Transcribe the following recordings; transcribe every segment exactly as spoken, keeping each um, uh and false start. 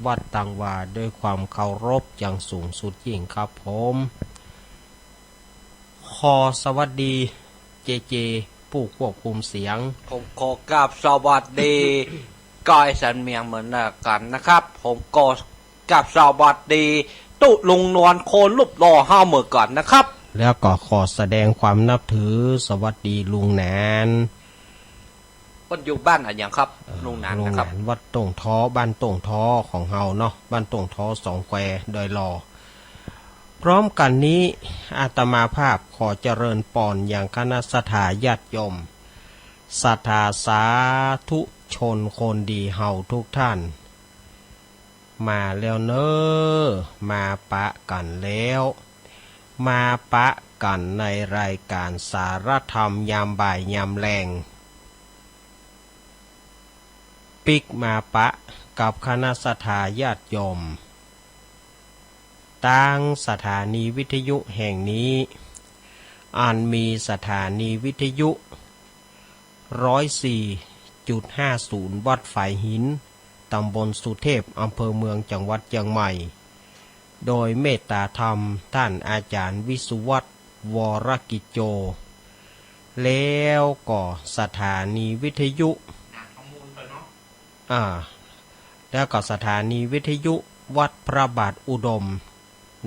วัดตังวา ด้วยความเคารพอย่างสูงสุดยิ่งครับผม ขอสวัสดี เจเจ ผู้ควบคุมเสียง ผมขอกราบสวัสดี กายสันเมียงเหมือนกันนะครับ ผมก็กราบสวัสดี ตุ๊ลุงนวลคนรูปหล่อเฮาเหมือนกันนะครับ แล้วก็ขอแสดงความนับถือ สวัสดีลุงหนาน เปิ้นอยู่บ้านอะหยังครับ เอ่อ ลุงหนานนะครับ ลุงหนานวัดต้งท้อ บ้านต้งท้อของเฮาเนาะ บ้านต้งท้อสองแควดอยหล่อ พร้อมกั๋นนี้ อาตมาภาพขอเจริญปอนยังคณะศรัทธาญาติโยม ศรัทธาสาธุชนคนดีเฮาทุกท่าน มาแล้วเน้อ มาปะกั๋นแล้ว มาปะกั๋นในรายก๋านสารธรรมยามบ่ายยามแลง ปิ๊กมาปะกับคณะศรัทธาญาติโยม ตางสถานีวิทยุแห่งนี้ อันมีสถานีวิทยุ ร้อยสี่จุดห้าศูนย์ วัดฝายหิน ตำบลสุเทพ อำเภอเมือง จังหวัดเจียงใหม่ โดยเมตตาธรรมต้านอาจ๋ารย์วิสุวัฒน์ วรกิจโจ แล้วก็สถานีวิทยุ อ่า แล้วก็สถานีวิทยุวัดพระบาทอุดม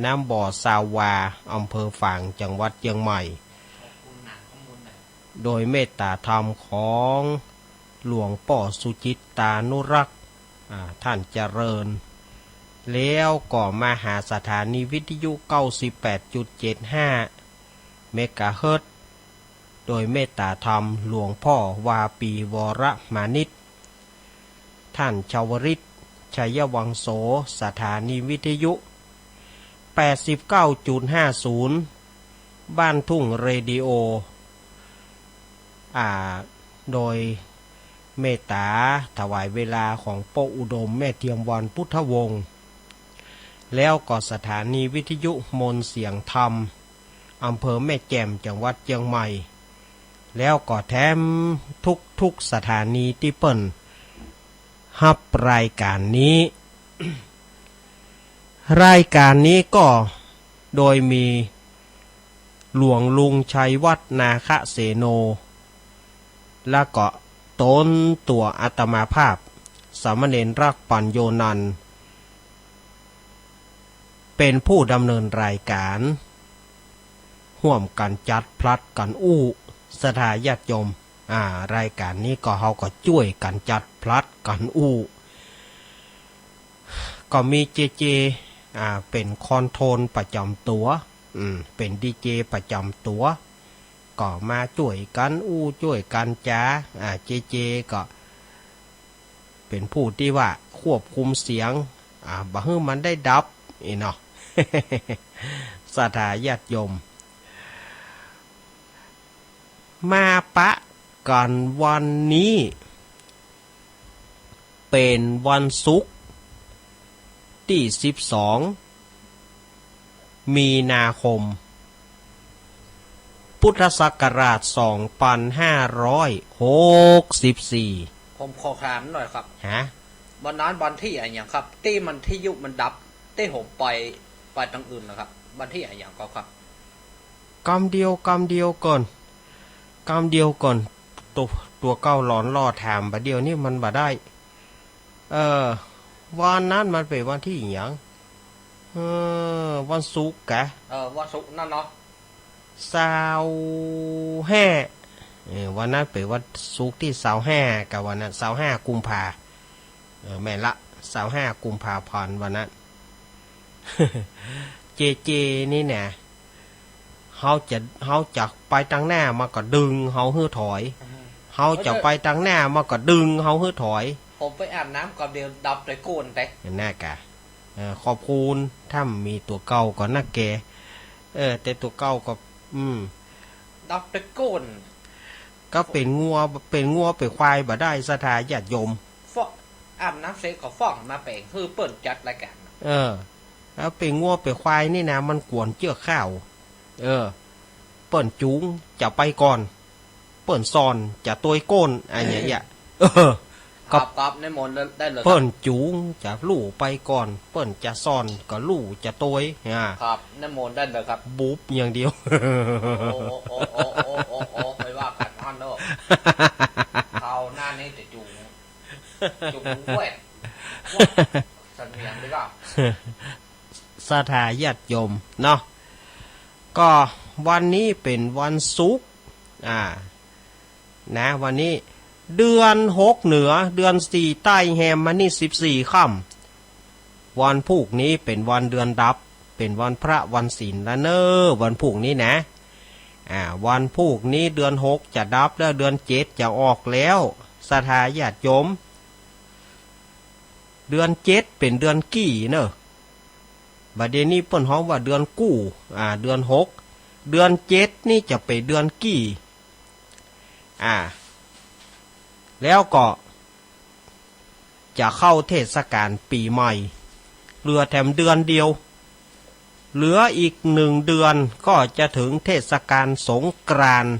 น้ำบ่อซาววา อำเภอฝาง จังหวัดเจียงใหม่ โดยเมตตาธรรมของหลวงป้อสุจิตตานุรักษ์ อ่า ต้านเจริญ แล้วก็มาหาสถานีวิทยุ เก้าสิบแปดจุดเจ็ดห้า เมกะเฮิรตซ์ โดยเมตตาธรรมหลวงป้อวาปี วรมานิช ต้านชวริต ชัยวังโส สถานีวิทยุ แปดสิบเก้าจุดห้าศูนย์ บ้านทุ่งเรดิโอ อ่า โดยเมตตาถวายเวลาของป้ออุดม แม่เทียมวรรณพุทธวงศ์ แล้วก็สถานีวิทยุมนต์เสียงธรรม อำเภอแม่แจ่ม จังหวัดเจียงใหม่ แล้วก็แถมทุกๆ สถานีตี้เปิ้นฮับรายก๋านนี้ รายก๋านนี้ก็โดยมีหลวงลุงชัยวัฒน์ นาคเสโน แล้วก็ตนตั๋วอาตมาภาพ สามเณรรักปัญโญนันท์ เป๋นผู้ดำเนินรายก๋าน ฮ่วมกั๋นจัดผลัดกั๋นอู้ ศรัทธาญาติโยม อ่า รายก๋านนี้ก็เฮาก็จ้วยกั๋นจัดผลัดกั๋นอู้ ก็มีเจเจ อ่า เป๋นคอนโทรลประจ๋ำตั๋ว อืม เป๋นดีเจประจ๋ำตั๋ว ก็มาจ้วยกั๋นอู้ จ้วยกั๋นจ๋า อ่า เจเจก็ เป๋นผู้ตี้ว่าควบคุมเสียง อ่า บ่หื้อมันได้ดับ อี้เนาะ ศรัทธาญาติโยม มาปะกั๋นวันนี้ เป๋นวันศุกร์ ตี้สิบสอง มีนาคม พุทธศักราช สองปันห้าร้อยหกสิบสี่ ผมขอถามหน่อยครับ ฮะ วันนั้นวันตี้อะหยังครับ ตี้มันตี้ยุมันดับ ตี้ผมไป ไปตางอื่นนะครับ วันตี้อะหยังก็ครับ กำเดียว กำเดียวก่อน กำเดียวก่อน ตั๋ว ตั๋วเก่าหลอนหล่อถามบ่าเดี่ยวนี้มันบ่ได้ เออ วันนั้นมันเป๋นวันตี้อะหยัง เออ วันศุกร์กะ เออ วันศุกร์นั้นเนาะ ซาวห้า เออ วันนั้นเป๋นวันศุกร์ตี้ซาวห้ากะ วันนั้น ซาวห้ากุมภา เออ แม่นละ ซาวห้ากุมภาพันธ์ วันนั้น เจเจนี่นะ เฮาจะ เฮาจะไปตางหน้ามันก็ดึงเฮาหื้อถอย อืม เฮาจะไปตางหน้ามันก็ดึงเฮาหื้อถอย ผมไปอาบน้ำกำเดียวดับเลยโก้นไป นั่นกะ เออ ขอบคุณ ถ้ามีตั๋วเก่าก็นักแก เออ แต่ตั๋วเก่าก็ อืม ดับเลยโก้น ก็เป๋นงัว เป๋นงัวเป๋นควายบ่ได้ ศรัทธาญาติโยม ฟ้อง อาบน้ำเสร็จก็ฟ้องมาแป๋ง หื้อเปิ้นจัดรายก๋าน เออ แล้วเป๋นงัวเป๋นควายนี่นะ มันกวนเจื้อข้าว เออ เปิ้นจูงจะไปก่อน เปิ้นซ้อนจะตวยโก้น อะหยังเยียะ เออ ครับ ครับ นิมนต์ได้เลยครับ เปิ้นจูงจะลู่ไปก่อน เปิ้นจะซ้อนก็ลู่จะตวย อ่า ครับ นิมนต์ได้เลยครับ บุบอย่างเดียว โอ้ โอ้ ไม่ว่ากั๋น อั้นเนาะ คราวหน้านี้จะจูง จูงแวด แวด เสนียงดีกว่า ศรัทธาญาติโยมเนาะ ก็วันนี้เป๋นวันศุกร์ อ่า นะ วันนี้เดือนหกเหนือ เดือนสี่ใต้แฮมมานี่สิบสี่ค่ำ วันพูกนี้เป๋นวันเดือนดับ เป๋นวันพระวันศีลละเน้อ วันพูกนี้นะ อ่า วันพูกนี้เดือนหกจะดับแล้ว เดือนเจ็ดจะออกแล้ว ศรัทธาญาติโยม เดือนเจ็ดเป๋นเดือนกี่เนาะ บ่าเดี่ยวนี้เปิ้นฮ้องว่าเดือนกู้ อ่า เดือนหก เดือนเจ็ดนี่จะเป๋นเดือนกี่ อ่า แล้วก็จะเข้าเทศกาลปี๋ใหม่ เหลือแถมเดือนเดียว เหลืออีกหนึ่งเดือนก็จะเถิงเทศกาลสงกรานต์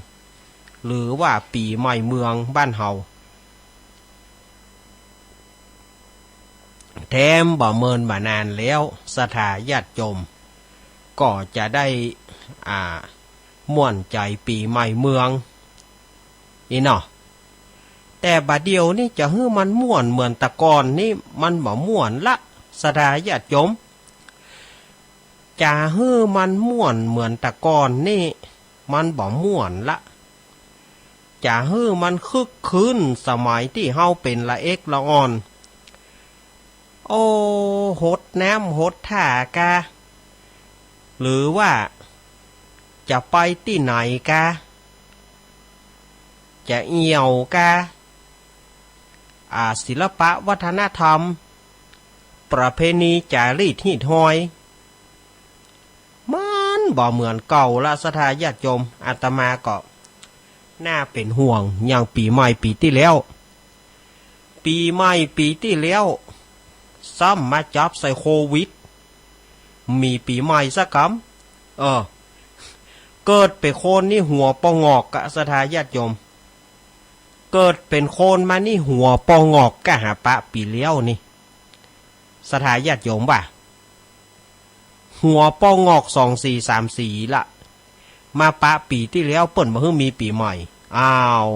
หรือว่าปี๋ใหม่เมืองบ้านเฮา แถมบ่เมินบ่านานแล้ว ศรัทธาญาติโยม ก็จะได้ อ่า ม่วนใจ๋ปี๋ใหม่เมือง อี้เนาะ แต่บ่าเดี่ยวนี้จะหื้อมันม่วนเหมือนแต่ก่อนนี้ มันบ่ม่วนละ ศรัทธาญาติโยม จะหื้อมันม่วนเหมือนแต่ก่อนนี้ มันบ่ม่วนละ จะหื้อมันคึกคื้นสมัยตี้เฮาเป๋นละเอ็กละอ่อน โอ้ หดน้ำหดท่ากา หรือว่าจะไปตี้ไหนกา จะเอี่ยวกา อ่า ศิลปะวัฒนธรรม ประเพณีจ๋ารีตฮีตฮอย มันบ่เหมือนเก่าละ ศรัทธาญาติโยม อาตมาก็น่าเป๋นห่วง อย่างปี๋ใหม่ปี๋ตี้แล้ว ปี๋ใหม่ปี๋ตี้แล้ว ซ้ำมาจับใส่โควิด มีปี๋ใหม่สักกำ เออ เกิดเป๋นคนนี่หัวปองอกกะ ศรัทธาญาติโยม เกิดเป๋นคนมานี่หัวปองอกกะหาปะปี๋แล้วนี่ ศรัทธาญาติโยมว่า หัวปองอกสองสี่สามสี่ละ มาปะปี๋ตี้แล้วเปิ้นบ่หื้อมีปี๋ใหม่ อ้าว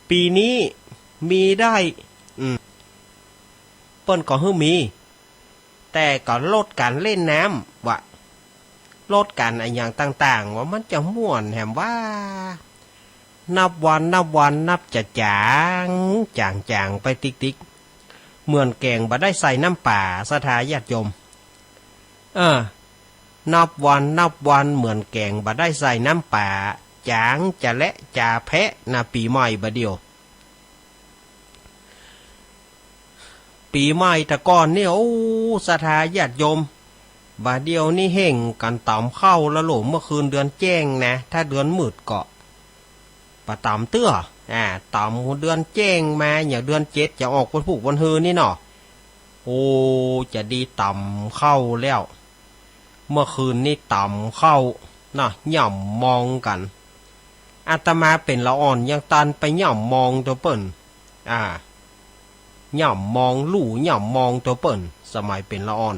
ปี๋นี้มีได้ อืม เปิ้นก็หื้อมี แต่ก็ลดก๋านเล่นน้ำวะ ลดก๋านอะหยังต่างๆ ว่ามันจะม่วนแหมว่า นับวันนับวันนับจะจ๋าง จ๋างๆ ไปติ๊กๆ เหมือนแก๋งบ่ได้ใส่น้ำป๋า ศรัทธาญาติโยม เออ นับวันนับวันเหมือนแก๋งบ่ได้ใส่น้ำป๋า จ๋างจะและจะแพะนะ ปี๋ใหม่บ่าเดี่ยว ปี๋ใหม่แต่ก่อนนี่ โอ้ ศรัทธาญาติโยม บ่าเดี่ยวนี้เฮ่งกั๋นต๋ำข้าวละโหล เมื่อคืนเดือนแจ้งนะ ถ้าเดือนมืดก็บ่ต๋ำเตื้อ อ่า ต๋ำเดือนแจ้งมา อย่างเดือนเจ็ดจะออกวันพูกวันฮือนี่เนาะ โอ้ จะดีต๋ำข้าวแล้ว เมื่อคืนนี้ต๋ำข้าวนะ ย่ำมองกั๋น อาตมาเป๋นละอ่อนยังตันไปย่ำมองตั๋วเปิ้น อ่า ย่ำมองลู่ย่ำมองตั๋วเปิ้น สมัยเป๋นละอ่อน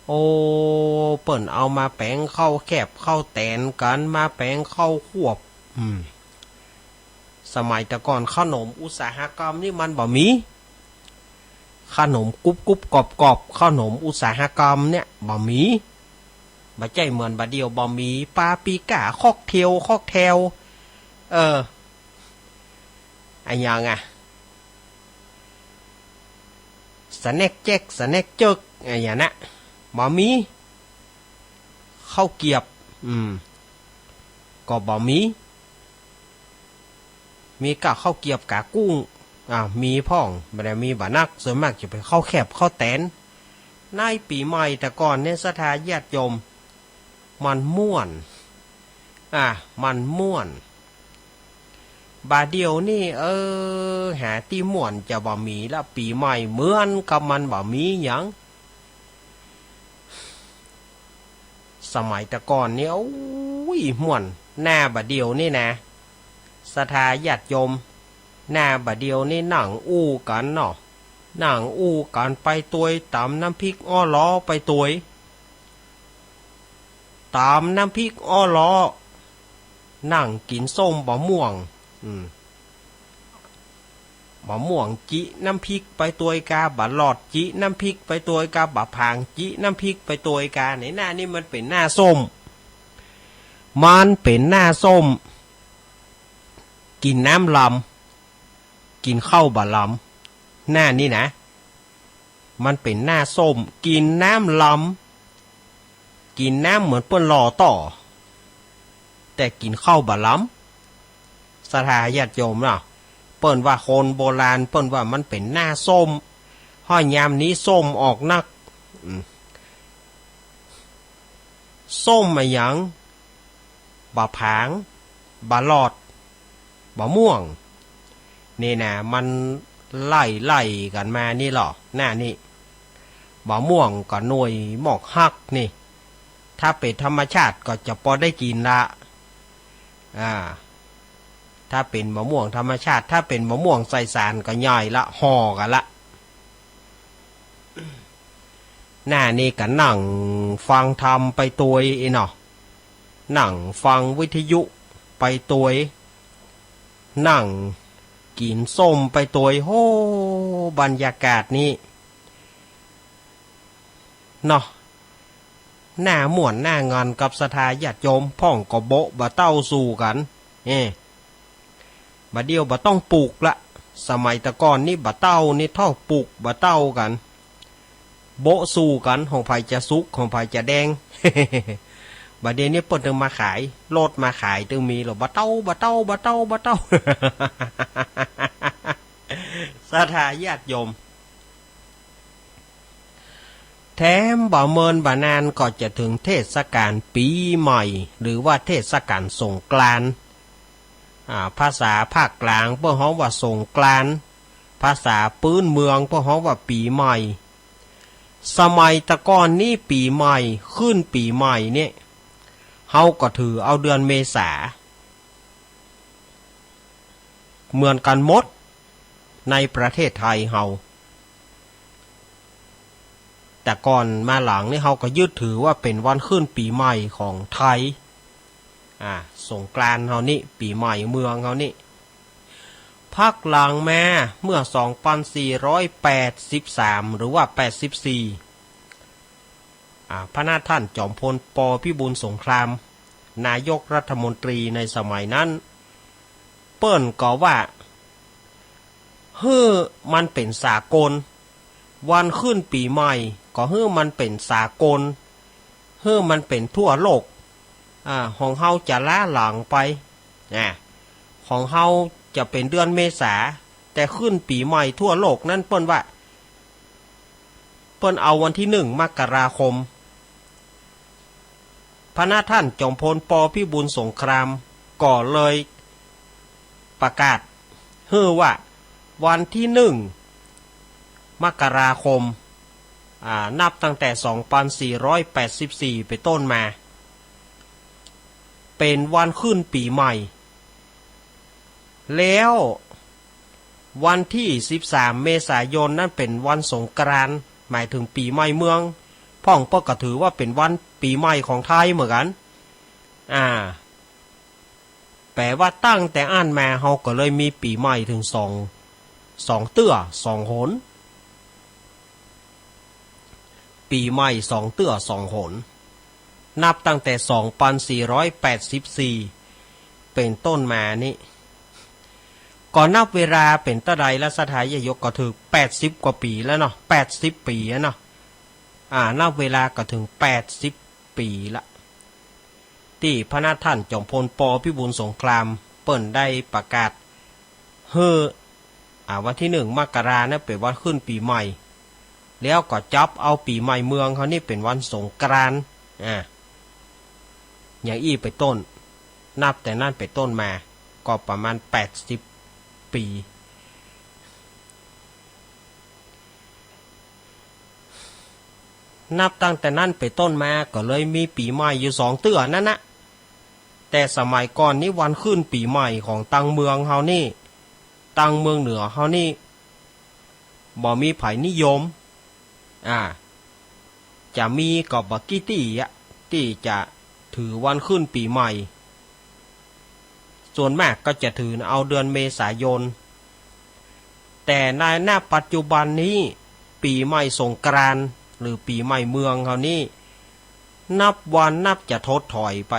โอ้ เปิ้นเอามาแป๋งข้าวแคบข้าวแตนกั๋น มาแป๋งข้าวควบ อืม สมัยแต่ก่อนขนมอุตสาหกรรมนี่มันบ่มี ขนมกรุบๆ กรอบๆ ขนมอุตสาหกรรมเนี่ยบ่มี บ่ใจ้เหมือนบ่าเดี่ยว บ่มีปาปริก้า ค็อกเทล ค็อกเทล เออ อะหยังอะ สแน็คแจ็ค สแน็คเจิก อะหยังนะ บ่มี ข้าวเกรียบ อืม ก็บ่มี มีก้าข้าวเกรียบก๋ากุ้ง อ่า มีพ่อง บ่ได้มีบ่านัก ส่วนมากจะเป๋นข้าวแคบข้าวแตน ในปี๋ใหม่แต่ก่อนเนี่ย ศรัทธาญาติโยม มันม่วน อ่า มันม่วน บ่าเดี่ยวนี้ เออ หาตี้ม่วนจะบ่มีละ ปี๋ใหม่เหมือนกับมันบ่มีหยัง สมัยแต่ก่อนนี่ โอ้ย ม่วน หน้าบ่าเดี่ยวนี่นะ ศรัทธาญาติโยม หน้าบ่าเดี่ยวนี้นั่งอู้กั๋นเนาะ นั่งอู้กั๋นไปตวย ต๋ำน้ำพริกอ้อล้อไปตวย ต๋ำน้ำพริกอ้อล้อ นั่งกิ๋นส้มบ่าม่วง อืม บ่าม่วงจิน้ำพริกไปตวยกา บ่าหลอดจิน้ำพริกไปตวยกา บ่าผางจิน้ำพริกไปตวยกา ในหน้านี้มันเป๋นหน้าส้ม มันเป๋นหน้าส้ม กิ๋นน้ำลำ กิ๋นข้าวบ่าลำ หน้านี้นะ มันเป๋นหน้าส้ม กิ๋นน้ำลำ กิ๋นน้ำเหมือนเปิ้นหล่อต่อ แต่กิ๋นข้าวบ่าลำ ศรัทธาญาติโยมเนาะ เปิ้นว่าคนโบราณเปิ้นว่ามันเป๋นหน้าส้ม ฮ้อยยามนี้ส้มออกนัก อืม ส้มอะหยัง บ่าผาง บ่าหลอด บ่าม่วง นี่นะ มันไล่ๆ กั๋นมานี่ลอ หน้านี้ บ่าม่วงก็หน่วยหมอกฮักนี่ ถ้าเป๋นธรรมชาติก็จะปอได้กิ๋นละ อ่า ถ้าเป๋นบ่าม่วงธรรมชาติ ถ้าเป๋นบ่าม่วงใส่สารก็ใหญ่ละ ห่อกั๋นละ หน้านี้ก็นั่งฟังธรรมไปตวยอี้เนาะ นั่งฟังวิทยุไปตวย นั่งกิ๋นส้มไปตวย โห บรรยากาศนี้เนาะ หน้าม่วนหน้างานกับศรัทธาญาติโยม พ่องก็โบ๊ะบ่าเต้าสู่กั๋น เอ้ บ่าเดี่ยวบ่าต้องปลูกละ สมัยแต่ก่อนนี้บ่าเต้านี่เต้าปลูกบ่าเต้ากั๋น โบ๊ะสู่กั๋น ของใผจะสุก ของใผจะแดง บ่าเดี่ยวนี้เปิ้นตึงมาขาย รถมาขายตึงมีแล้ว บ่าเต้า บ่าเต้า บ่าเต้า บ่าเต้า ศรัทธาญาติโยม แถมบ่าเมินบ่านานก็จะเถิงเทศกาลปี๋ใหม่ หรือว่าเทศกาลสงกรานต์ อ่า ภาษาภาคกลางเปิ้นฮ้องว่าสงกรานต์ ภาษาปื๊นเมืองเปิ้นฮ้องว่าปี๋ใหม่ สมัยแต่ก่อนนี้ปี๋ใหม่ ขึ้นปี๋ใหม่เนี่ย เฮาก็ถือเอาเดือนเมษา เหมือนกั๋นหมด ในประเทศไทยเฮา แต่ก่อนมาหลังนี่เฮาก็ยึดถือว่าเป๋นวันขึ้นปี๋ใหม่ของไทย อ่า สงกรานต์เฮานี่ ปี๋ใหม่เมืองเฮานี่ พักหลังมาเมื่อสองปันสี่ร้อยแปดสิบสาม หรือว่าแปดสิบสี่ อ่า พระนาท่านจอมพล ป.พิบูลสงคราม นายกรัฐมนตรีในสมัยนั้น เปิ้นก็ว่า หื้อมันเป๋นสากล วันขึ้นปี๋ใหม่ก็หื้อมันเป๋นสากล หื้อมันเป๋นทั่วโลก อ่า ของเฮาจะล้าหลังไป อ่า ของเฮาจะเป๋นเดือนเมษา แต่ขึ้นปี๋ใหม่ทั่วโลกนั้นเปิ้นว่า เปิ้นเอาวันตี้หนึ่งมกราคม พระนาท่านจอมพล ป.พิบูลสงคราม ก็เลยประกาศหื้อว่าวันตี้หนึ่งมกราคม อ่า นับตั้งแต่สองปันสี่ร้อยแปดสิบสี่เป๋นต้นมา เป๋นวันขึ้นปี๋ใหม่ แล้ววันตี้สิบสามเมษายนนั้นเป๋นวันสงกรานต์ หมายเถิงปี๋ใหม่เมือง พ่องเปิ้นก็ถือว่าเป๋นวันปี๋ใหม่ของไทยเหมือนกั๋น อ่า แป๋ว่าตั้งแต่อั้นมาเฮาก็เลยมีปี๋ใหม่เถิงสอง สองเตื้อสองหน ปี๋ใหม่สองเตื้อสองหน นับตั้งแต่สองปันสี่ร้อยแปดสิบสี่เป๋นต้นมานี้ ก็นับเวลาเป๋นเต้าใดละศรัทธาญาติโยม ก็เถิงแปดสิบกว่าปี๋แล้วเนาะ แปดสิบปี๋แล้วเนาะ อ่า นับเวลาก็เถิงแปดสิบปี๋ละ ตี้พระนาท่านจอมพล ป.พิบูลสงคราม เปิ้นได้ประกาศหื้อ อ่า วันตี้หนึ่งมกรานั้นเป๋นวันขึ้นปี๋ใหม่ แล้วก็จับเอาปี๋ใหม่เมืองเฮานี่เป๋นวันสงกรานต์ อ่า อย่างอี้เป๋นต้น นับแต่นั้นเป๋นต้นมา ก็ประมาณแปดสิบปี๋ นับตั้งแต่นั้นเป๋นต้นมาก็เลยมีปี๋ใหม่อยู่สองเตื้อนั้นนะ แ แต่สมัยก่อนนี้วันขึ้นปี๋ใหม่ของตังเมืองเฮานี่ ตังเมืองเหนือเฮานี่ บ่มีใผนิยม อ่า จะมีก็บ่กี่ตี้อะ ตี้จะถือวันขึ้นปี๋ใหม่ ส่วนมากก็จะถือเอาเดือนเมษายน แต่ใน ณ ปัจจุบันนี้ ปี๋ใหม่สงกรานต์ หรือปี๋ใหม่เมืองเฮานี่ นับวันนับจะถดถอยไป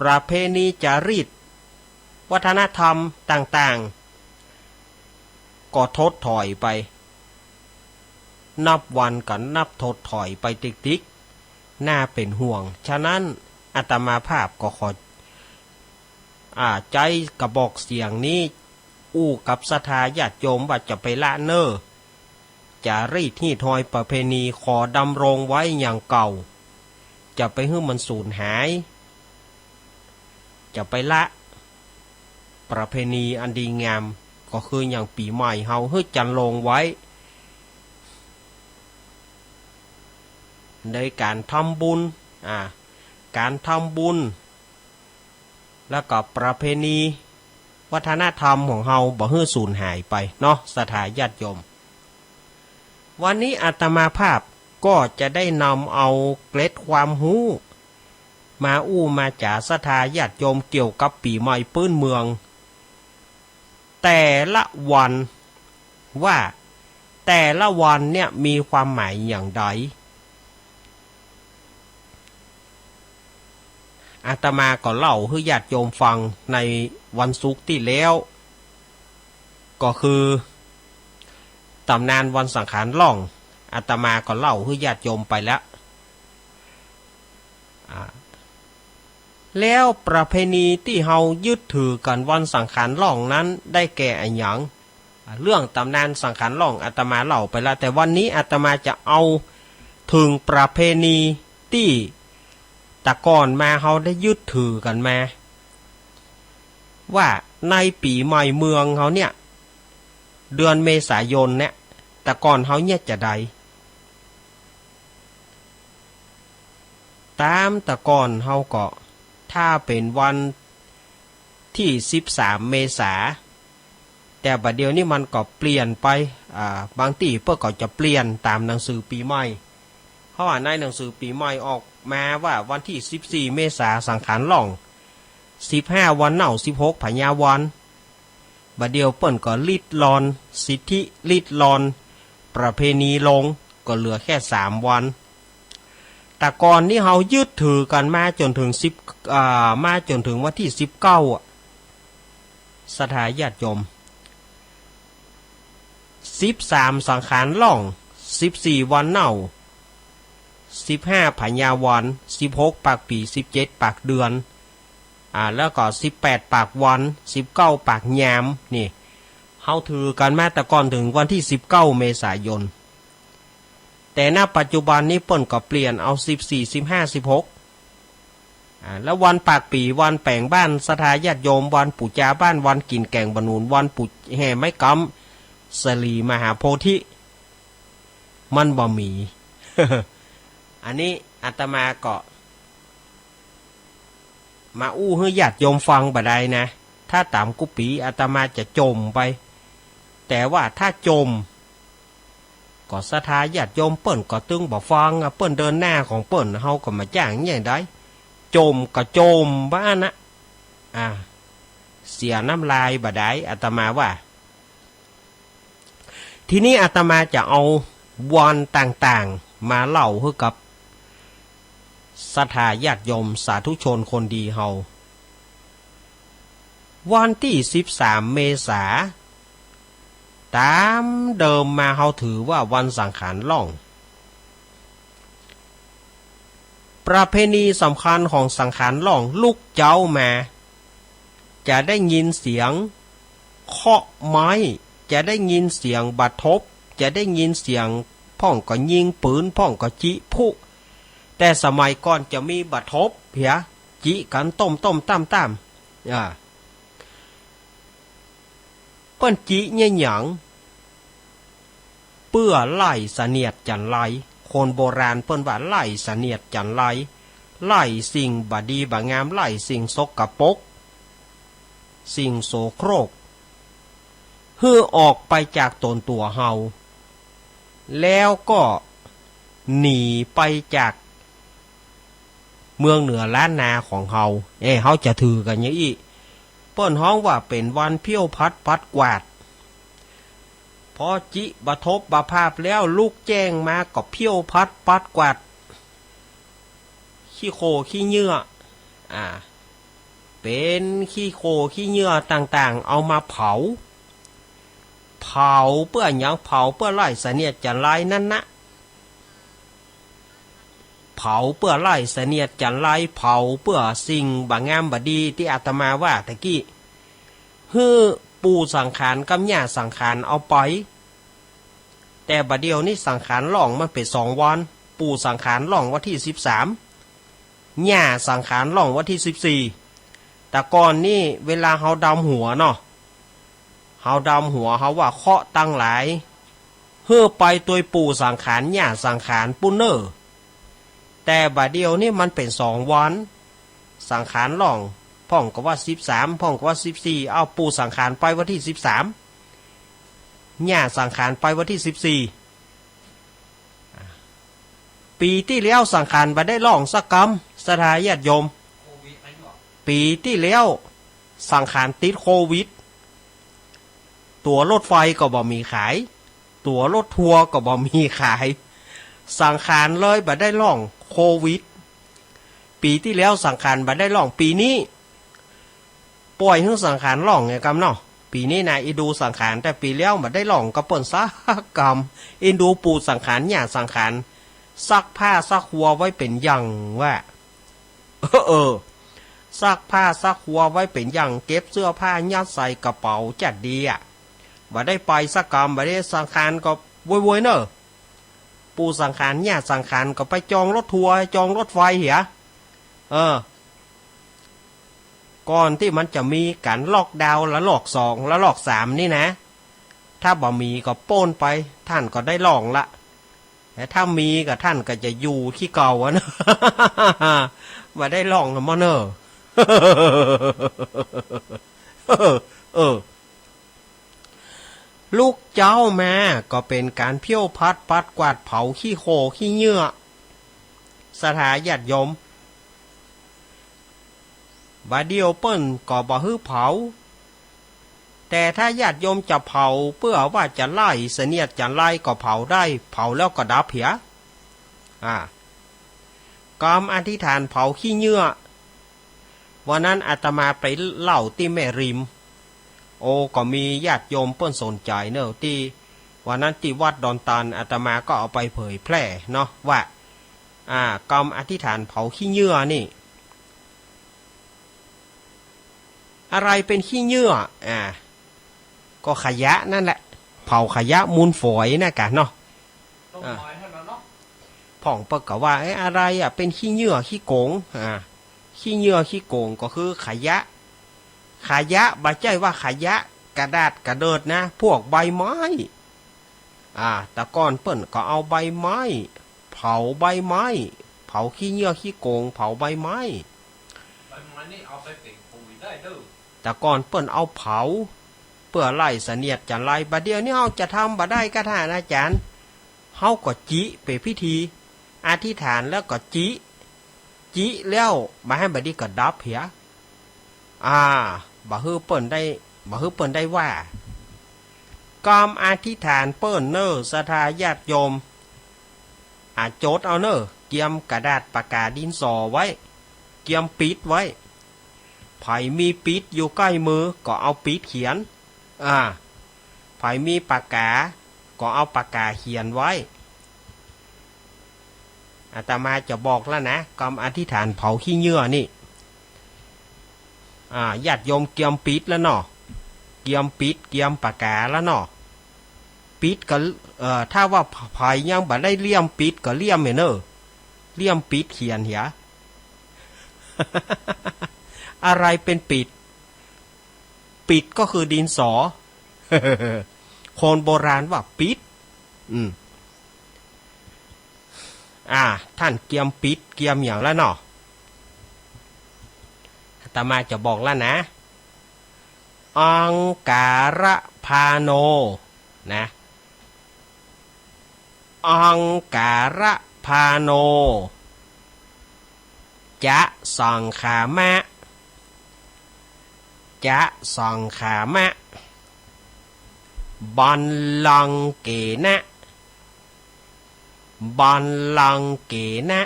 ประเพณีจารีต วัฒนธรรมต่างๆ ก็ถดถอยไป นับวันก็นับถดถอยไปติ๊กๆ น่าเป๋นห่วง ฉะนั้นอาตมาภาพก็ขอ อ่า ใจ๊กระบอกเสียงนี้ อู้กับศรัทธาญาติโยมว่าจะไปละเน่อ จารีตฮีตฮอยประเพณีขอดำรงไว้อย่างเก่า จะไปหื้อมันสูญหาย จะไปละประเพณีอันดีงาม ก็คืออย่างปี๋ใหม่เฮาหื้อจันลงไว้ ในก๋านทำบุญ อ่า ก๋านทำบุญ แล้วก็ประเพณีวัฒนธรรมของเฮาบ่หื้อสูญหายไปเนาะ ศรัทธาญาติโยม วันนี้อาตมาภาพก็จะได้นำเอาเกร็ดความฮู้ มาอู้มาจ๋าศรัทธาญาติโยมเกี่ยวกับปี๋ใหม่ปื๊นเมือง แต่ละวัน ว่าแต่ละวันเนี่ยมีความหมายอย่างใด อาตมาก็เล่าหื้อญาติโยมฟังในวันศุกร์ตี้แล้ว ก็คือต๋ำนานวันสังขารล่อง อาตมาก็เล่าหื้อญาติโยมไปแล้ว อ่า แล้วประเพณีตี้เฮายึดถือกั๋นวันสังขารล่องนั้นได้แก่อะหยัง เรื่องต๋ำนานสังขารล่องอาตมาเล่าไปแล้ว แต่วันนี้อาตมาจะเอาเถิงประเพณีตี้แต่ก่อนมาเฮาได้ยึดถือกั๋นมา ว่าในปี๋ใหม่เมืองเฮาเนี่ย เดือนเมษายนเนี่ย แต่ก่อนเฮาเนี่ยจะใด ต๋ามแต่ก่อนเฮาก็ ถ้าเป๋นวันตี้สิบสามเมษา แต่บ่าเดี่ยวนี้มันก็เปลี่ยนไป อ่า บางตี้เปิ้นก็จะเปลี่ยนต๋ามหนังสือปี๋ใหม่ เพราะว่าในหนังสือปี๋ใหม่ออกมาว่าวันตี้สิบสี่เมษาสังขารล่อง สิบห้าวันเน่า สิบหกผญาวัน บ่าเดี่ยวเปิ้นก็ริดรอนสิทธิ ริดรอนประเพณีลง ก็เหลือแค่สามวัน แต่ก่อนนี้เฮายึดถือกั๋นมาจ๋นเถิงสิบ อ่า มาจ๋นเถิงวันตี้สิบเก้าอะ ศรัทธาญาติโยม สิบสามสังขารล่อง สิบสี่วันเน่า สิบห้าผญาวัน สิบหกปากปี๋ สิบเจ็ดปากเดือน อ่า แล้วก็สิบแปดปากวัน สิบเก้าปากยาม นี่ เฮาถือกั๋นมาแต่ก่อนเถิงวันตี้สิบเก้าเมษายน แต่ณปัจจุบันนี้เปิ้นก็เปลี่ยนเอาสิบสี่ สิบห้า สิบหก อ่า แล้ววันปากปี๋ วันแป๋งบ้านศรัทธาญาติโยม วันปู๋จาบ้าน วันกิ๋นแก๋งบ่าหนุน วันปู๋แห่ไม้กำ สลีมหาโพธิ มันบ่มี อันนี้อาตมาก็ มาอู้หื้อญาติโยมฟังบ่ได้นะ ถ้าต๋ามกู้ปี๋อาตมาจะจ่มไป แต่ว่าถ้าจ่ม ก็ศรัทธาญาติโยมเปิ้นก็ตึงบ่ฟังอะ เปิ้นเดินหน้าของเปิ้น เฮาก็บ่จ้างเยียะใด จ่มก็จ่มบ้านะ อ่า เสียน้ำลายบ่ได้ อาตมาว่า ทีนี้อาตมาจะเอาวันต่างๆ มาเล่าหื้อกับศรัทธาญาติโยมสาธุชนคนดีเฮา วันตี้สิบสามเมษา ต๋ามเดิมมาเฮาถือว่าวันสังขารล่อง ประเพณีสำคัญของสังขารล่อง ลุกเจ๊ามา จะได้ยินเสียงเคาะไม้ จะได้ยินเสียงบาดทบ จะได้ยินเสียงพ่องก็ยิงปืน พ่องก็จิพลุ แต่สมัยก่อนจะมีบาดทบเหีย จิกั๋นต้มๆ ต้ามๆ อ่า เปิ้นจิเยียะหยัง เปื้อไล่เสนียดจัญไร คนโบราณเปิ้นว่าไล่เสนียดจัญไร ไล่สิ่งบ่ดีบ่งาม ไล่สิ่งสกปรก สิ่งโสโครก หื้อออกไปจากตนตั๋วเฮา แล้วก็หนีไปจากเมืองเหนือล้านนาของเฮา เอ้ เฮาจะถือกั๋นอย่างอี้ เปิ้นฮ้องว่าเป๋นวันเผี้ยวพัดปัดกวาด พอจิบ่ทบบ่พาบแล้ว ลุกแจ้งมาก็เผี้ยวพัดปัดกวาด ขี้โคลนขี้เหงื่อ อ่า เป๋นขี้โคลนขี้เหงื่อต่างๆ เอามาเผา เผาเปื้อหยัง เผาเปื้อไล่เสนียดจัญไรนั้นนะ เผาเปื้อไล่เสนียดจัญไร เผาเปื้อสิ่งบ่งามบ่ดีตี้อาตมาว่าตะกี้ หื้อปู่สังขารกับย่าสังขารเอาไป แต่บ่าเดี่ยวนี้สังขารล่องมันเป๋นสองวัน ปู่สังขารล่องวันตี้สิบสาม ย่าสังขารล่องวันตี้สิบสี่ แต่ก่อนนี้เวลาเฮาดำหัวเนาะ เฮาดำหัว เฮาว่าเคราะห์ตังหลาย หื้อไปตวยปู่สังขาร ย่าสังขารปู้นเน่อ แต่บ่าเดี่ยวนี้มันเป๋นสองวัน สังขารล่อง พ่องก็ว่าสิบสาม พ่องก็ว่าสิบสี่ เอ้า ปู่สังขารไปวันตี้สิบสาม ย่าสังขารไปวันตี้สิบสี่ ปี๋ตี้แล้วสังขารบ่ได้ล่องสักกำ ศรัทธาญาติโยม ปี๋ตี้แล้วสังขารติดโควิด ตั๋วรถไฟก็บ่มีขาย ตั๋วรถทัวร์ก็บ่มีขาย สังขารเลยบ่ได้ล่องโควิด ปี๋ตี้แล้วสังขารบ่ได้ล่อง ปี๋นี้ ป่อยหื้อสังขารล่องไงกำเนาะ ปี๋นี้นะ อินดูสังขาร แต่ปี๋แล้วบ่ได้ล่องกับเปิ้นสักกำ อินดูปู่สังขาร ย่าสังขาร ซักผ้าซักฮัวไว้เป๋นอย่างว่า เออ เออ ซักผ้าซักฮัวไว้เป๋นอย่าง เก็บเสื้อผ้ายัดใส่กระเป๋าจัดดีอะ บ่ได้ไปสักกำ บ่าเดี่ยวสังขารก็โวยๆ เน่อ ปู่สังขาร ย่าสังขารก็ไปจองรถทัวร์ จองรถไฟเหีย เออ ก่อนตี้มันจะมีก๋านล็อกดาวน์ระลอกสอง ระลอกสามนี่นะ ถ้าบ่มีก็ป๊นไป ท่านก็ได้ล่องละ แต่ถ้ามีก็ท่านก็จะอยู่ตี้เก่าอะนะ บ่ได้ล่องละมอเน่อ เออ ลุกเจ๊ามาก็เป๋นก๋านเผี้ยวพัดปัดกวาดเผาขี้โคลนขี้เหงื่อ ศรัทธาญาติโยม บ่าเดี่ยวเปิ้นก็บ่หื้อเผา แต่ถ้าญาติโยมจะเผาเปื้อว่าจะไล่เสนียดจัญไรก็เผาได้ เผาแล้วก็ดับเหีย อ่า กำอธิษฐานเผาขี้เหงื่อ วันนั้นอาตมาไปเล่าตี้แม่ริม โอ้ ก็มีญาติโยมเปิ้นสนใจ๋เน่อ ตี้วันนั้นตี้วัดดอนตาล อาตมาก็เอาไปเผยแพร่เนาะ ว่า อ่า กำอธิษฐานเผาขี้เหงื่อนี่ อะไรเป๋นขี้เหงื่อ อ่า ก็ขยะนั่นแหละ เผาขยะมูลฝอยนะกะเนาะ อ่า พ่องเปิ้นก็ว่า เอ๊ะ อะไรอะเป๋นขี้เหงื่อขี้โกง อ่า ขี้เหงื่อขี้โกงก็คือขยะ ขยะบ่ใจ้ว่าขยะกระดาษกระเดิดนะ พวกใบไม้ อ่า แต่ก่อนเปิ้นก็เอาใบไม้ เผาใบไม้ เผาขี้เหงื่อขี้โกง เผาใบไม้ ใบไม้นี่เอาไปเป๋นปุ๋ยได้เน่อ แต่ก่อนเปิ้นเอาเผา เปื้อไล่เสนียดจัญไร บ่าเดี่ยวนี้เฮาจะทำบ่ได้กาท่านอาจ๋ารย์ เฮาก็จิเป๋นพิธี อธิษฐานแล้วก็จิ จิแล้วบ่าหั้นบ่าดีก็ดับเหีย อ่า บ่หื้อเปิ้นได้ บ่หื้อเปิ้นได้ว่า กำอธิษฐานเปิ้นเน่อ ศรัทธาญาติโยม อ่า จดเอาเน่อ เกียมกระดาษปากกาดินสอไว้ เกียมปิ๊ดไว้ ใผมีปิ๊ดอยู่ใก้มือก็เอาปิ๊ดเขียน อ่า ใผมีปากกาก็เอาปากกาเขียนไว้ อาตมาจะบอกแล้วนะ กำอธิษฐานเผาขี้เหงื่อนี่ อ่า ญาติโยมเกียมปิ๊ดแล้วเนาะ เกียมปิ๊ด เกียมปากกาแล้วเนาะ ปิ๊ดก็ เอ่อ ถ้าว่าใผยังบ่ได้เลี่ยมปิ๊ดก็เลี่ยมเน่อ เลี่ยมปิ๊ดเขียนเหีย อะไรเป๋นปิ๊ด ปิ๊ดก็คือดินสอ คนโบราณว่าปิ๊ด อืม อ่า ท่านเกียมปิ๊ดเกียมหยังแล้วเนาะ อาตมาจะบอกแล้วนะ อังการะพาโน นะ อังการะพาโน จะสังขามะ จะสังขามะ บัลลังเกนะ บัลลังเกนะ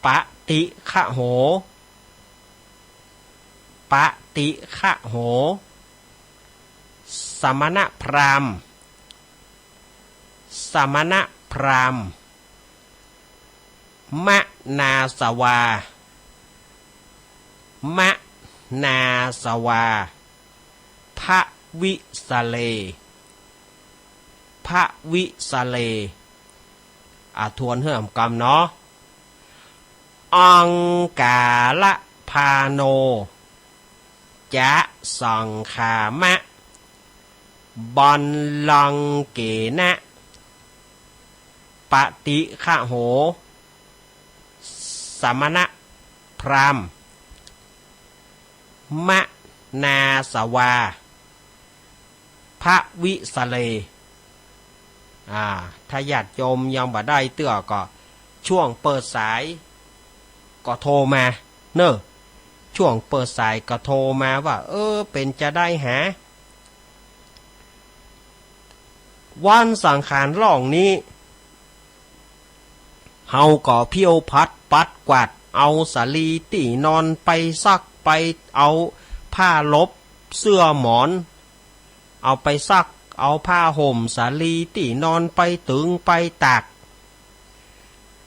ปฏิฆะโห ปฏิฆะโห สมณพราหมณ์ สมณพราหมณ์ มนาสวา มนาสวา ภวิสะเล ภวิสะเล อ่ะ ทวนหื้อหนำกำเนาะ อังการะพาโน จะสังขามะ บัลลังเกนะ ปฏิฆะโห สมณพราหมณ์ มนาสวา ภวิสะเล อ่า ถ้าญาติโยมยังบ่ได้เตื้อก็ ช่วงเปิดสายก็โทรมาเนอะ ช่วงเปิดสายก็โทรมาว่า เออ เป๋นจาใดหา วันสังขารล่องนี้ เฮาก็เผี้ยวผัดปัดกวาด เอาสาลีตี้นอนไปซัก ไปเอาผ้าหลบเสื้อหมอน เอาไปซัก เอาผ้าห่มสาลีตี้นอนไปตึงไปตาก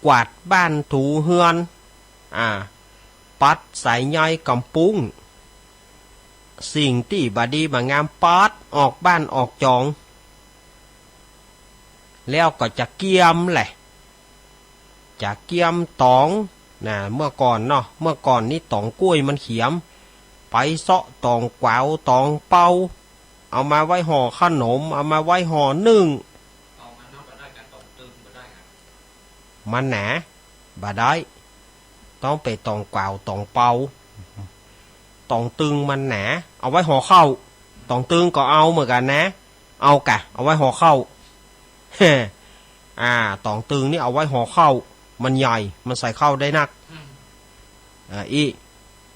กวาดบ้านถูเฮือน อ่า ปัดสายใยกำปุ้ง สิ่งตี้บ่ดีบ่งามปัดออกบ้านออกจอง แล้วก็จะเกียมแหละ จะเกียมตอง นะ เมื่อก่อนเนาะ เมื่อก่อนนี้ตองก้วยมันเขียม ไปเซาะตองกวาวตองเปา เอามาไว้ห่อขนม เอามาไว้ห่อนึ่ง มันหนา บ่ได้ ต้องเป๋นตองกวาวตองเปา ตองตึงมันหนา เอาไว้ห่อข้าว ตองตึงก็เอาเหมือนกั๋นนะ เอาก่ะ เอาไว้ห่อข้าว อ่า ตองตึงนี่เอาไว้ห่อข้าว มันใหญ่ มันใส่ข้าวได้นัก อ่า อี้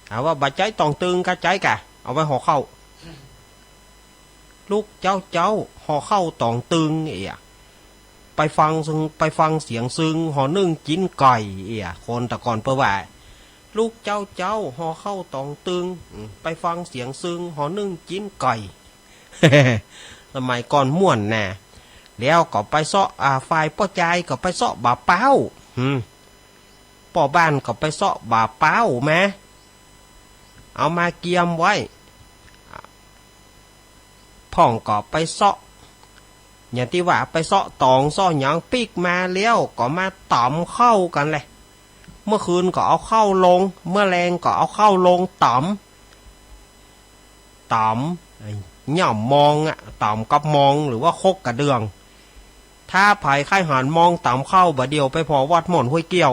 เอาว่าบ่ใจ๊ตองตึงก็ใจ๊ก่ะ เอาไว้ห่อข้าว ลุกเจ๊าเจ๊า ห่อข้าวตองตึง เอี่ย ไปฟังซึ่ง ไปฟังเสียงซึ่ง ห่อนึ่งจิ๊นไก่ เอี่ย คนแต่ก่อนเปิ้นว่า ลุกเจ๊าเจ๊า ห่อข้าวตองตึง อืม ไปฟังเสียงซึ่ง ห่อนึ่งจิ๊นไก่ สมัยก่อนม่วนนะ แล้วก็ไปเซาะ อ่า ฝ่ายป้อจายก็ไปเซาะบ่าป๊าว อืม ป้อบ้านก็ไปเซาะบ่าป๊าวมา เอามาเกียมไว้ พ่องก็ไปเซาะ อย่างตี้ว่าไปเซาะตองเซาะหยังปิ๊กมาแล้วก็มาต๋ำข้าวกั๋นแหละ เมื่อคืนก็เอาข้าวลง เมื่อแลงก็เอาข้าวลงต๋ำ ต๋ำ เอ่อ หย่ำมองอะ ต๋ำกับมอง หรือว่าคกกระเดื่อง ถ้าใผใค่หันมองต๋ำข้าวบ่าเดี่ยวไปผ่อวัดหม่อนห้วยเกี้ยว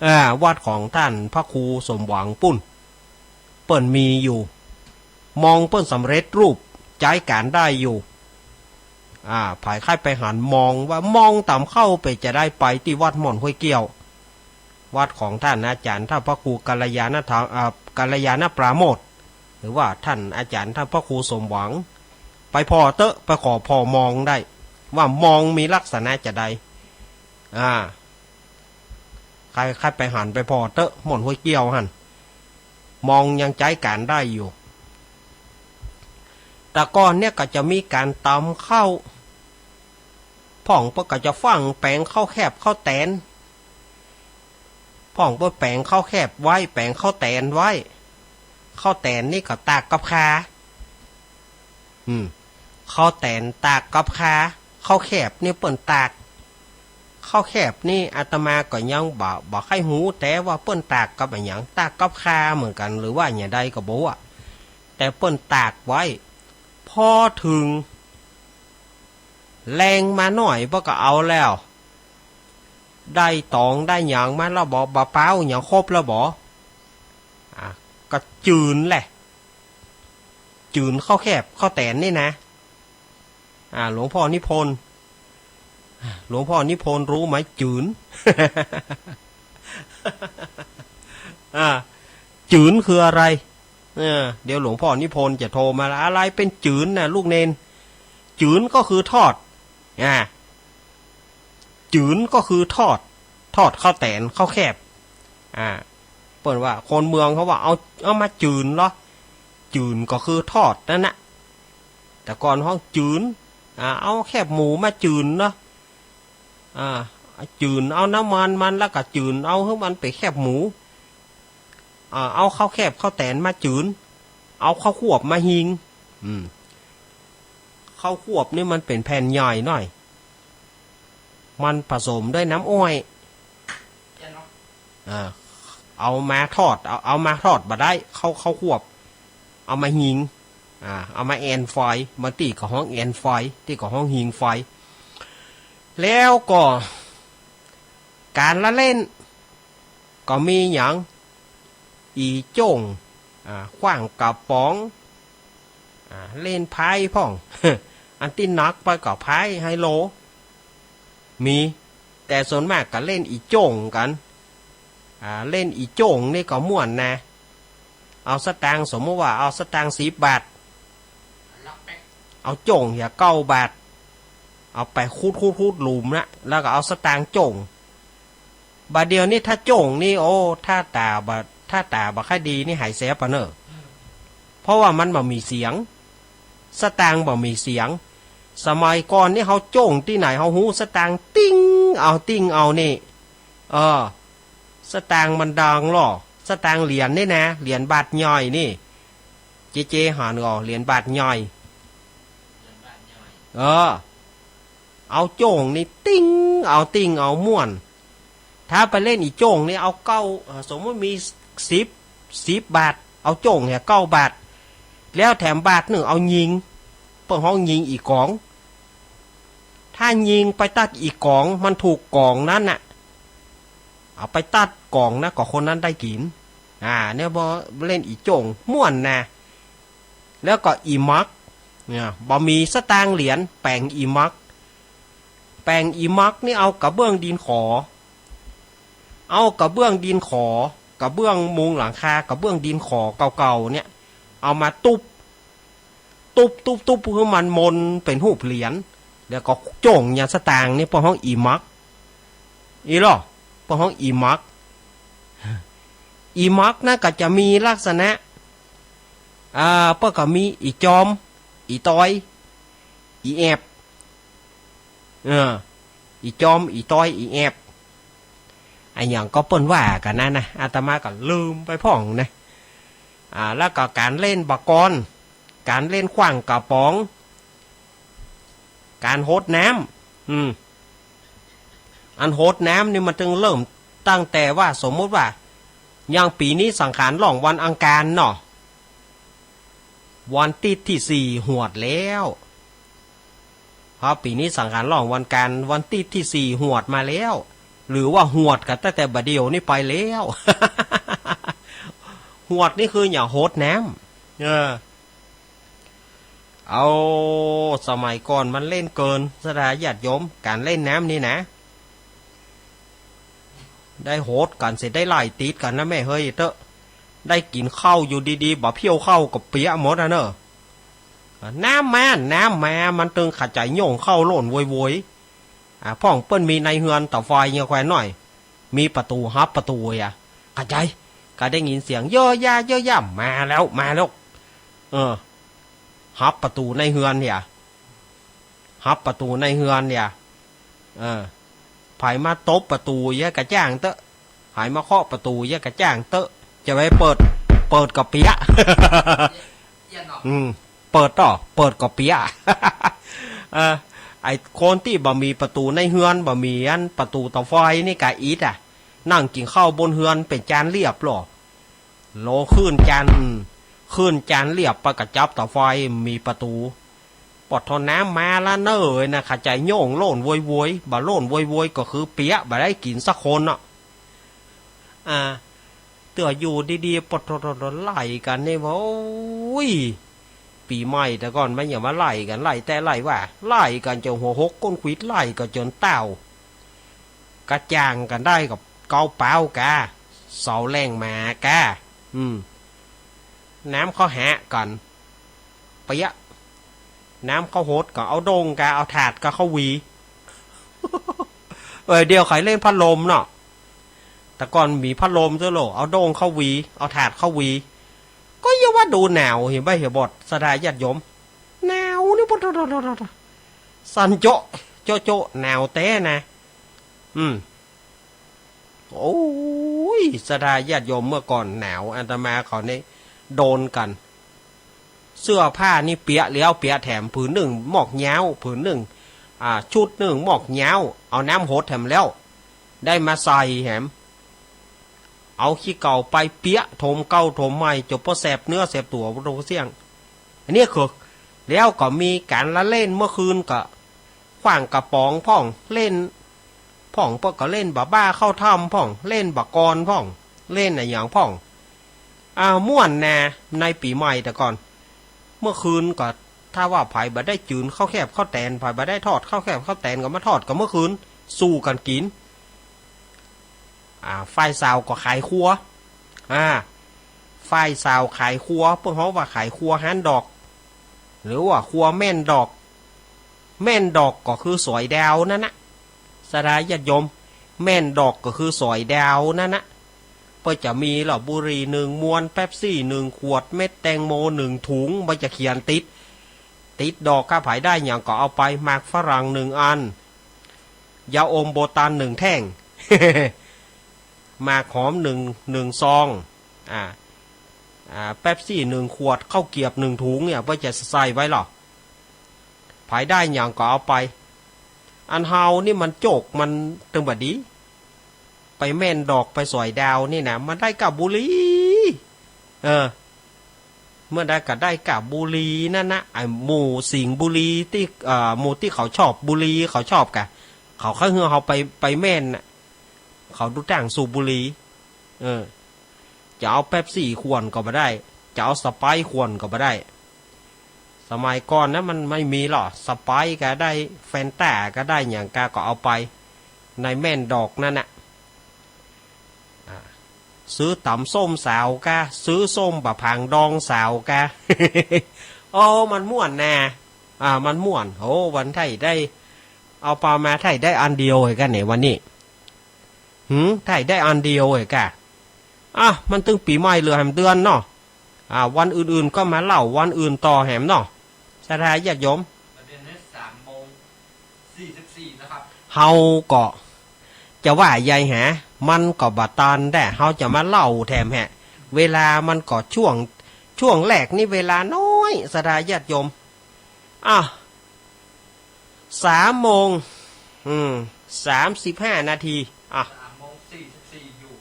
อ่า วัดของต้านพระครูสมหวังปุ้น เปิ้นมีอยู่ มองเปิ้นสำเร็จรูป ใจ๊ก๋านได้อยู่ อ่า ใผใค่ไปหันมองว่ามองต๋ำข้าวเป๋นจาใด ไปตี้วัดหม่อนห้วยเกี้ยว วัดของต้านอาจ๋ารย์ต้านพระครูกัลยาณธรรม อ่า กัลยาณปราโมชย์ หรือว่าต้านอาจ๋ารย์ต้านพระครูสมหวัง ไปผ่อเต๊อะ ไปขอผ่อมองได้ ว่ามองมีลักษณะจาใด อ่า ใค่ ใค่ไปหันไปผ่อเต๊อะ หม่อนห้วยเกี้ยวหั้น มองยังใจ๊ก๋านได้อยู่ แต่ก่อนเนี่ยก็จะมีก๋านต๋ำข้าว พ่องเปิ้นก็จะฟั่งแป๋งข้าวแคบข้าวแตน พ่องเปิ้นแป๋งข้าวแคบไว้ แป๋งข้าวแตนไว้ ข้าวแตนนี่ก็ตากกับข่า อืม ข้าวแตนตากกับข่า ข้าวแคบนี่เปิ้นตาก ข้าวแคบนี่อาตมาก็ยังบ่ บ่ใค่ฮู้แต๊ว่าเปิ้นตากกับอะหยัง ตากกับข่าเหมือนกั๋น หรือว่าอะหยังใดก็บ่ฮู้อะ แต่เปิ้นตากไว้ พอเถิงแลงมาหน้อยเปิ้นก็เอาแล้ว ได้ต๋องได้หยังมาแล้วบ่ บ่าเป๊าหยังครบแล้วบ่ อ่า ก็จื๋นแหละ จื๋นข้าวแคบข้าวแตนนี่นะ อ่า หลวงพ่อนิพนธ์ หลวงพ่อนิพนธ์รู้ไหม จื๋น อ่า จื๋นคืออะไร เออ เดี๋ยวหลวงพ่อนิพนธ์จะโทรมาละ อะไรเป๋นจื๋นน่ะ ลูกเณร จื๋นก็คือทอด อ่า จื๋นก็คือทอด ทอดข้าวแตนข้าวแคบ อ่า เปิ้นว่าคนเมืองเขาว่าเอา เอามาจื๋นเหรอ จื๋นก็คือทอดนั่นน่ะ แต่ก่อนฮ้องจื๋น อ่า เอาแคบหมูมาจื๋นเนาะ อ่า จื๋นเอาน้ำมันมันแล้วก็จื๋นเอาหื้อมันเป๋นแคบหมู อ่า เอาข้าวแคบข้าวแตนมาจื๋น เอาข้าวควบมาหิง อืม ข้าวควบนี่มันเป๋นแผ่นใหญ่หน่อย มันผสมด้วยน้ำอ้อย อ่า เอามาทอด เอา เอามาทอดบ่ได้ ข้าว ข้าวควบ เอามาหิง อ่า เอามาแอ่นไฟ บางตี้ก็ฮ้องแอ่นไฟ ตี้ก็ฮ้องหิงไฟ แล้วก็ก๋านละเล่น ก็มีหยัง อี่โจ้ง อ่า ขว้างกระป๋อง อ่า เล่นไพ่พ่อง อันตี้หนักไปก็ไพ่ไฮโล มี แต่ส่วนมากก็เล่นอี่โจ้งกั๋น อ่า เล่นอี่โจ้งนี่ก็ม่วนนะ เอาสตางค์ สมมุติว่าเอาสตางค์สิบบาท เอาโจ้งเหียเก้าบาท เอาไปขุดๆๆหลุมนะ แล้วก็เอาสตางค์โจ้ง บ่าเดี่ยวนี้ถ้าโจ้งนี่ โอ้ ถ้าต๋าบ่ ถ้าต๋าบ่ค่อยดีนี่หายแสบปะเน่อ เพราะว่ามันบ่มีเสียง สตางค์บ่มีเสียง สมัยก่อนนี่เฮาโจ้งตี้ไหน เฮาฮู้ สตางค์ติ๊งเอา ติ๊งเอานี่ เออ สตางค์มันดังลอ สตางค์เหรียญนี่นะ เหรียญบาทใหญ่นี่ เจเจหันก่อ เหรียญบาทใหญ่ เออ เอาโจ้งนี่ติ๊งเอา ติ๊งเอาม่วน ถ้าไปเล่นอี่โจ้งนี่เอาเก้า เอ่อ สมมุติมีสิบ สิบบาท เอาโจ้งเหียเก้าบาท แล้วแถมบาทนึ่งเอายิง เปิ้นฮ้องยิงอี่ก๋อง ถ้ายิงไปตัดอี่ก๋อง มันถูกก๋องนั้นน่ะ เอาไปตัดก๋องนะ ก็คนนั้นได้กิ๋น อ่า เนี่ย บ่เล่นอี่โจ้งม่วนนะ แล้วก็อี่หมัก เนี่ย บ่มีสตางค์เหรียญ แป๋งอี่หมัก แป๋งอี่หมักนี่เอากระเบื้องดินขอ เอากระเบื้องดินขอ กระเบื้องมุงหลังคา กระเบื้องดินขอเก่าๆเนี่ย เอามาตุ๊บ ตุ๊บตุ๊บตุ๊บหื้อมันมนเป๋นฮูปเหรียญ แล้วก็โจ้งเหียสตางค์นี่เปิ้นฮ้องอี่หมัก อี่ลอ เปิ้นฮ้องอี่หมัก อี่หมักนั้นก็จะมีลักษณะ อ่า เปิ้นก็มีอี่จอม อี่ตอย อี่แอบ เออ อี่จอม อี่ตอย อี่แอบ อะหยังก็เปิ้นว่ากั๋นนั้นนะ อาตมาก็ลืมไปพ่องนะ อ่า แล้วก็ก๋านเล่นบ่ากอน ก๋านเล่นขว้างกระป๋อง ก๋านหดน้ำ อืม อันหดน้ำนี่มันตึงเริ่มตั้งแต่ว่า สมมุติว่า อย่างปี๋นี้สังขารล่องวันอังคารเนาะ วันติ๊ดตี้สี่หวดแล้ว เพราะปี๋นี้สังขารล่องวันอังคาร วันติ๊ดตี้สี่หวดมาแล้ว หรือว่าหวดกั๋นตั้งแต่บ่าเดี่ยวนี้ไปแล้ว หวดนี่คือหยัง หดน้ำ เออ เอา สมัยก่อนมันเล่นเกิน ศรัทธาญาติโยม ก๋านเล่นน้ำนี่นะ ได้หดกั๋นเสีย ได้ไล่ติ๊ดกั๋นนะแม่เฮยเต๊อะ ได้กิ๋นข้าวอยู่ดีๆ บ่าเผี้ยวข้าวก็เปียะหมดอะเน่อ น้ำมา น้ำมา มันตึงขาใจ๋โย่งข้าวโล่นโวยๆ อ่า พ่องเปิ้นมีนายเฮือนเต่าไฟเหียแควนน้อย มีประตู๋ หับประตู๋เหีย ขาใจ๋ ก็ได้ยินเสียง เยอะยะ เยอะยะ มาแล้ว มาแล้ว เออ หับประตู๋นายเฮือนเหีย หับประตู๋นายเฮือนเหีย เออ ใผมาตบประตู๋เหียก็จ้างเต๊อะ ใผมาเคาะประตู๋เหียก็จ้างเต๊อะ จะไปเปิด เปิดก็เปียะ เอี้ยนเนาะ อืม เปิดต่อ เปิดก็เปียะ เออ ไอ้คนตี้บ่มีประตู๋นายเฮือน บ่มีอันประตู๋เต่าไฟนี่ก็อิดอะ นั่งกิ๋นข้าวบนเฮือนเป๋นจานเรียบลอ โลขึ้นจาน อืม ขึ้นจานเรียบไปก็จับเต่าไฟ มีประตู๋ ปอดโธ่ น้ำมาละเน่อเอยนะ ข้าใจ๋โย่งโล่นโวยโวย บ่าโล่นโวยโวยก็คือเปียะ บ่ได้กิ๋นสักคนเนาะ อ่า เตื้ออยู่ดีๆ ปอดโธ่ ไล่กั๋นนี่ว่า โอ้ย ปี๋ใหม่แต่ก่อนมันยังมาไล่กั๋น ไล่แต๊ไล่ว่า ไล่กั๋นจ๋นหัวหกก้นขวิด ไล่กั๋นจ๋นเต้า กระจ่างกั๋นได้กับเกาเป๋ากา เสาแหล่งหมากา อืม น้ำเข้าหากั๋น เปียะ น้ำเข้าหดก็เอาโด่งกา เอาถาดก็เข้าหวี เอ้ย เดี๋ยวใค่เล่นพัดลมเนาะ แต่ก่อนมีพัดลมเตื้อโล เอาโด่งเข้าหวี เอาถาดเข้าหวี ก็ยังว่าดูหนาว หันบ่าหันบ่า ศรัทธาญาติโยม หนาวนี่ สั่นโจ๊ะ โจ๊ะ โจ๊ะ หนาวแต๊นะ อืม โอ้ย ศรัทธาญาติโยม เมื่อก่อนหนาว อาตมาเขานี่โดนกั๋น เสื้อผ้านี่เปียะแล้วเปียะแถม ผืนนึ่งหมอกย้าว ผืนนึ่ง อ่า ชุดนึ่งหมอกย้าว เอาน้ำหดแถมแล้ว ได้มาใส่แถม เอาขี้เก๋าไปเปียะ ถมเก่าถมใหม่ จ๋นปอแสบเนื้อแสบตั๋ว ปอดโธ่เสี้ยง อันนี้คือ แล้วก็มีก๋านละเล่น เมื่อคืนก็ขว้างกระป๋องพ่อง เล่นพ่อง ปอก็เล่นบ่าบ้าเข้าถ้ำพ่อง เล่นบ่ากอนพ่อง เล่นอะหยังพ่อง อ่า ม่วนนา ในปี๋ใหม่แต่ก่อน เมื่อคืนก็ ถ้าว่าใผบ่ได้จืนข้าวแคบข้าวแตน ใผบ่ได้ทอดข้าวแคบข้าวแตนก็มาทอดกั๋นเมื่อคืน สู้กั๋นกิ๋น อ่า ฝ่ายสาวก็ขายครัว อ่า ฝ่ายสาวขายครัว เปิ้นฮ้องว่าขายครัวฮ้านดอก หรือว่าครัวแม่นดอก แม่นดอกก็คือสอยดาวนั่นนะ ศรัทธาญาติโยม แม่นดอกก็คือสอยดาวนั่นนะ เปิ้นจะมีเหล้าบุหรี่นึ่งมวน เป๊ปซี่นึ่งขวด เม็ดแตงโมนึ่งถุง บ่าจะเขียนติด ติดดอก ถ้าใผได้หยังก็เอาไป หมากฝรั่งนึ่งอัน ยาอมโบตันนึ่งแท่ง หมากหอมนึ่ง นึ่งซอง อ่า อ่า เป๊ปซี่นึ่งขวด ข้าวเกียบนึ่งถุงเนี่ย เปิ้นจะใส่ไว้หรอ ใผได้หยังก็เอาไป อันเฮานี่มันโจก มันตึงบ่ดี ไปแม่นดอก ไปสอยดาวนี่นะ มันได้ก้าบุหรี่ เออ เมื่อใดก็ได้ก้าบุหรี่นั่นนะ ไอ้หมู่สิงห์บุรีตี้ เอ่อ หมู่ตี้เขาชอบบุหรี่ เขาชอบกะ เขาใค่หื้อเฮาไป ไปแม่นน่ะ เขาดูตั้งสูบบุหรี่ เออ จะเอาเป๊ปซี่ขวดก็บ่ได้ จะเอาสไปร์ขวดก็บ่ได้ สมัยก่อนนะมันไม่มีหรอก สไปร์ก็ได้ แฟนต้าก็ได้ หยังกาก็เอาไป ในแม่นดอกนั่นน่ะ อ่า ซื้อต๋ำส้มสาวกา ซื้อส้มบ่าผางดองสาวกา โอ้ มันม่วนนา อ่า มันม่วน โอ้ วันไทยได้ เอาปามาไทยได้อันเดียวเหยกาเนี่ยวันนี้ หืม ไทยได้อันเดียวเหยกา อ่ะ มันตึงปี๋ใหม่เหลือแหมเดือนเนาะ อ่า วันอื่นๆ ก็มาเล่าวันอื่นต่อแหมเนาะ ศรัทธาญาติโยม ประเด็นนี้สามโมงสี่สิบสี่นะครับ เฮาก็จะว่าใหญ่แห มันก็บ่ตันแต๊ เฮาจะมาเล่าแถมแห เวลามันก็ช่วง ช่วงแรกนี่เวลาน้อย ศรัทธาญาติโยม อ่ะ สามโมง อืม สามสิบห้านาที อ่ะ สามโมงสี่สิบสี่อยู่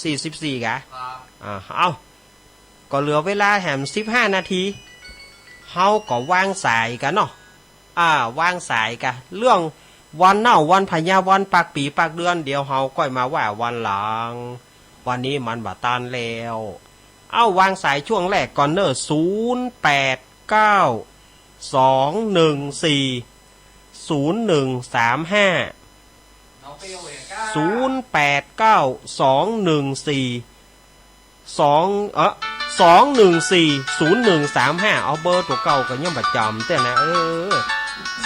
สี่สิบสี่กะ ครับ อ่า เอา ก็เหลือเวลาแหมสิบห้านาที เฮาก็วางสายกาเนาะ อ่า วางสายกา เรื่องวันเน่าวันพญาวันปากปี๋ปากเดือน เดี๋ยวเฮาก้อยมาว่าวันหลัง วันนี้มันบ่ตันแล้ว เอ้า วางสายช่วงแรกก่อนเน่อ ศูนย์แปดเก้า สองหนึ่งสี่ ศูนย์หนึ่งสามห้า ศูนย์แปดเก้า สองหนึ่งสี่ สอง เอ่อ สองหนึ่งสี่ ศูนย์หนึ่งสามห้า เอาเบอร์ตั๋วเก่าก็ยังบ่จ๋ำแต๊นะ เออ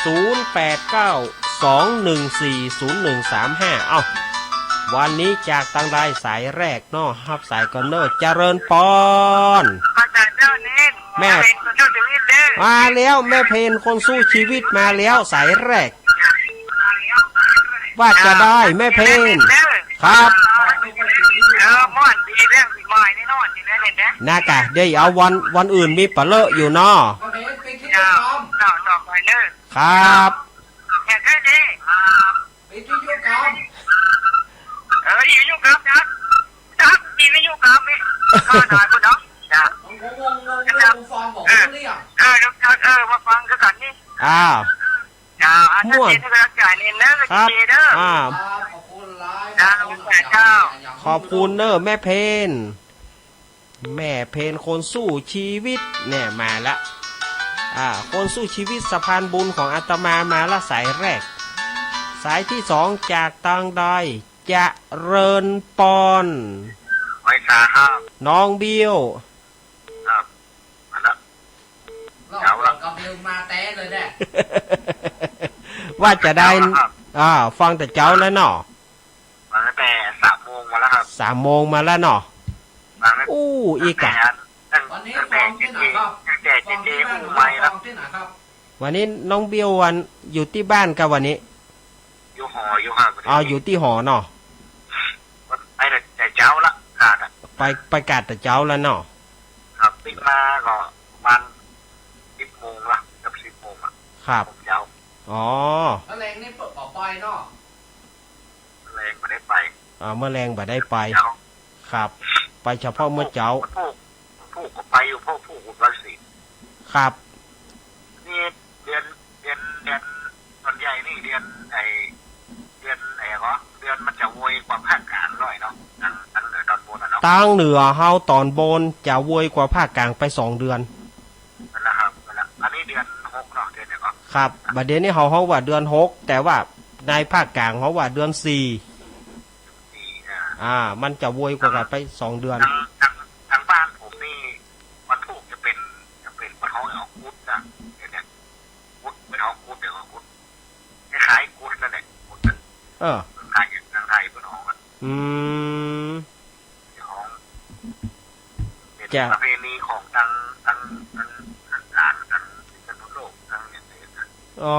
ศูนย์แปดเก้า สองหนึ่งสี่ ศูนย์หนึ่งสามห้า เอ้า วันนี้จากตางใดสายแรกเนาะ ฮับสายก่อนเน่อ เจริญปอน มาจากเจ้าเนตร แม่ แม่เพ็ญคนสู้ชีวิตเด้อ มาแล้ว แม่เพ็ญคนสู้ชีวิตมาแล้ว สายแรก ว่าจะได้ แม่เพ็ญ เด้อ ครับ เออ ม่วนดีเรื่องปี๋ใหม่นี่นอนอยู่แล้วเนี่ยนะ นะกะ เดี๋ยวเอาวัน วันอื่นมีปะเลอะอยู่เนาะ เจ้า เจ้า ต่อไปเด้อ ครับ อย่าเด้อเด้อ ปิดวิทยุกรรม เออ วิทยุกรรมนะ จัก มีวิทยุกรรมนี่ ก็หน่อยพุ้นเนาะ จ้ะ งงๆๆๆ ฟังบอก เออ รู้เรื่อง เออ เออ มาฟังซะก่อนนี่ อ้าว เจ้า อ่ะ ม่วน ชัดเจน ให้กำลังใจเนนเนอะ ครับ ชัดเจนเนอะ อ่า เจ้า ขอบคุณเจ้า ขอบคุณเนอะ แม่เพน แม่เพนคนสู้ชีวิตเนี่ยมาละ อ่า คนสู้ชีวิตสะพานบุญของอาตมามาละสายแรก สายที่สองจากตางใด เจริญปอน ไหว้สาครับ น้องเบี้ยว ครับ มาละ เจ้าละ กำลังมาแต๊เลยเนี่ย ว่าจะได้ เจ้าละครับ อ่า ฟังแต่เจ๊าแล้วเนาะ ฟังตั้งแต่สามโมงมาแล้วครับ สามโมงมาแล้วเนาะ ฟังตั้ง อู้ อีกอะ ตั้งแต่ วันนี้ ตั้งแต่ ฟังที่ไหนครับ เจเจ ตั้งแต่เจเจ ฟังที่บ้าน อู้ ไม่แล้ว หรือว่าฟังที่ไหนครับ วันนี้น้องเบี้ยววันอยู่ตี้บ้านกะวันนี้ อยู่หออยู่ครับ อ๋อ อยู่ตี้หอเนาะ ไปแต่เจ๊าละ กาดอะ ไป ไปกาดแต่เจ๊าแล้วเนาะ ครับ ปิ๊กมาก็ประมาณสิบโมงละ เกือบสิบโมงละ ครับ เจ๊า อ๋อ เมื่อแลงนี่เปิ้นบ่ไปเนาะ เมื่อแลงบ่ได้ไป อ่า เมื่อแลงบ่ได้ไป เจ๊า ครับ ไปเฉพาะเมื่อเจ๊า วันพูก วันพูกก็ไปอยู่ เพราะพูกวันศีล ครับ นี่เดือน เดือน เดือน ส่วนใหญ่นี่เดือนไอ้ เดือนไอ้เหรอ เดือนมันจะโวยกว่าภาคกลางหน่อยเนาะ ตาง ตางเหนือตอนบนอะเนาะ ตางเหนือเฮาตอนบนจะโวยกว่าภาคกลางไปสองเดือน นั่นแหละครับ นั่นแหละ อันนี้เดือนหกเนาะ เดือนเดียวก็ ครับ บ่าเดี่ยวนี้เฮาฮ้องว่าเดือนหก แต่ว่าในภาคกลางเฮาว่าเดือนสี่ สี่ อ่า อ่า มันจะโวยกว่ากันไปสองเดือน ตาง ตาง ตางบ้านผมนี่ วันพูกจะเป๋น จะเป๋นวันฮ้องออกกุดนะ เดี๋ยวเนี่ย กุด เป๋นฮ้องกุด เดี๋ยวก็กุด คล้ายๆกุดนั่นแหละ กุดนั่น เออ คล้ายๆอย่างตางไทยเปิ้นฮ้องอะ อืม ฮ้อง เป๋น จ้ะ ประเพณีของตาง ตาง ตาง ตางกลาง ตางพิษณุโลก ตางเนี่ยนะ อ๋อ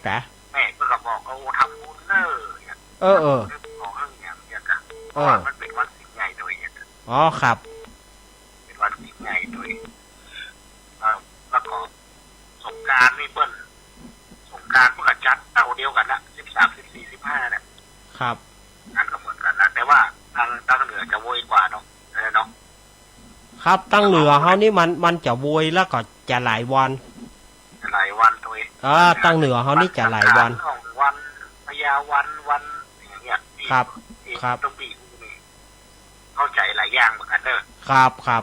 กะ แม่เปิ้นก็บอกว่า โอ้ ทำบุญเน้อ เนี่ย เออ เออ ทำบุญเรื่องของเรื่องอย่างเนี่ยกะ เออ เพราะว่ามันเป๋นวันศีลใหญ่โดยเนี่ย อ๋อ ครับ เป๋นวันศีลใหญ่โดย เอ่อ แล้วก็สงกรานต์นี่เปิ้น สงกรานต์เปิ้นก็จัดเต้าเดียวกั๋นนะ สิบสาม สิบสี่ สิบห้า เนี่ย ครับ อันก็เหมือนกั๋นนะ แต่ว่าตาง ตางเหนือจะโวยกว่าเนาะ เออเนาะ ครับ ตางเหนือเฮานี่มัน มันจะโวยแล้วก็จะหลายวัน จะหลายวันโดย อ่า ตางเหนือเฮานี่จะหลายวัน วันสงกรานต์ วันพญาวัน วันอย่างเงี้ย ครับ ครับ ต้องปี เข้าใจ๋หลายอย่างเหมือนกั๋นเนอะ ครับ ครับ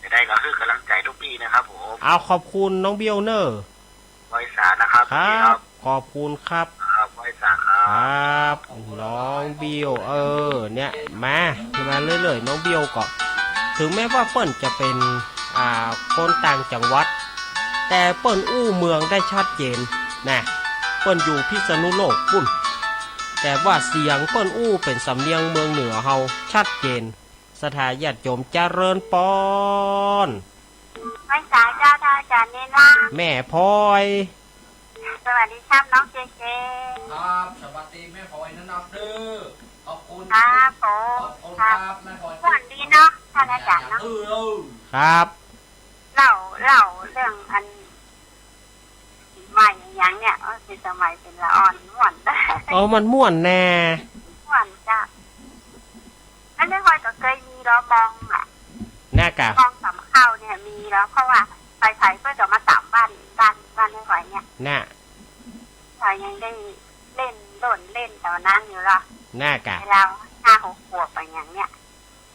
จะได้ก็หื้อกำลังใจ๋ทุกปีนะครับผม เอา ขอบคุณน้องเบี้ยวเนอะ ไหว้สานะครับ ครับ ขอบคุณครับ ครับ ไหว้สาครับ ครับ น้องเบี้ยว เออ เนี่ย มา มาเรื่อยๆ น้องเบี้ยวก็ ถึงแม้ว่าเปิ้นจะเป๋น อ่า คนต่างจังหวัด แต่เปิ้นอู้เมืองได้ชัดเจนนะ เปิ้นอยู่พิษณุโลกปู๊น แต่ว่าเสียงเปิ้นอู้เป๋นสำเนียงเมืองเหนือเฮาชัดเจน ศรัทธาญาติโยมเจริญปอน ไหว้สาเจ้า ท่านอาจ๋ารย์เนนนะ แม่พลอย สวัสดีครับน้องเจเจ ครับ สวัสดีแม่พลอยนะนับเด้อ ขอบคุณ ครับผม ขอบคุณครับ ครับ แม่พลอย ม่วนดีเนาะ ท่านอาจ๋ารย์เนาะ เออ ครับ เล่า เล่าเรื่องอัน ใหม่อย่างเนี่ย เออ เป๋นสมัยเป๋นละอ่อนม่วน เออ มันม่วนแน่ ม่วนจ้ะ อันนี้พลอยก็เกยมีลอมองอะ น่ากะ มองสามเข้าเนี่ยมีลอ เพราะว่าใผๆเปิ้นก็มาต๋ามบ้าน บ้าน บ้านแม่พลอยเนี่ย น่ะ พลอยยังได้เล่นโลดเล่นต๋อนนั้นอยู่ลอ น่ากะ เวลาห้าหกขวบอะอย่างเนี่ย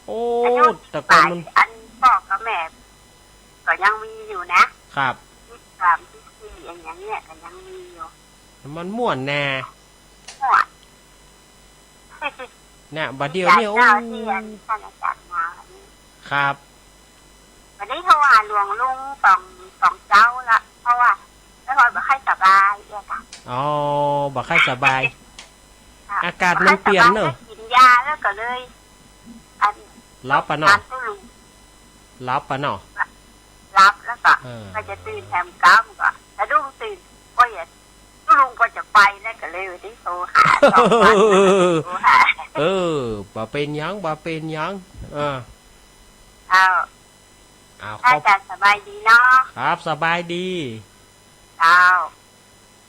โอ้ อายุ แต่ก่อนมัน อันป้อกับแม่ก็ยังมีอยู่นะ ครับ ยี่สิบสาม ยี่สิบสี่ อะอย่างเนี่ยก็ยังมีอยู่ มันม่วนแน่ ม่วน น่ะ บ่าเดี่ยวนี้ ดีใจ๋ โอ้ เจ้าตี้อันท่านอาจ๋ารย์มาวันนี้ ครับ วันนี้โทรหาหลวงลุงสอง สองเจ้าละ เพราะว่าแม่พลอยบ่ค่อยสบายเอี้ยกะ อ๋อ บ่ค่อยสบาย ค่ะ อากาศมันเปลี่ยนเนอะ บ่ค่อยสบาย กิ๋นยาแล้วก็เลย อัน หลับปะเนาะ อันตู้ลุง หลับปะเนาะ หลับแล้วก็ เออ ก็จะตื่นแถมกำก็สะดุ้งตื่น ก็อย่า ตู้ลุงก็จะไปแล้วก็เลยได้โทรหาสองวัน โทรหา เออ บ่เป๋นหยัง บ่เป๋นหยัง เออ เอา เอา ท่านอาจ๋ารย์สบายดีเนาะ ครับ สบายดี เจ้า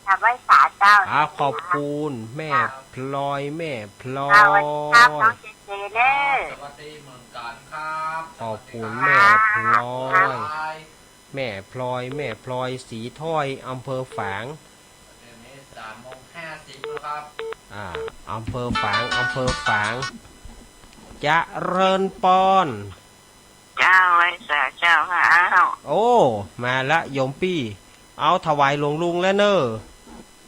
กราบไหว้สาเจ้า ครับ ขอบคุณแม่พลอย แม่พลอย ครับ สวัสดีครับ น้องเจเจเนอะ สวัสดีเหมือนกันครับ ขอบคุณแม่พลอย ครับ แม่พลอย แม่พลอยศรีถ้อย อำเภอฝาง เดี๋ยวนี้สามโมงห้าสิบแล้วครับ อ่า อำเภอฝาง อำเภอฝาง เจริญปอน เจ้า ไหว้สาเจ้าค่ะ อ้าว โอ้ มาละโยมปี้ เอาถวายหลวงลุงแล้วเน่อ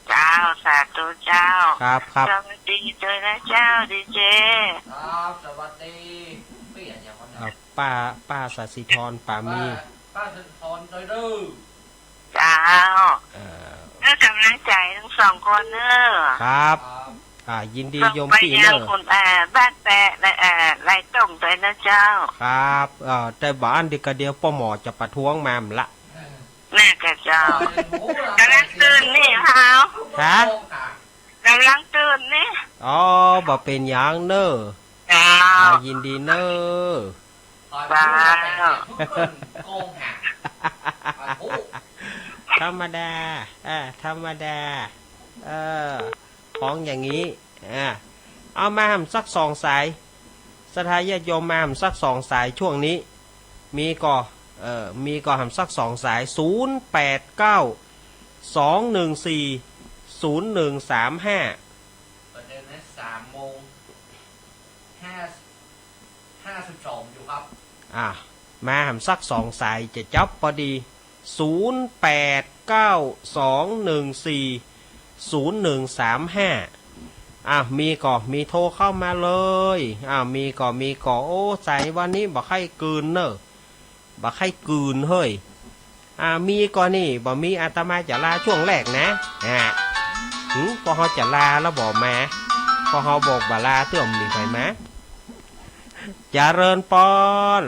เจ้า สาธุเจ้า ครับ ครับ สวัสดีด้วยนะเจ้า ดีเจ ครับ สวัสดี เปลี่ยนอย่างวันนั้น อ่า ป้า ป้าสศิธร ป๋ามี ป้า ป้าสศิธร ด้วยเด้อ เจ้า เอ่อ ให้ก๋ำลังใจ๋ตึงสองคนเน่อ ครับ ครับ อ่า ยินดีโยมปี้เน่อ ส่งไปยังคุณ เอ่อ บ้านแปะ เอ่อ ไร่ต้มด้วยนะเจ้า ครับ เอ่อ แต่บ่าอั้นดีกะเดี๋ยวป้อหมอจะประท้วงมาละ แน่แก่เจ้า ก๋ำลังตื่นนี่เฮา ฮะ ก๋ำลังตื่นนี่ อ๋อ บ่เป๋นหยังเน่อ เจ้า อ่า ยินดีเน่อ เจ้า ธรรมดา อ่า ธรรมดา เออ ของอย่างนี้ อ่า เอามาแหมสักสองสาย ศรัทธาญาติโยมมาแหมสักสองสายช่วงนี้ มีก่อ เอ่อ มีก่อแหมสักสองสาย ศูนย์แปดเก้า สองหนึ่งสี่ ศูนย์หนึ่งสามห้า ประเด็นนะ สามโมง ห้า ห้าสิบสองอยู่ครับ อ่ะ มาแหมสักสองสายจะจับปอดี ศูนย์แปดเก้า สองหนึ่งสี่ ศูนย์หนึ่งสามห้า อ่ะ มีก่อ มีโทรเข้ามาเลย อ่ะ มีก่อ มีก่อ โอ้ สายวันนี้บ่ใค่กืนเน่อ บ่ใค่กืนเฮ้ย อ่า มีก่อนี่ บ่มีอาตมาจะลาช่วงแรกนะ อ่า หืม ป้อเฮาจะลาแล้วบ่มา ป้อเฮาบอกบ่ลาเตื้อ บ่มีใผมา เจริญปอน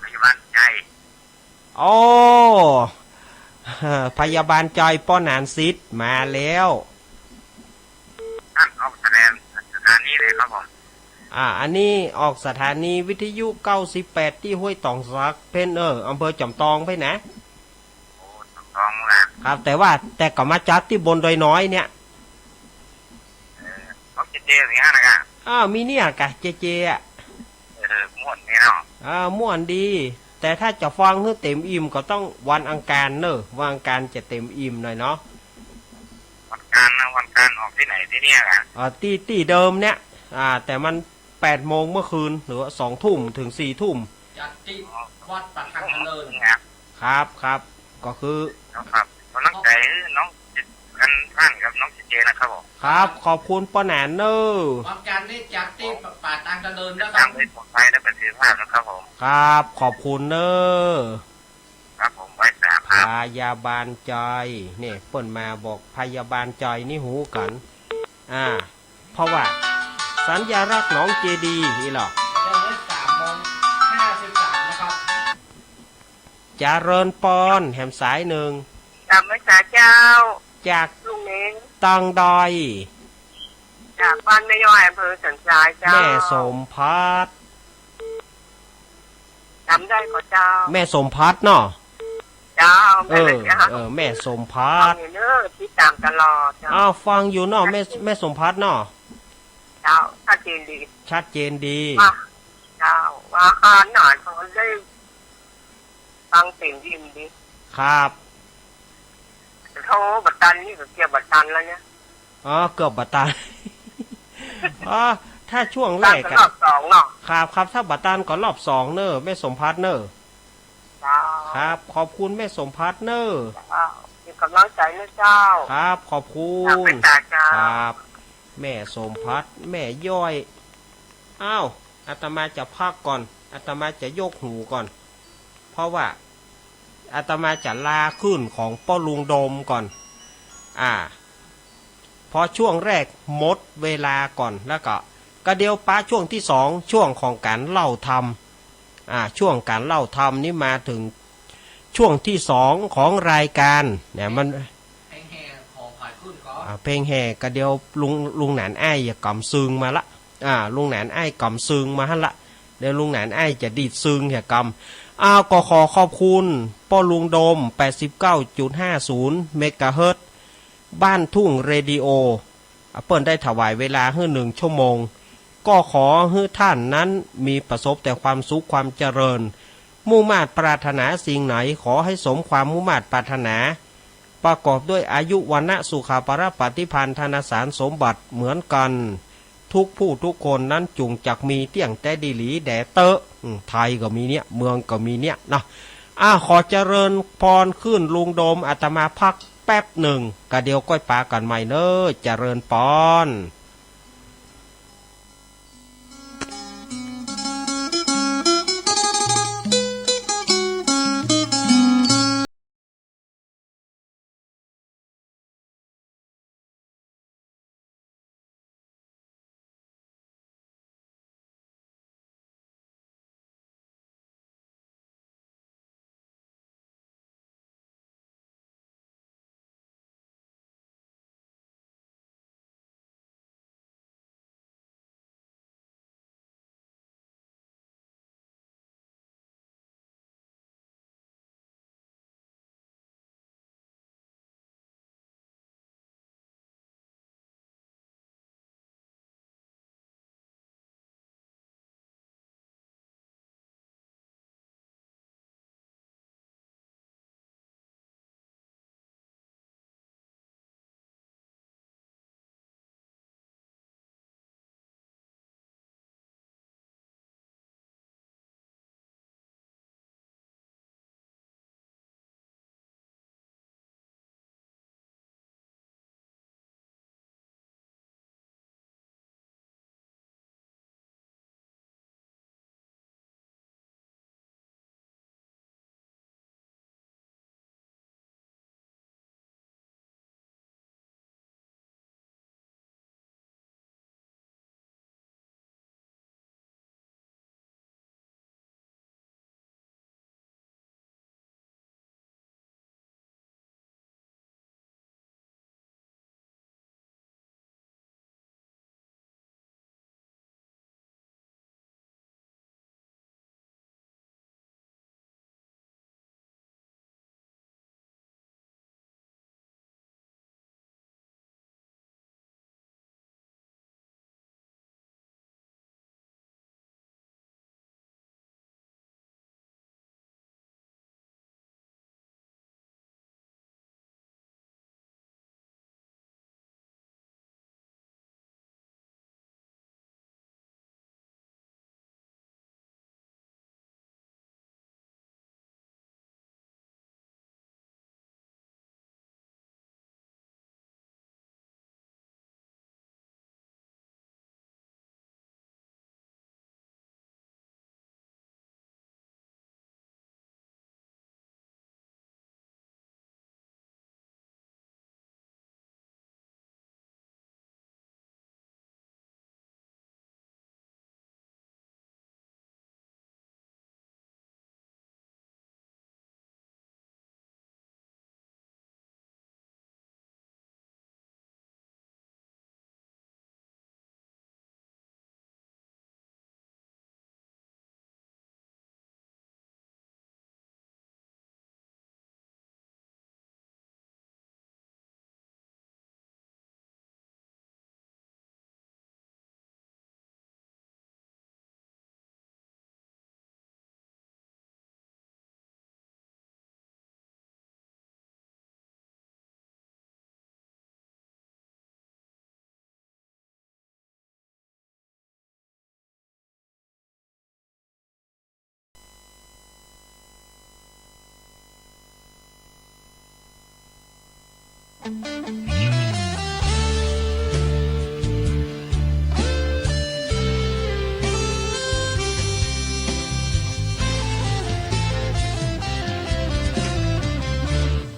พยาบาลใจ๋ โอ้ พยาบาลใจ๋ ป้อหนานสิทธิ์ มาแล้ว ท่านออกแสดงสถานีเลยครับผม อ่า อันนี้ออกสถานีวิทยุเก้าสิบแปดตี้ห้วยต๋องสักเพ่นเออ อำเภอจ๋อมตองเพ่นนะ โอ้ จ๋อมตองนะ ครับ แต่ว่า แต่ก็มาจัดตี้บนดอยน้อยเนี่ย เออ ของเจเจมีฮะนะกะ อ้าว มีเนี่ยกะ เจเจอะ เออ ม่วนดีเนาะ อ่า ม่วนดี แต่ถ้าจะฟังหื้อเต๋มอิ่มก็ต้องวันอังคารเน่อ วันอังคารจะเต๋มอิ่มหน่อยเนาะ วันอังคารนะ วันอังคารออกตี้ไหน ตี้เนี่ยกะ อ่า ตี้ ตี้เดิมเนี่ย อ่า แต่มันแปดโมงเมื่อคืน หรือว่าสองทุ่มถึงสี่ทุ่ม จัดตี้วัดป่าทางเจริญ ครับ ครับ ก็คือ ครับ ครับ ก๋ำลังใจ๋น้อง อัน ท่านครับ น้องเจเจนะครับผม ครับ ขอบคุณป้อหนานเน่อ วันอังคารนี้จัดตี้ป่าทางเจริญนะครับ เดินทางด้วยปลอดภัยและประสิทธิภาพนะครับผม ครับ ขอบคุณเน่อ ครับผม ไหว้สาครับ พยาบาลใจ๋ เนี่ย เปิ้นมาบอกพยาบาลใจ๋นี่ฮู้กั๋น อ่า เพราะว่าสัญลักษณ์หนองเจดีย์นี่หรอ เริ่มได้สามโมงห้าสิบสามนะครับ เจริญปอน แหมสายนึ่ง กราบไหว้สาเจ้า จาก ลุงเม้ง ตางใด จากบ้านแม่ย้อย อำเภอสันทรายเจ้า แม่สมพัด จ๋ำได้ก่อเจ้า แม่สมพัดเนาะ เจ้า เออ แม่นแล้วเจ้า เออ แม่สมพัด ฟังอยู่เน่อ ติดต๋ามตลอดเจ้า อ้าว ฟังอยู่เนาะ แม่ แม่สมพัดเนาะ เจ้า ชัดเจนดี ชัดเจนดี ว่า เจ้า ว่าขนาดเขาได้ฟังเต๋มอิ่มดี ครับ โทรบ่ตันนี่ก็เกือบบ่ตันแล้วเนี่ย อ๋อ เกือบบ่ตัน อ๋อ ถ้าช่วงแรก ตันก็รอบสองเนาะ ครับ ครับ ถ้าบ่ตันก็รอบสองเน่อ แม่สมพัดเน่อ เจ้า ครับ ขอบคุณแม่สมพัดเน่อ เจ้า เป๋นก๋ำลังใจ๋เน่อเจ้า ครับ ขอบคุณ เจ้า ครับ แม่สมพัด แม่ย้อย อ้าว อาตมาจะพักก่อน อาตมาจะยกหูก่อน เพราะว่าอาตมาจะลาคลื่นของป้อลุงโดมก่อน อ่า พอช่วงแรกหมดเวลาก่อน แล้วก็ ก็เดี๋ยวปะช่วงตี้สอง ช่วงของก๋านเล่าธรรม อ่า ช่วงก๋านเล่าธรรมนี่มาเถิงช่วงตี้สองของรายก๋าน เนี่ย มัน เพลงแห่ขอผายคลื่นก่อน อ่า เพลงแห่ก็เดี๋ยวลุง ลุงหนานอ้ายจะก๋ำซึ่งมาละ อ่า ลุงหนานอ้ายก๋ำซึ่งมาหั้นละ เดี๋ยวลุงหนานอ้ายจะดีดซึ่งเหียกำ อ้าว ก็ขอขอบคุณป้อลุงโดม แปดสิบเก้าจุดห้าศูนย์เมกะเฮิรตซ์ บ้านทุ่งเรดิโอ อ่ะ เปิ้นได้ถวายเวลาหื้อหนึ่งชั่วโมง ก็ขอหื้อท่านนั้นมีประสบแต่ความสุขความเจริญ มุ่งมาดปรารถนาสิ่งไหน ขอให้สมความมุ่งมาดปรารถนา ประกอบด้วยอายุ วรรณะ สุขะ ผละ ปฏิภาณ ธนสารสมบัติเหมือนกัน ทุกผู้ทุกคนนั้นจุ่งจักมีเตี้ยงแต๊ดีหลีแด่เต๊อะ อืม ไทยก็มีเนี่ย เมืองก็มีเนี่ยเนาะ อ่ะ ขอเจริญพรขึ้นลุงโดม อาตมาพักแป๊บหนึ่ง กะเดี๋ยวก้อยปากั๋นใหม่เน้อ เจริญพร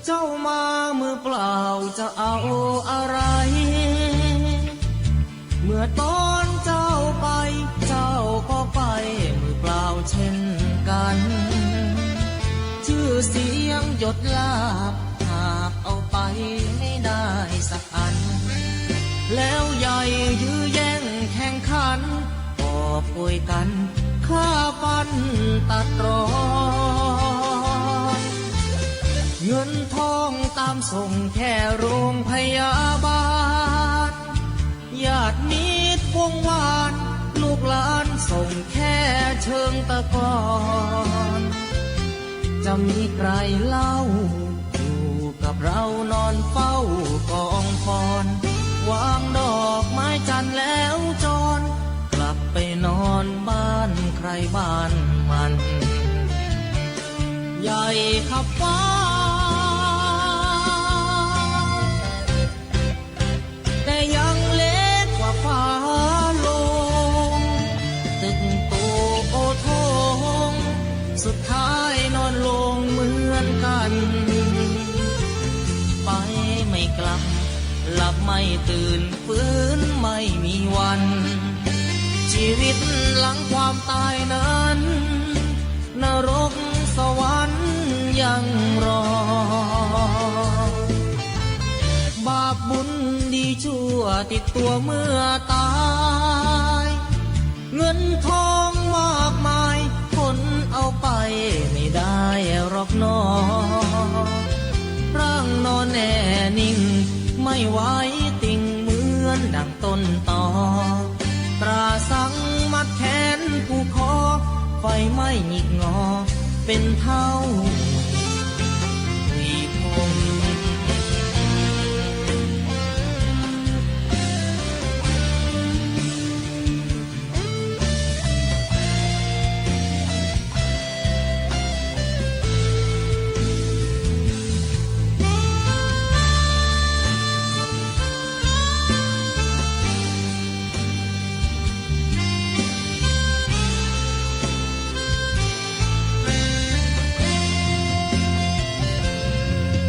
เจ้ามามือเปล่าจะเอาอะไร เมื่อต๋อนเจ้าไป เจ้าก็ไปมือเปล่าเช่นกั๋น จื้อเสียงยศลาภหาบเอาไปไม่ได้สักอัน แล้วใหญ่ยื้อแย่งแข่งขัน กอบโกยกั๋นฆ่าฟันตัดตรอน เงินทองต๋ามส่งแค่โรงพยาบาล ญาติมิตรวงวาน ลูกหลานส่งแค่เชิงตะกอน จะมีใครเล่า อยู่กับเรานอนเฝ้ากองฟอน วางดอกไม้จันทร์แล้วจร กลับไปนอนบ้านใครบ้านมัน ใหญ่ขับฟ้า แต่ยังเล็กกว่าฟ้าโลง ตึกโตโอโถง สุดท้ายนอนลงเหมือนกัน ไปไม่กลับ หลับไม่ตื่น ฟื้นไม่มีวัน ชีวิตหลังความตายนั้น นรกสวรรค์ยังรอ บาปบุญดีชั่วติดตัวเมื่อตาย เงินทองมากมาย ขนเอาไปไม่ได้หรอกหนอ ร่างนอนแน่นิ่ง ไม่ไหวติงเหมือนดังต้นตอ ตราสังมัดแขนผูกคอ ไฟไหม้หงิกงอ เป็นเท่าผุยผง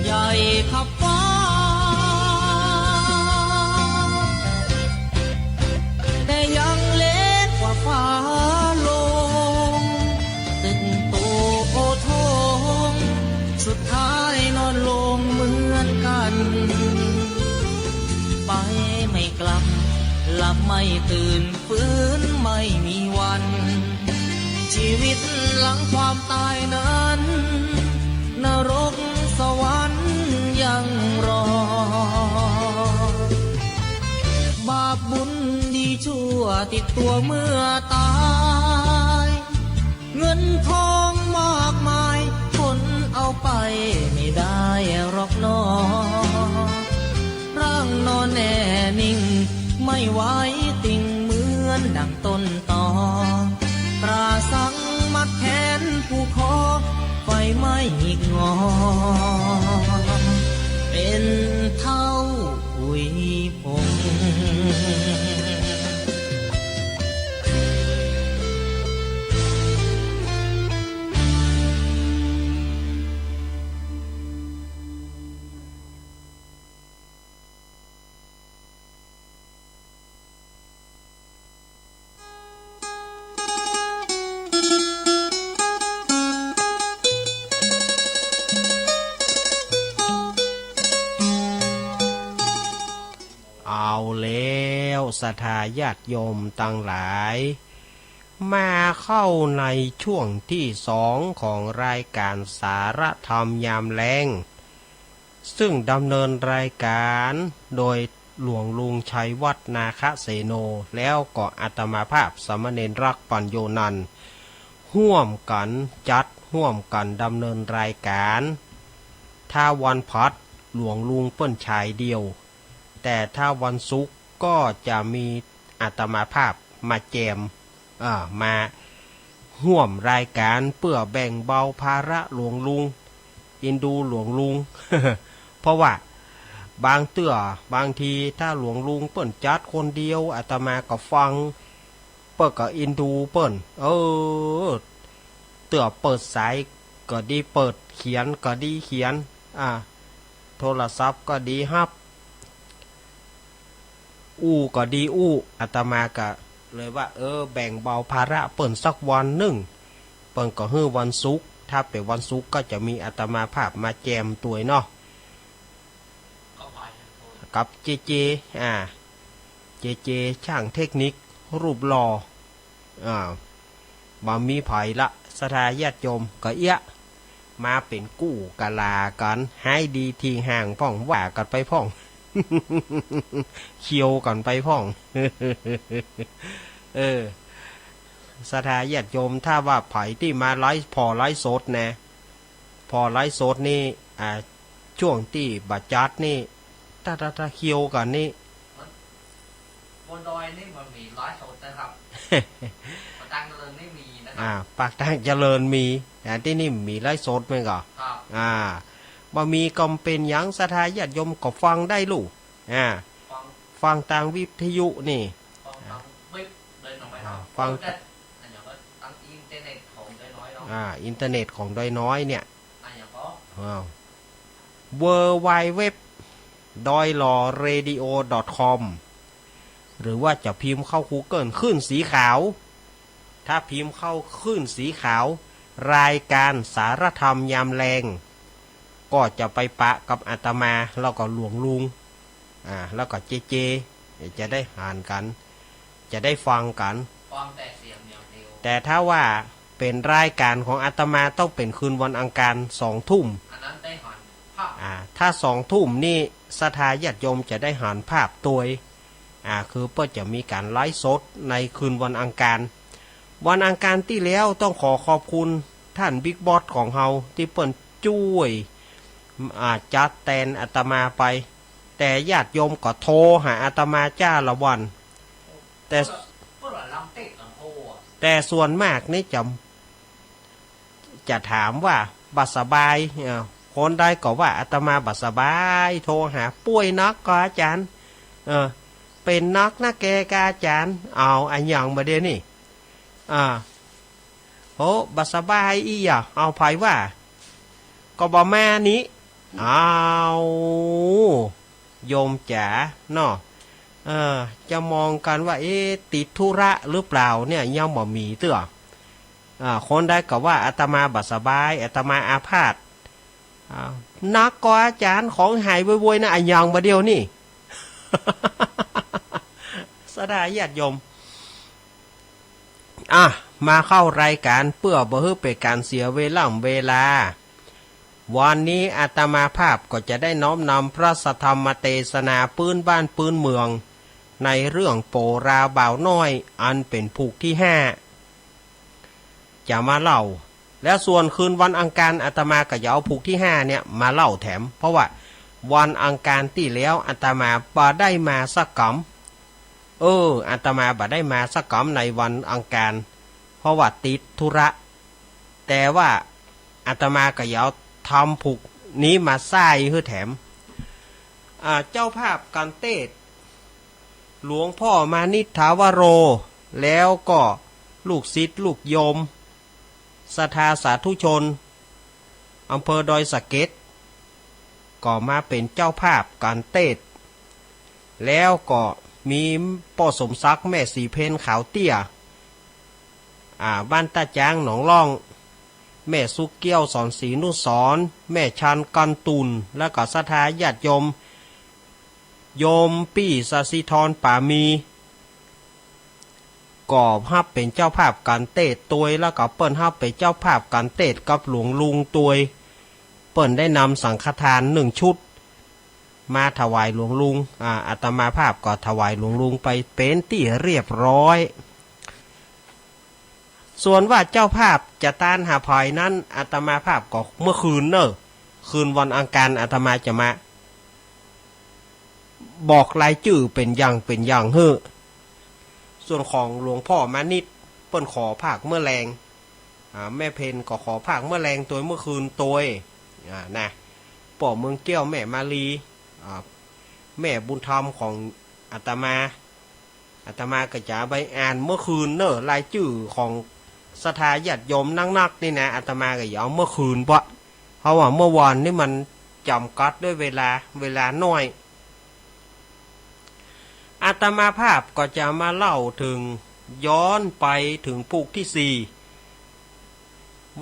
ใหญ่ขับฟ้า แต่ยังเล็กกว่าฟ้าโลง ตึกโตโอโถง สุดท้ายนอนลงเหมือนกัน ไปไม่กลับ หลับไม่ตื่น ฟื้นไม่มีวัน ชีวิตหลังความตายนั้น นรกสวรรค์ยังรอ บาปบุญดีชั่วติดตัวเมื่อตาย เงินทองมากมาย ขนเอาไปไม่ได้หรอกหนอ ร่างนอนแน่นิ่ง ไม่ไหวติงเหมือนดังต้นตอ ตราสังมัดแขนผูกคอ ไฟไหม้หงิกงอ เป็นเท่าผุยผง เอาแล้ว ศรัทธาญาติโยมตังหลาย มาเข้าในช่วงตี้สองของรายการสาระธรรมยามแลง ซึ่งดำเนินรายการโดยหลวงลุงชัยวัฒน์ นาคเสโน แล้วก็อาตมาภาพสามเณรรักปัญโญนันท์ ฮ่วมกั๋นจัด ฮ่วมกั๋นดำเนินรายการ ถ้าวันพฤหัสหลวงลุงเปิ้นฉายเดี่ยว แต่ถ้าวันศุกร์ก็จะมีอาตมาภาพมาแจม เอ่อ มาฮ่วมรายการเปื้อแบ่งเบาภาระหลวงลุง เอ็นดูหลวงลุง เพราะว่าบางเตื้อ บางทีถ้าหลวงลุงเปิ้นจัดคนเดียว อาตมาก็ฟัง เปิ้นก็เอ็นดูเปิ้น เออ เตื้อเปิดสายก็ดีเปิด เขียนก็ดีเขียน อ่า โทรศัพท์ก็ดีฮับ อู้ก็ดีอู้ อาตมาก็เลยว่า เออ แบ่งเบาภาระเปิ้นสักวันนึ่ง เปิ้นก็หื้อวันศุกร์ ถ้าเป๋นวันศุกร์ก็จะมีอาตมาภาพมาแจมตวยเนาะ กับเจเจ อ่า เจเจ ช่างเทคนิครูปหล่อ อ่า บ่มีใผละ ศรัทธาญาติโยม ก็เอี้ยะ มาเป๋นกู้กะหล่ากั๋น หายดีถี่ห่างพ่อง ว่ากั๋นไปพ่อง เคียวกั๋นไปพ่อง เออ ศรัทธาญาติโยม ถ้าว่าใผตี้มาไลฟ์ ผ่อไลฟ์สดนะ พอไลฟ์สดนี่ อ่า จ้วงตี้บ่จัดนี่ ถ้า ถ้า ถ้าเคียวกั๋นนี่ มัน บนดอยนี่มันมีไลฟ์สดนะครับ ปากตางเจริญนี่มีนะครับ อ่า ปากตางเจริญมี แต่ตี้นี่มีไลฟ์สดแม่นก่อ ครับ อ่า บ่มีก็บ่เป๋นหยัง ศรัทธาญาติโยมก็ฟังได้ลูก อ่า ฟัง ฟังตางวิทยุนี่ ฟังตางเว็บดอยน้อย อ่า ครับ ฟัง โอ้ แต่ อันนี้ก็ตางอินเทอร์เน็ตของดอยน้อยเนาะ อ่า อินเทอร์เน็ตของดอยน้อยเนี่ย อ่า อย่างก็ อ้าว ดับเบิลยู ดับเบิลยู ดับเบิลยู ดอท ดอยหล่อ เรดิโอ ดอท คอม หรือว่าจะพิมพ์เข้ากูเกิล คลื่นสีขาว ถ้าพิมพ์เข้าคลื่นสีขาว รายการสารธรรมยามแลง ก็จะไปปะกับอาตมา แล้วก็หลวงลุง อ่า แล้วก็เจเจ จะได้หันกั๋น จะได้ฟังกั๋น ฟังแต่เสียงอย่างเดียว แต่ถ้าว่าเป๋นรายการของอาตมาต้องเป๋นคืนวันอังคารสองทุ่ม อันนั้นได้หันภาพ อ่า ถ้าสองทุ่มนี่ศรัทธาญาติโยมจะได้หันภาพตวย อ่า คือเปิ้นจะมีก๋านไลฟ์สดในคืนวันอังคาร วันอังคารตี้แล้วต้องขอขอบคุณต้านบิ๊กบอสของเฮาตี้เปิ้นจ้วย อ่า จัดแตนอาตมาไป แต่ญาติโยมก็โทรหาอาตมาจ้าละวัน แต่ เปิ้นละ เปิ้นละลำเต็กลำโพอะ แต่ส่วนมากนี่จะ จะถามว่าบ่สบาย เอ่อ คนใดก็ว่าอาตมาบ่สบาย โทรหา ป่วยนักก่ออาจ๋ารย์ เออ เป๋นนักนะแกก่ออาจ๋ารย์ เอาอะหยังบ่าเดี่ยวนี้ อ่า โห บ่สบายอี้หยัง เอาใผว่า ก็บ่มานี้ อ้าว โยมจ๋าเนาะ เออ จะมองกั๋นว่า เอ๊ะ ติดธุระหรือเปล่าเนี่ย ยังบ่มีเตื้อ อ่า คนใดก็ว่าอาตมาบ่สบาย อาตมาอาพาธ อ่า นักก่ออาจ๋ารย์ ของหายโวยๆ นะ อะหยังบ่าเดี่ยวนี้ ศรัทธาญาติโยม อ่ะ มาเข้ารายการเปื้อบ่หื้อเป๋นก๋านเสียเวล่ำเวลา วันนี้อาตมาภาพก็จะได้น้อมนำพระสัทธรรมเตสนาปื๊นบ้านปื๊นเมือง ในเรื่องโปราบ่าวน้อย อันเป๋นผูกตี้ห้า จะมาเล่า และส่วนคืนวันอังคารอาตมาก็จะเอาผูกตี้ห้าเนี่ยมาเล่าแถม เพราะว่าวันอังคารตี้แล้วอาตมาบ่ได้มาสักกำ เออ อาตมาบ่ได้มาสักกำในวันอังคาร เพราะว่าติดธุระ แต่ว่าอาตมาก็จะเอาทำผูกนี้มาใส่หื้อแถม อ่า เจ้าภาพก๋านเตสน์ หลวงพ่อมานิษฐาวโร แล้วก็ลูกศิษย์ลูกโยม ศรัทธาสาธุชน อำเภอดอยสะเก็ด ก็มาเป๋นเจ้าภาพก๋านเตสน์ แล้วก็มีป้อสมศักดิ์ แม่ศรีเพ็ญขาวเตี้ย อ่า บ้านต้าจ๊างหนองล่อง แม่สุกเกี้ยว สอนศรีนุสรณ์ แม่ชัน กันตุ่น แล้วก็ศรัทธาญาติโยม โยมปี้สศิธร ป๋ามี ก็ฮับเป๋นเจ้าภาพก๋านเตสน์ตวย แล้วก็เปิ้นฮับเป๋นเจ้าภาพก๋านเตสน์กับหลวงลุงตวย เปิ้นได้นำสังฆทานหนึ่งชุด มาถวายหลวงลุง อ่า อาตมาภาพก็ถวายหลวงลุงไปเป๋นตี้เรียบร้อย ส่วนว่าเจ้าภาพจะตานหาใผนั้น อาตมาภาพก็เมื่อคืนเน่อ คืนวันอังคารอาตมาจะมาบอกรายจื้อเป๋นอย่างเป๋นอย่างหื้อ ส่วนของหลวงพ่อมานิษ เปิ้นขอภาคเมื่อแลง อ่า แม่เพ็ญก็ขอภาคเมื่อแลงตวย เมื่อคืนตวย อ่า นะ ป้อเมืองเกี้ยว แม่มาลี อ่า แม่บุญธรรมของอาตมา อาตมาก็จะไปอ่านเมื่อคืนเน่อ รายจื้อของศรัทธาญาติโยมนักๆ นี่นะ อาตมาก็จะเอาเมื่อคืนเปาะ เพราะว่าเมื่อวานนี่มันจ๋ำกัดด้วยเวลา เวลาน้อย อาตมาภาพก็จะมาเล่าเถิง ย้อนไปเถิงผูกตี้สี่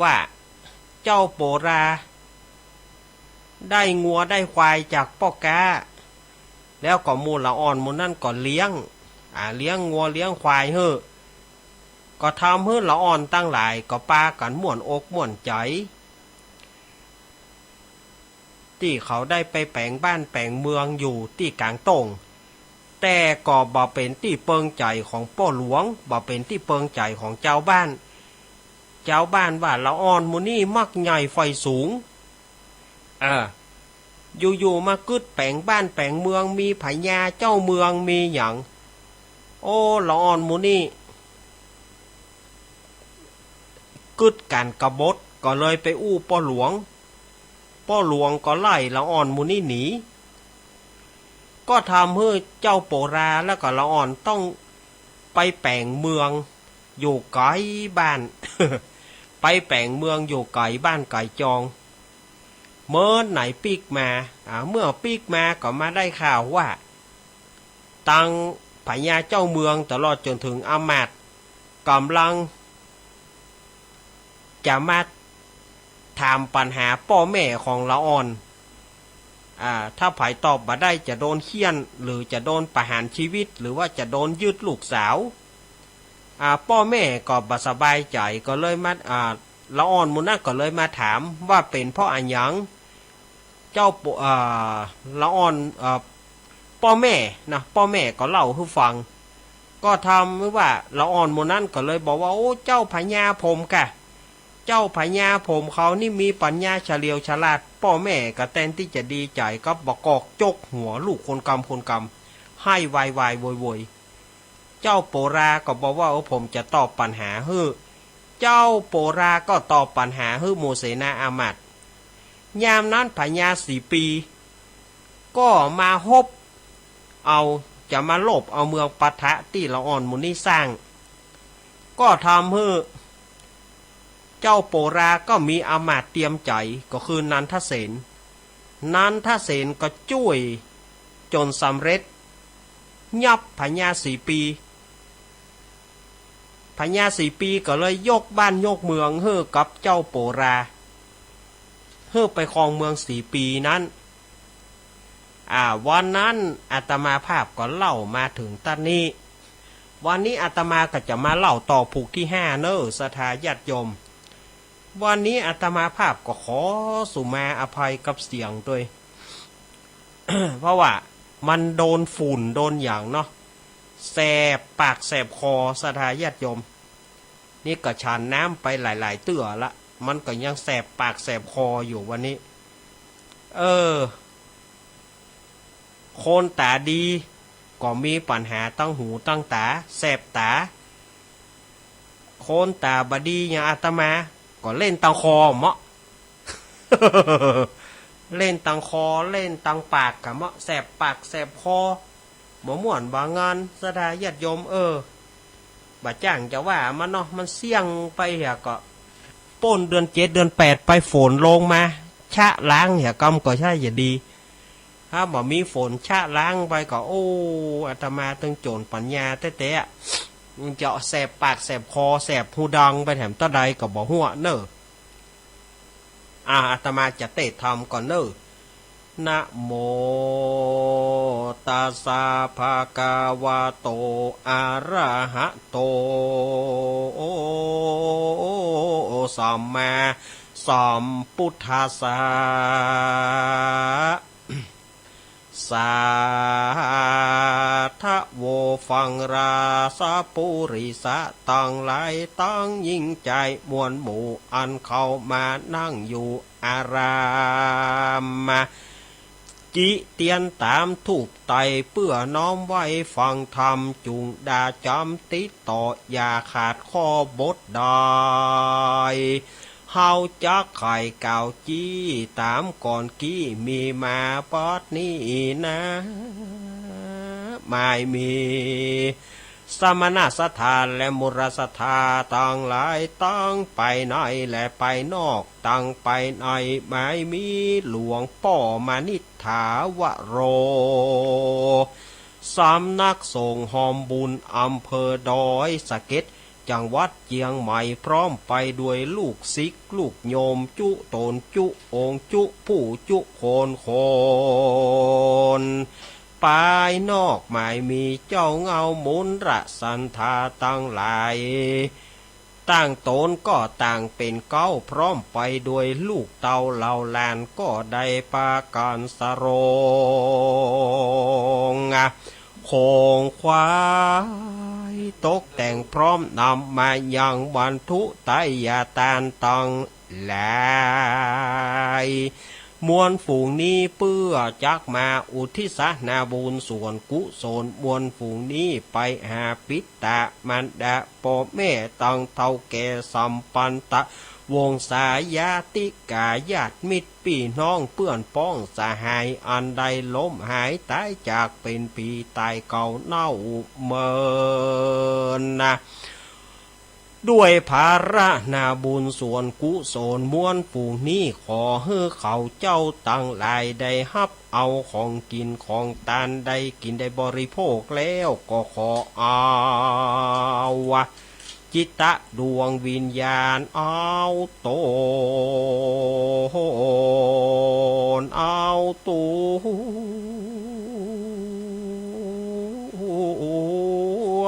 ว่าเจ้าโปรา ได้งัวได้ควายจากป้อก๊า แล้วก็หมู่ละอ่อนหมู่นั้นก็เลี้ยง อ่า เลี้ยงงัวเลี้ยงควายหื้อ ก็ทำหื้อละอ่อนตังหลายก็ปากั๋นม่วนอกม่วนใจ๋ ตี้เขาได้ไปแป๋งบ้านแป๋งเมืองอยู่ตี้ก๋างโต้ง แต่ก็บ่เป๋นตี้เปิงใจ๋ของป้อหลวง บ่เป๋นตี้เปิงใจ๋ของจาวบ้าน จาวบ้านว่าละอ่อนหมู่นี้มักใหญ่ใฝ่สูง เออ อยู่ๆ มากึ๊ดแป๋งบ้านแป๋งเมือง มีพญาเจ้าเมือง มีหยัง โอ้ ละอ่อนหมู่นี้ กึ๊ดกั๋นกบฏ ก็เลยไปอู้ป้อหลวง ป้อหลวงก็ไล่ละอ่อนหมู่นี้หนี ก็ทำหื้อเจ้าโปราแล้วก็ละอ่อนต้องไปแป๋งเมืองอยู่ไก๋บ้าน ไปแป๋งเมืองอยู่ไก๋บ้านไก๋จอง เมินไหนปิ๊กมา อ่า เมื่อปิ๊กมาก็มาได้ข่าวว่า ตังพญาเจ้าเมืองตลอดจ๋นเถิงอำมาตย์ก่ำลังจะมาถามปัญหาป้อแม่ของละอ่อน อ่า ถ้าใผตอบบ่ได้จะโดนเฆี่ยน หรือจะโดนประหารชีวิต หรือว่าจะโดนยึดลูกสาว อ่า ป้อแม่ก็บ่สบายใจ๋ ก็เลยมา อ่า ละอ่อนหมู่นั้นก็เลยมาถามว่าเป๋นเพราะอะหยัง เจ้าโป อ่า ละอ่อน อ่า ป้อแม่นะ ป้อแม่ก็เล่าหื้อฟัง ก็ทำหื้อว่าละอ่อนหมู่นั้นก็เลยบอกว่า โอ้ เจ้าพญาผมก่ะ เจ้าพญาผมเขานี่มีปั๋ญญาเฉลียวฉลาด ป้อแม่ก็แตนตี้จะดีใจ๋ก็บ่กอกจกหัวลูกคนกำคนกำ ไห้วายวายโวยวาย เจ้าโปราก็บอกว่า เออ ผมจะตอบปัญหาหื้อ เจ้าโปราก็ตอบปัญหาหื้อหมู่เสนาอามาตย์ ยามนั้นพญาสีปีก็มาฮบเอา จะมาลบเอาเมืองปะทะตี้ละอ่อนหมู่นี้สร้าง ก็ทำหื้อ เจ้าโปราก็มีอามาตย์เตียมใจ๋ ก็คือนันทเสน นันทเสนก็จ้วยจ๋นสำเร็จ ยับพญาสีปี พญาสีปีก็เลยยกบ้านยกเมืองหื้อกับเจ้าโปรา หื้อไปครองเมืองสีปีนั้น อ่า วันนั้นอาตมาภาพก็เล่ามาเถิงตั๊ดนี้ วันนี้อาตมาก็จะมาเล่าต่อผูกตี้ห้าเน่อ ศรัทธาญาติโยม วันนี้อาตมาภาพก็ขอสุมาอภัยกับเสียงตวย เพราะว่ามันโดนฝุ่นโดนหยังเนาะ แสบปากแสบคอ ศรัทธาญาติโยม นี่ก็ฉันน้ำไปหลายๆ เตื้อละ มันก็ยังแสบปากแสบคออยู่วันนี้ เออ คนต๋าดีก็มีปัญหาตังหูตังต๋า แสบต๋า คนต๋าบ่ดีอย่างอาตมาก็เล่นตังคอเมาะ เล่นตังคอ เล่นตังปากก่ะเมาะ แสบปากแสบคอ บ่ม่วนบ่งาม ศรัทธาญาติโยม เออ บ่จ้างจะว่ามันเนาะ มันเสี้ยงไปเหีย ก็ป้นเดือนเจ็ดเดือนแปดไป ฝนลงมา ชะล้างเหีย กำก็ใช่จะดี ถ้าบ่มีฝนชะล้างไปก็ โอ้ อาตมาตึงจ๋นปัญญาแต๊ๆ อะ มันจะแสบปากแสบคอ แสบฮูดังไปแถมเต้าใดก็บ่ฮู้เน่อ อ่า อาตมาจะเตศน์ธรรมก่อนเน่อ นะโมตัสสะ ภะคะวะโต อะระหะโต สัมมาสัมพุทธัสสะ สาธะโว ฟังราชปุริสะตังหลายตังยิ่งใจ๋มวลหมู่ อันเข้ามานั่งอยู่อาราม จิเตียนต๋ามธูปไต้เปื้อน้อมไหว้ฟังธรรม จุ่งดาจ๋ำติดต่อ อย่าขาดข้อบทใด เฮาจักไขกล่าวจี้ต๋ามก่อนกี้มีมา ปัดนี้นา หมายมี สมณะศรัทธาและมุนีศรัทธาตังหลาย ตังไปในและไปนอก ตังไปในหมายมีหลวงป้อมณิษฐาวโร สำนักสงฆ์ฮอมบุญ อำเภอดอยสะเก็ด จังหวัดเจียงใหม่ พร้อมไปด้วยลูกศิษย์ลูกโยม จุ๊ต๋นจุ๊องค์ จุ๊ผู้จุ๊คนคน ภายนอกหมายมีเจ้าเงาหมุนระสันธาตังหลาย ต่างต๋นก็ต่างเป๋นเก๊า พร้อมไปด้วยลูกเต้าเหล่าหลาน ก็ได้ปากั๋นสะโรง โขงขวาย ตกแต่งพร้อมนำมายังวัตถุไตยตานตังหลาย มวลฝูงนี้เปื้อจักมาอุทิศนาบุญส่วนกุศล มวลฝูงนี้ไปหาปิตะมารดาป้อแม่ตังเฒ่าแก่สัมปันตะวงศาญาติกาญาติมิตรปี้น้องเปื้อนป๊องสหาย อันได้ล้มหายต๋ายจากเป๋นผีต๋ายเก่าเน่าเมินนา ด้วยภาระนาบุญส่วนกุศล มวลฝูงนี้ขอหื้อเขาเจ้าตังหลายได้ฮับเอาของกิ๋นของตาน ได้กิ๋นได้บริโภคแล้วก็ขอเอาจิตตะดวงวิญญาณเอาต๋น เอาตั๋ว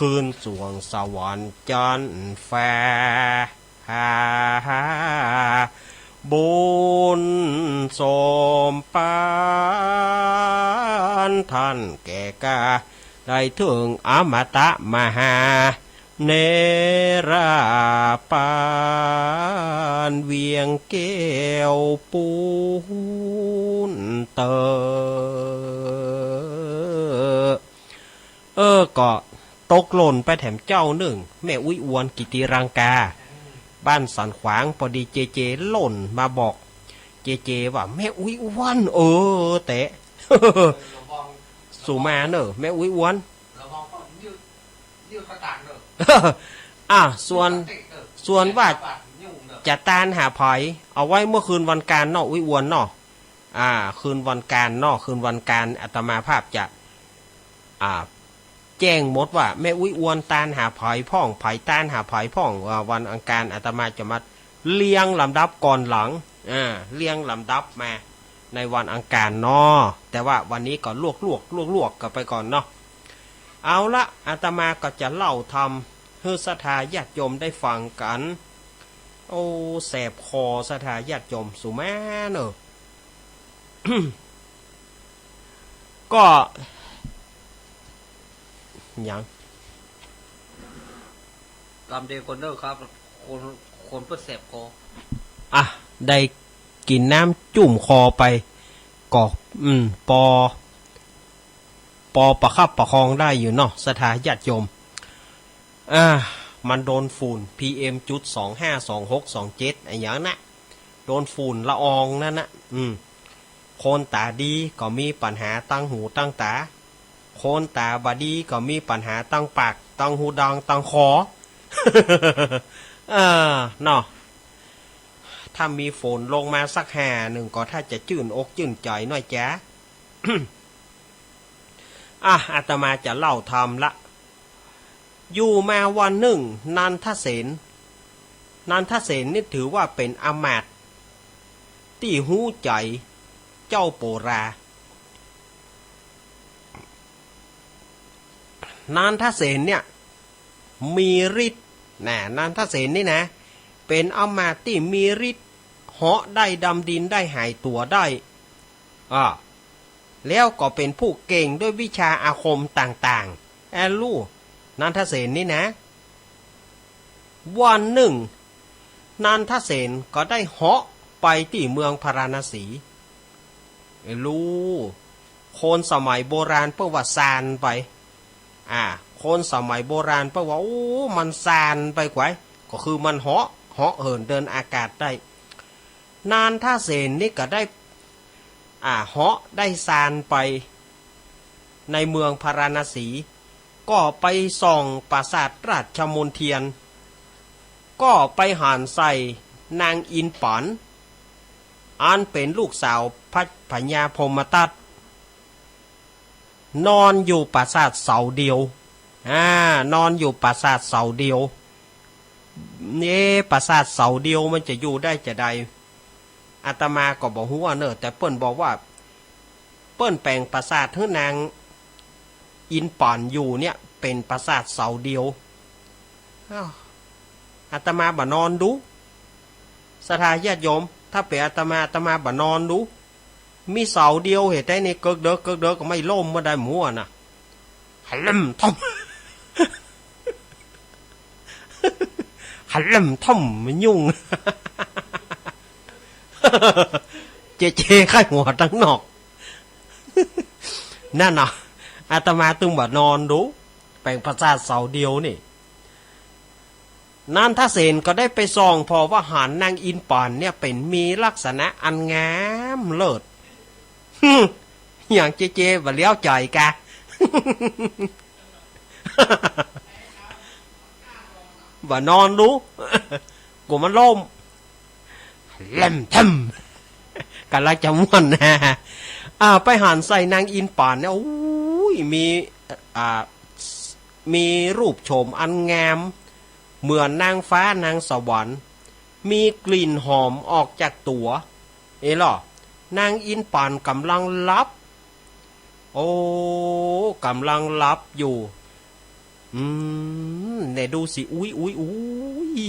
คืนสวงสวรรค์จั๊นฟ้า บุญสมปานท่านแก่กล้า ได้เถิงอมตะมหาเนรปาน เวียงแก้วปูนเตอ เออ ก็ตกหล่นไปแถมเจ้านึ่ง แม่อุ๊ยอวนกิติรังกา บ้านสันขวาง ปอดีเจเจหล่นมาบอก เจเจว่า แม่อุ๊ยอวน เออ แต๊ สู่มาเน่อ แม่อุ๊ยอวน อ่ะ ส่วน ส่วนว่าจะตานหาใผ เอาไว้เมื่อคืนวันกานเนาะ อุ๊ยอวนเนาะ อ่า คืนวันกานเนาะ คืนวันกานอาตมาภาพจะ อ่า แจ้งหมดว่าแม่อุ๊ยอวนตานหาใผพ่อง ใผตานหาใผพ่อง อ่า วันอังคารอาตมาจะมาเรียงลำดับก่อนหลัง อ่า เรียงลำดับมาในวันอังคารเนาะ แต่ว่าวันนี้ก็ลวกๆ ลวกๆ กันไปก่อนเนาะ เอาละ อาตมาก็จะเล่าธรรมหื้อศรัทธาญาติโยมได้ฟังกั๋น โอ้ แสบคอศรัทธาญาติโยม สู่มาเน่อ ก็ หยัง กำเดยวก่อนเน่อครับ คน คนเปิ้นแสบคอ อ่ะ ได้กิ๋นน้ำจุ่มคอไป ก็ อืม ปอ ปอประคับประคองได้อยู่เนาะ ศรัทธาญาติโยม อ่า มันโดนฝุ่น พีเอ็มจุดสองห้า สองหก สองเจ็ด อะหยังนะ โดนฝุ่นละอองนั่นนะ อืม คนต๋าดีก็มีปัญหาตังหูตังต๋า คนต๋าบ่ดีก็มีปัญหาตังปาก ตังหูดัง ตังคอ เออ เนาะ ถ้ามีฝนลงมาสักห่านึ่งก็ถ้าจะจื้นอกจื้นใจ๋หน้อยจ๊ะ อ่ะ อาตมาจะเล่าธรรมละ อยู่มาวันนึ่ง นันทเสน นันทเสนนี่ถือว่าเป๋นอำมาตย์ตี้ฮู้ใจ๋เจ้าโปรา นันทเสนเนี่ยมีฤทธิ์นะ นันทเสนนี่นะ เป๋นอำมาตย์ตี้มีฤทธิ์ เหาะได้ดำดินได้หายตั๋วได้ อ่า แล้วก็เป๋นผู้เก่งด้วยวิชาอาคมต่างๆ แอลู นันทเสนนี่นะ วันนึ่ง นันทเสนก็ได้เหาะไปตี้เมืองพาราณสี แอลู คนสมัยโบราณเปิ้นว่าซานไป อ่า คนสมัยโบราณเปิ้นว่า โอ้ มันซานไปกว่า ก็คือมันเหาะ เหาะเหินเดินอากาศได้ นันทเสนนี่ก็ได้ อ่า เหาะได้ซานไปในเมืองพาราณสี ก็ไปส่องปราสาทราชมณเทียน ก็ไปหันใส่นางอินปั๋น อันเป๋นลูกสาวพระพญาพรหมทัต นอนอยู่ปราสาทเสาเดียว อ่า นอนอยู่ปราสาทเสาเดียว เอ๊ะ ปราสาทเสาเดียวมันจะอยู่ได้จาใด อาตมาก็บ่ฮู้เน่อ แต่เปิ้นบอกว่า เปิ้นแป๋งปราสาทหื้อนางอินปั๋นอยู่เนี่ย เป๋นปราสาทเสาเดียว อ้าว อาตมาบ่นอนดู ศรัทธาญาติโยม ถ้าเป๋นอาตมา อาตมาบ่นอนดู มีเสาเดียวเหตุใดนี่ เกิกเดิก เกิกเดิกก็ไม่ล่มเมื่อใดหมู่อะนะ หันเล่มท่อม หันเล่มท่อมมันยุ่ง เจเจใค่หัวตังนอก นั่นน่ะ อาตมาตึงบ่านอนดู แป๋งปราสาทเสาเดียวนี่ นันทเสนก็ได้ไปส่องผ่อว่าหันนางอินป๋านเนี่ยเป๋นมีลักษณะอันงามเลิศ หึ หยังเจเจบ่าเลี้ยวใจ๋กา บ่านอนดู กั๋วมันล้ม แหลมแถม ก๋ำลังจะม่วนนะ อ่า ไปหันใส่นางอินป๋านเนี่ย โอ้ย มี อ่า มีรูปโฉมอันงาม เหมือนนางฟ้านางสวรรค์ มีกลิ่นหอมออกจากตั๋ว เอ้ยล่อ นางอินป๋านก๋ำลังหลับ โอ้ ก๋ำลังหลับอยู่ อืม แหน่ดูสิ อุ๊ย อุ๊ย อุ๊ย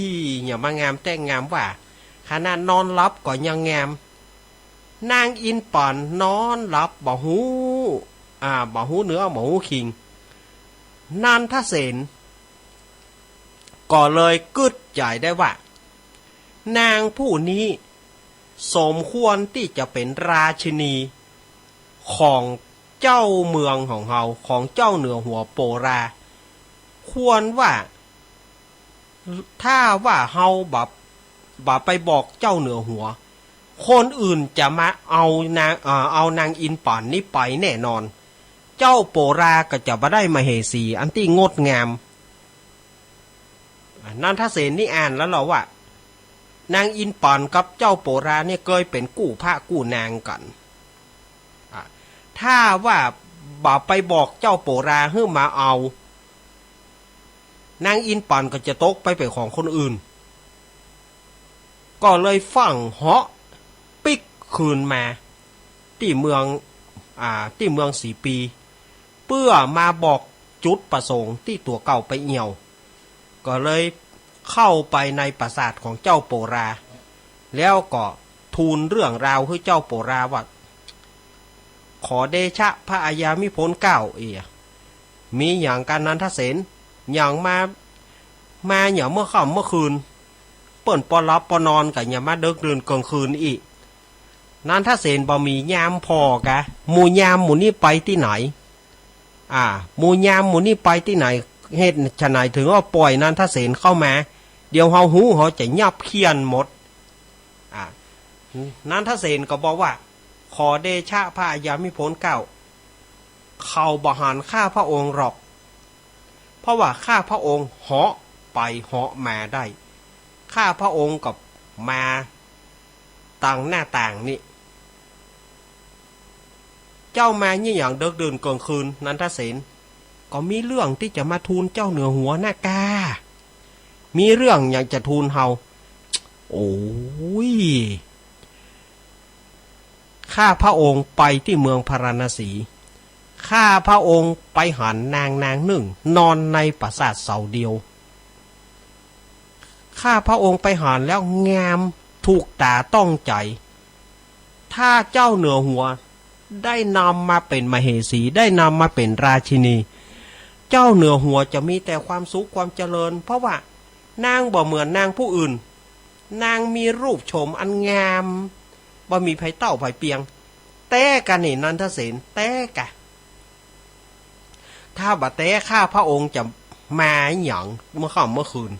เนี่ยมางามแต๊งามว่า ขนาดนอนหลับก็ยังงาม นางอินป๋านนอนหลับบ่ฮู้ อ่า บ่ฮู้เหนือบ่ฮู้คิง นันทเสน ก็เลยกึ๊ดใจ๋ได้ว่า นางผู้นี้สมควรตี้จะเป๋นราชินีของเจ้าเมืองของเฮา ของเจ้าเหนือหัวโปรา ควรว่า ถ้าว่าเฮาบ่า บ่าไปบอกเจ้าเหนือหัว คนอื่นจะมาเอานาง เอ่อ เอานางอินป๋านนี้ไปแน่นอน เจ้าโปราก็จะบ่ได้มเหสีอันตี้งดงาม อ่ะ นันทเสนนี่อ่านแล้วล่อว่า นางอินป๋านกับเจ้าโปราเนี่ยเกยเป๋นกู้พระกู้นางกั๋น อ่ะ ถ้าว่าบ่าไปบอกเจ้าโปราหื้อมาเอา นางอินป๋านก็จะตกไปเป๋นของคนอื่น ก็เลยฟั่งเหาะปิ๊กคืนมาตี้เมือง อ่า ตี้เมืองสีปี เปื้อมาบอกจุดประสงค์ตี้ตั๋วเก่าไปเอี่ยว ก็เลยเข้าไปในปราสาทของเจ้าโปรา แล้วก็ทูลเรื่องราวหื้อเจ้าโปราว่า ขอเดชะพระอาญามิพลเกล้า เอีย มีหยังกานันทเสน หยังมา มาหยังเมื่อค่ำเมื่อคืน เปิ้นปอหลับปอนอนกั๋น หยังมาเดิกดื่นเกิ่งคืนอี้ นันทเสนบ่มียามผ่อกา หมู่ยามหมู่นี้ไปตี้ไหน อ่า หมู่ยามหมู่นี้ไปตี้ไหน เหตุไฉนเถิงว่าป่อยนันทเสนเข้ามา เดี๋ยวเฮาฮู้ เฮาจะยับเคี่ยนหมด อ่า นันทเสนก็บอกว่า ขอเดชะพระอาญามิพลเกล้า เขาบ่หันข้าพระองค์หรอก เพราะว่าข้าพระองค์เหาะไปเหาะมาได้ ข้าพระองค์ก็มาตางหน้าต่างนี้ เจ้ามาเยียะหยังเดิกดื่นเกิ่งคืน นันทเสน ก็มีเรื่องตี้จะมาทูลเจ้าเหนือหัวนะกา มีเรื่องหยังจะทูลเฮา โอ้ย ข้าพระองค์ไปตี้เมืองพาราณสี ข้าพระองค์ไปหันนางนางนึ่งนอนในปราสาทเสาเดียว ข้าพระองค์ไปหันแล้วงามถูกต๋าต้องใจ๋ ถ้าเจ้าเหนือหัวได้นำมาเป๋นมเหสี ได้นำมาเป๋นราชินี เจ้าเหนือหัวจะมีแต่ความสุขความเจริญ เพราะว่านางบ่เหมือนนางผู้อื่น นางมีรูปโฉมอันงาม บ่มีใผเต้าใผเปียง แต๊กานี่นันทเสน แต๊กา ถ้าบ่แต๊ข้าพระองค์จะมาหยังเมื่อค่ำเมื่อคืน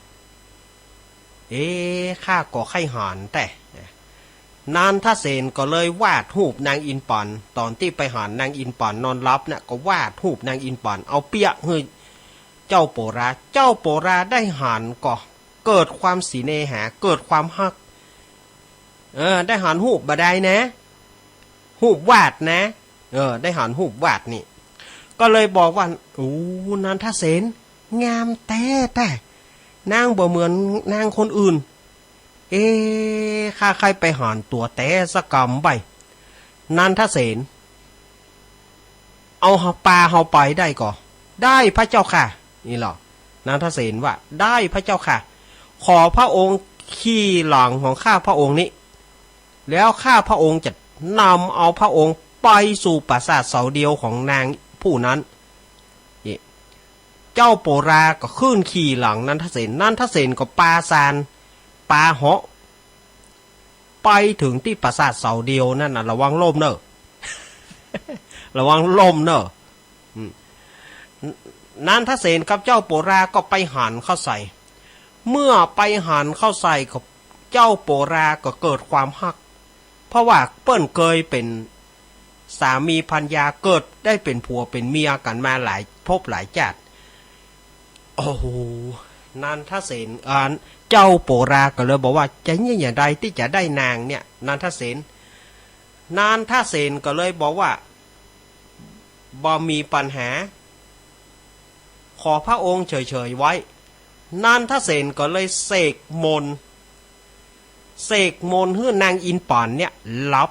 เอ๊ะ ข้าก็ใค่หันแต๊ นันทเสนก็เลยวาดฮูปนางอินป๋าน ต๋อนตี้ไปหันนางอินป๋านนอนหลับเนี่ย ก็วาดฮูปนางอินป๋าน เอาเปียะหื้อเจ้าโปรา เจ้าโปราได้หันก็เกิดความสิเนหา เกิดความฮัก เออ ได้หันฮูปบ่าดายนะ ฮูปวาดนะ เออ ได้หันฮูปวาดนี่ ก็เลยบอกว่า โอ้ นันทเสน งามแต๊แต๊ นางบ่เหมือนนางคนอื่น เอ๊ะ ข้าใค่ไปหันตั๋วแต๊สักกำใบ้ นันทเสน เอาปาเฮาไปได้ก่อ ได้พระเจ้าค่ะ นี่ล่อ นันทเสนว่า ได้พระเจ้าค่ะ ขอพระองค์ขี่หลังของข้าพระองค์นี้ แล้วข้าพระองค์จะนำเอาพระองค์ไปสู่ปราสาทเสาเดียวของนางผู้นั้น นี่ เจ้าโปราก็ขึ้นขี่หลังนันทเสน นันทเสนก็ปาซาน ปาเหาะ ไปเถิงตี้ปราสาทเสาเดียวนั้นน่ะ ระวังล่มเน่อ ระวังล่มเน่อ อืม นันทเสนกับเจ้าโปราก็ไปหันเข้าใส่ เมื่อไปหันเข้าใส่ก็ เจ้าโปราก็เกิดความฮัก เพราะว่าเปิ้นเกยเป๋นสามีภรรยา เกิดได้เป๋นผัวเป๋นเมียกั๋นมาหลายภพหลายจาติ โอ้โห นันทเสน อ่า เจ้าโปราก็เลยบอกว่า จะเยียะอย่างใดตี้จะได้นางเนี่ย นันทเสน นันทเสนก็เลยบอกว่า บ่มีปัญหา ขอพระองค์เฉยๆ ไว้ นันทเสนก็เลยเสกมนต์ เสกมนต์หื้อนางอินปั๋นเนี่ยหลับ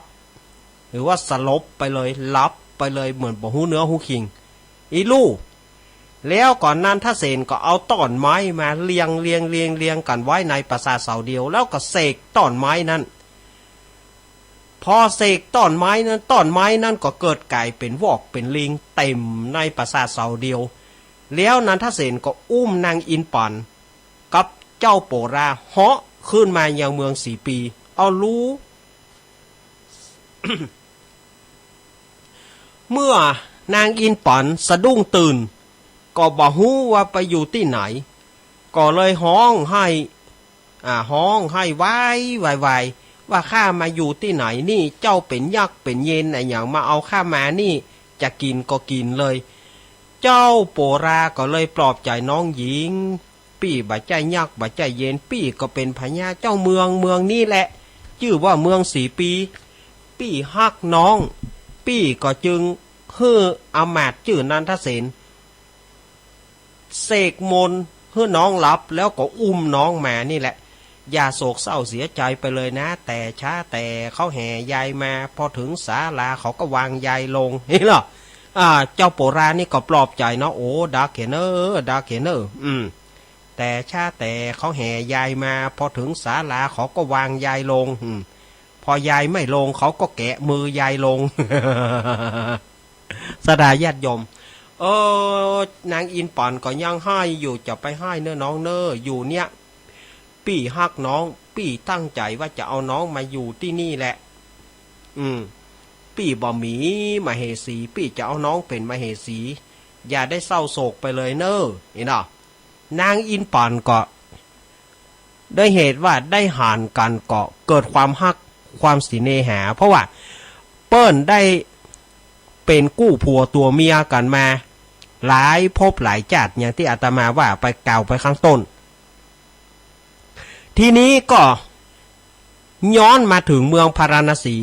หรือว่าสลบไปเลย หลับไปเลย เหมือนบ่ฮู้เนื้อฮู้คิง อี้ลู่ แล้วก็นันทเสนก็เอาต้อนไม้มาเรียง เรียง เรียง เรียงกั๋นไว้ในปราสาทเสาเดียว แล้วก็เสกต้อนไม้นั้น พอเสกต้อนไม้นั้น ต้อนไม้นั้นก็เกิดก๋ายเป๋นวอกเป๋นลิงเต็มในปราสาทเสาเดียว แล้วนันทเสนก็อุ้มนางอินปั๋นกับเจ้าโปราเหาะขึ้นมายังเมืองสีปี เอาลู่ เมื่อนางอินปั๋นสะดุ้งตื่น ก็บ่ฮู้ว่าไปอยู่ตี้ไหน ก็เลยฮ้องไห้ อ่า ฮ้องไห้วายวายวาย ว่าข้ามาอยู่ตี้ไหนนี่ เจ้าเป๋นยักษ์เป๋นเยนอะหยังมาเอาข้ามานี่ จะกิ๋นก็กิ๋นเลย เจ้าโปราก็เลยปลอบใจ๋น้องหญิง ปี้บ่ใจ้ยักษ์บ่ใจ้เยน ปี้ก็เป๋นพญาเจ้าเมืองเมืองนี้แหละ จื้อว่าเมืองสีปี ปี้ฮักน้อง ปี้ก็จึงหื้ออำมาตย์จื้อนันทเสน เสกมนต์หื้อน้องหลับ แล้วก็อุ้มน้องมานี่แหละ อย่าโศกเศร้าเสียใจ๋ไปเลยนะ แต่ช้าแต่เขาแห่ยายมา พอเถิงศาลาเขาก็วางยายลง เห็นเหรอ อ่า เจ้าโปรานี่ก็ปลอบใจ๋เนาะ โอ้ ดาเขเนอ ดาเขเนอ อืม แต่ช้าแต่เขาแห่ยายมา พอเถิงศาลาเขาก็วางยายลง อืม พอยายไม่ลงเขาก็แกะมือยายลง ศรัทธาญาติโยม เออ นางอินปั๋นก็ยังไห้อยู่ จะไปไห้เน่อน้องเน่อ อยู่เนี่ย ปี้ฮักน้อง ปี้ตั้งใจ๋ว่าจะเอาน้องมาอยู่ตี้นี่แหละ อืม ปี้บ่มีมเหสี ปี้จะเอาน้องเป๋นมเหสี อย่าได้เศร้าโศกไปเลยเน่อ นี่เนาะ นางอินปั๋นก็ ด้วยเหตุว่าได้หันกั๋นก็เกิดความฮักความสิเนหา เพราะว่าเปิ้นได้เป๋นกู้ผัวตั๋วเมียกั๋นมาหลายภพหลายจาติ อย่างตี้อาตมาว่าไปกล่าวไปข้างต้น ทีนี้ก็ย้อนมาเถิงเมืองพาราณสี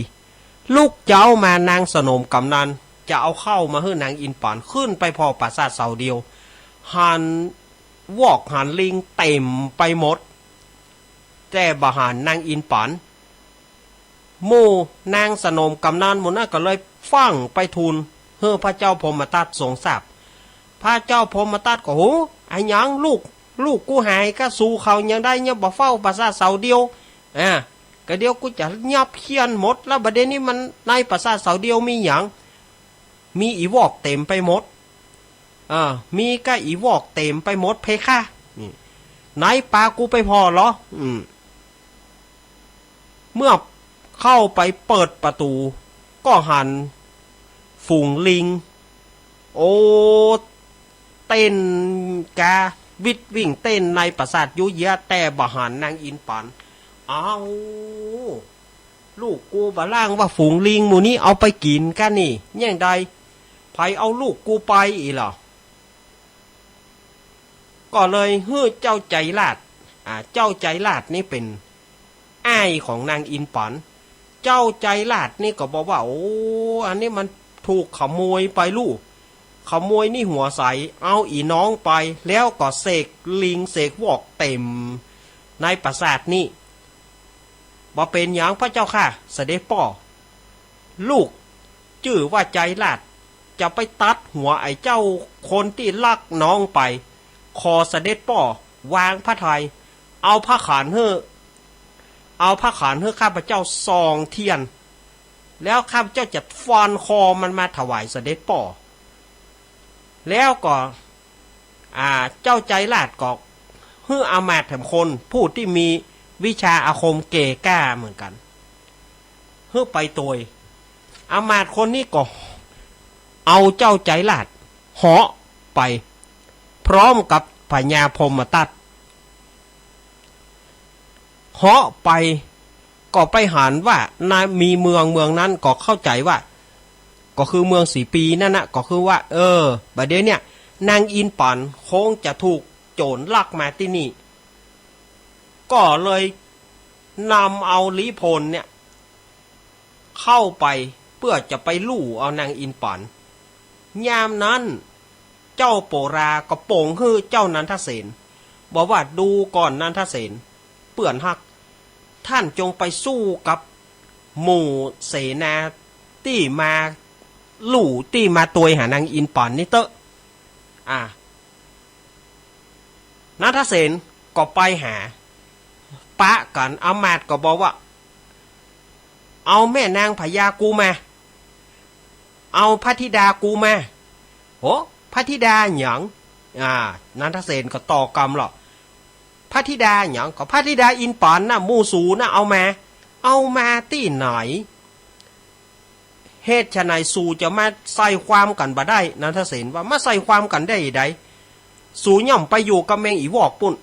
ลุกเจ๊ามานางสนมก๋ำนัน จะเอาข้าวมาหื้อนางอินปั๋น ขึ้นไปผ่อปราสาทเสาเดียว หัน วอกหันลิงเต็มไปหมด แต่บ่หันนางอินปั๋น หมู่นางสนมก๋ำนันหมู่นั้นก็เลยฟั่งไปทูลหื้อพระเจ้าพรหมทัตทรงทราบ พระเจ้าพรหมทัตก็ โห อะหยังลูก ลูกกูหายกา สูเขายังได้ยังบ่เฝ้าปราสาทเสาเดียว อ่า กาเดี๋ยวกูจะยับเฆี่ยนหมด แล้วบ่าเดี่ยวนี้มันในปราสาทเสาเดียวมีหยัง มีอี่วอกเต็มไปหมด อ่า มีก้าอี่วอกเต็มไปหมดเพคะ นี่ ไหนปากูไปผ่อเหรอ อืม เมื่อเข้าไปเปิดประตู๋ ก็หันฝูงลิง โอ้ เต้นกาวิดวิ่งเต้นในปราสาทยุเยียะ แต่บ่หันนางอินปั๋น อ้าว ลูกกูบ่าล่างว่าฝูงลิงหมู่นี้เอาไปกิ๋นก้านี่ แหน่งใด ใผเอาลูกกูไปอี้เหรอ ก็เลยหื้อเจ้าใจราช อ่า เจ้าใจราชนี่เป๋นอ้ายของนางอินปั๋น เจ้าใจราชนี่ก็บอกว่า โอ้ อันนี้มันถูกขโมยไปลู่ ขโมยนี่หัวใส เอาอี่น้องไป แล้วก็เสกลิงเสกวอกเต็มในปราสาทนี่ บ่เป๋นหยังพระเจ้าข้า เสด็จป้อ ลูกจื้อว่าใจราช จะไปตัดหัวไอ้เจ้าคนตี้ลักน้องไป ขอเสด็จป้อวางพระทัย เอาพระขันหื้อ เอาพระขันหื้อข้าพเจ้าซองเทียน แล้วข้าพเจ้าจะฟันคอมันมาถวายเสด็จป้อ แล้วก็ อ่า เจ้าใจราชก็หื้ออำมาตย์แถมคน ผู้ตี้มีวิชาอาคมเก่งกล้าเหมือนกั๋น หื้อไปตวย อำมาตย์คนนี้ก็เอาเจ้าใจ๋ราษฎร์เหาะไป พร้อมกับพญาพรหมทัต เหาะไป ก็ไปหันว่านะ มีเมืองเมืองนั้นก็เข้าใจ๋ว่า ก็คือเมืองสีปีนั่นนะ ก็คือว่า เออ บ่าเดี่ยวเนี่ย นางอินปั๋นคงจะถูกโจ๋รลักมาตี้นี่ ก็เลยนำเอาลี้พลเนี่ย เข้าไปเปื้อจะไปลู่เอานางอินปั๋น ยามนั้น เจ้าโปราก็ป๋งหื้อเจ้านันทเสน บอกว่า ดูก่อนนันทเสน เปื้อนฮัก ท่านจงไปสู้กับหมู่เสนาตี้มาลู่ตี้มาตวยหานางอินปั๋นนี่เต๊อะ อ่า นันทเสนก็ไปหา ปะกั๋น อำมาตย์ก็บอกว่า เอาแม่นางพญากูมา เอาพระธิดากูมา โห พระธิดาหยัง อ่า นันทเสนก็ต่อกำเลาะ พระธิดาหยัง ก็พระธิดาอินปั๋นนะ หมู่สูนะ เอามา เอามาตี้ไหน เหตุไฉนสูจะมาใส่ความกั๋นบ่ได้ นันทเสนว่า มาใส่ความกั๋นได้ใด สูย่อมไปอยู่กับแมงอีวอกปุ้น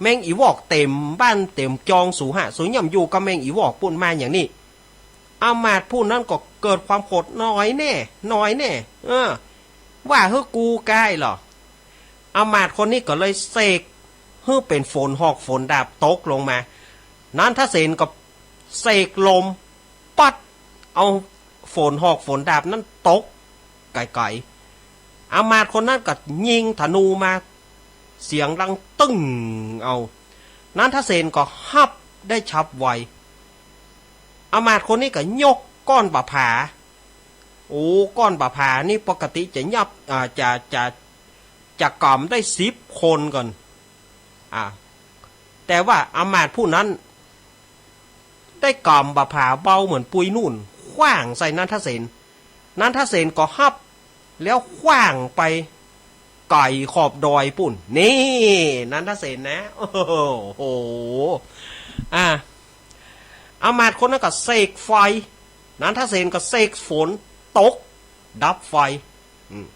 แมงอีวอกเต็มบ้านเต็มจองสูฮะ สูย่อมอยู่กับแมงอีวอกปุ้นมาอย่างนี้ อำมาตย์ผู้นั้นก็เกิดความโขด น้อยแน่ น้อยแน่ เออ ว่าหื้อกูก้ายเหรอ อำมาตย์คนนี้ก็เลยเสกหื้อเป๋นฝนหอกฝนดาบตกลงมา นันทเสนก็เสกลม ปั๊ด เอาฝนหอกฝนดาบนั้นตกไก๋ๆ อำมาตย์คนนั้นก็ยิงธนูมา เสียงดังตึ้ง เอา นันทเสนก็ฮับได้ฉับไว อำมาตย์คนนี้ก็ยกก้อนบ่าผา โอ้ ก้อนบ่าผานี่ปกติจะยับ อ่า จะ จะ จะก๋ำได้สิบคนก่อน อ่า แต่ว่าอำมาตย์ผู้นั้น ได้ก๋ำบ่าผาเบาเหมือนปุยนุ่น ขว้างใส่นันทเสน นันทเสนก็ฮับ แล้วขว้างไปไก๋ขอบดอยปุ้น นี่ นันทเสนนะ โอ้โห อ่า อำมาตย์คนนั้นก็เสกไฟ นันทเสนก็เสกฝนตก ดับไฟ อืม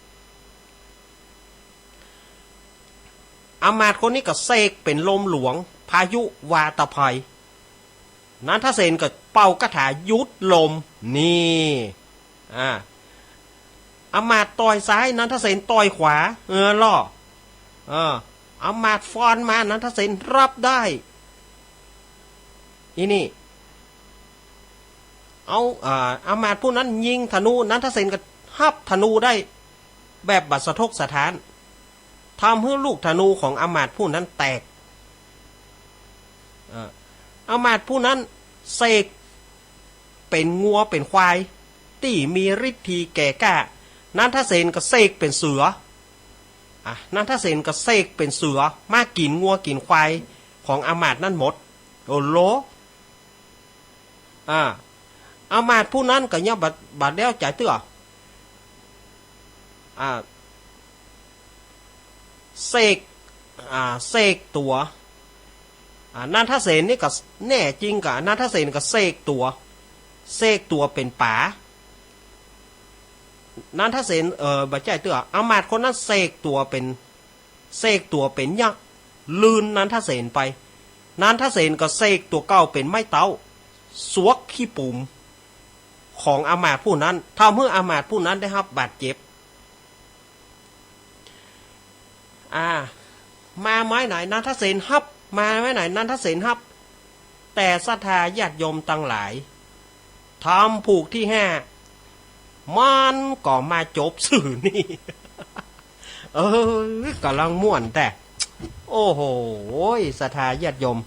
อำมาตย์คนนี้ก็เสกเป๋นลมหลวง พายุวาตภัย นันทเสนก็เป่าคาถาหยุดลม นี่ อ่า อำมาตย์ต่อยซ้าย นันทเสนต่อยขวา เออ ล่อ เออ อำมาตย์ฟันมา นันทเสนฮับได้ อีนี่ เอา อ่า อำมาตย์ผู้นั้นยิงธนู นันทเสนก็ฮับธนูได้ แบบบ่สะทกสะท้าน ทำหื้อลูกธนูของอำมาตย์ผู้นั้นแตก เอ่อ อำมาตย์ผู้นั้นเสกเป๋นงัวเป๋นควาย ตี้มีฤทธีแก่กล้า นันทเสนก็เสกเป๋นเสือ อ่ะ นันทเสนก็เสกเป๋นเสือ มากิ๋นงัวกิ๋นควายของอำมาตย์นั้นหมด โอ้โห อ่า อำมาตย์ผู้นั้นก็ยังบ่ บ่แล้วใจ๋เตื้อ อ่า เสก อ่า เสกตั๋ว อ่า นันทเสนนี่ก็แน่จริงก่ะ นันทเสนก็เสกตั๋ว เสกตั๋วเป๋นป๋า นันทเสน เอ่อ บ่ใจ้เตื้อ อำมาตย์คนนั้นเสกตั๋วเป๋น เสกตั๋วเป๋นยักษ์ ลื่นนันทเสนไป นันทเสนก็เสกตั๋วเก่าเป๋นไม้เต๊า สวกขี้ปุ๋ม ของอำมาตย์ผู้นั้น ทำหื้ออำมาตย์ผู้นั้นได้ฮับบาดเจ็บ อ่า มาไม้ไหน นันทเสนฮับ มาไม้ไหน นันทเสนฮับ แต่ศรัทธาญาติโยมตังหลาย ธรรมผูกตี้ห้า มันก็มาจบซื่อนี่ เออ ก่ำลังม่วนแต๊ โอ้โห ศรัทธาญาติโยม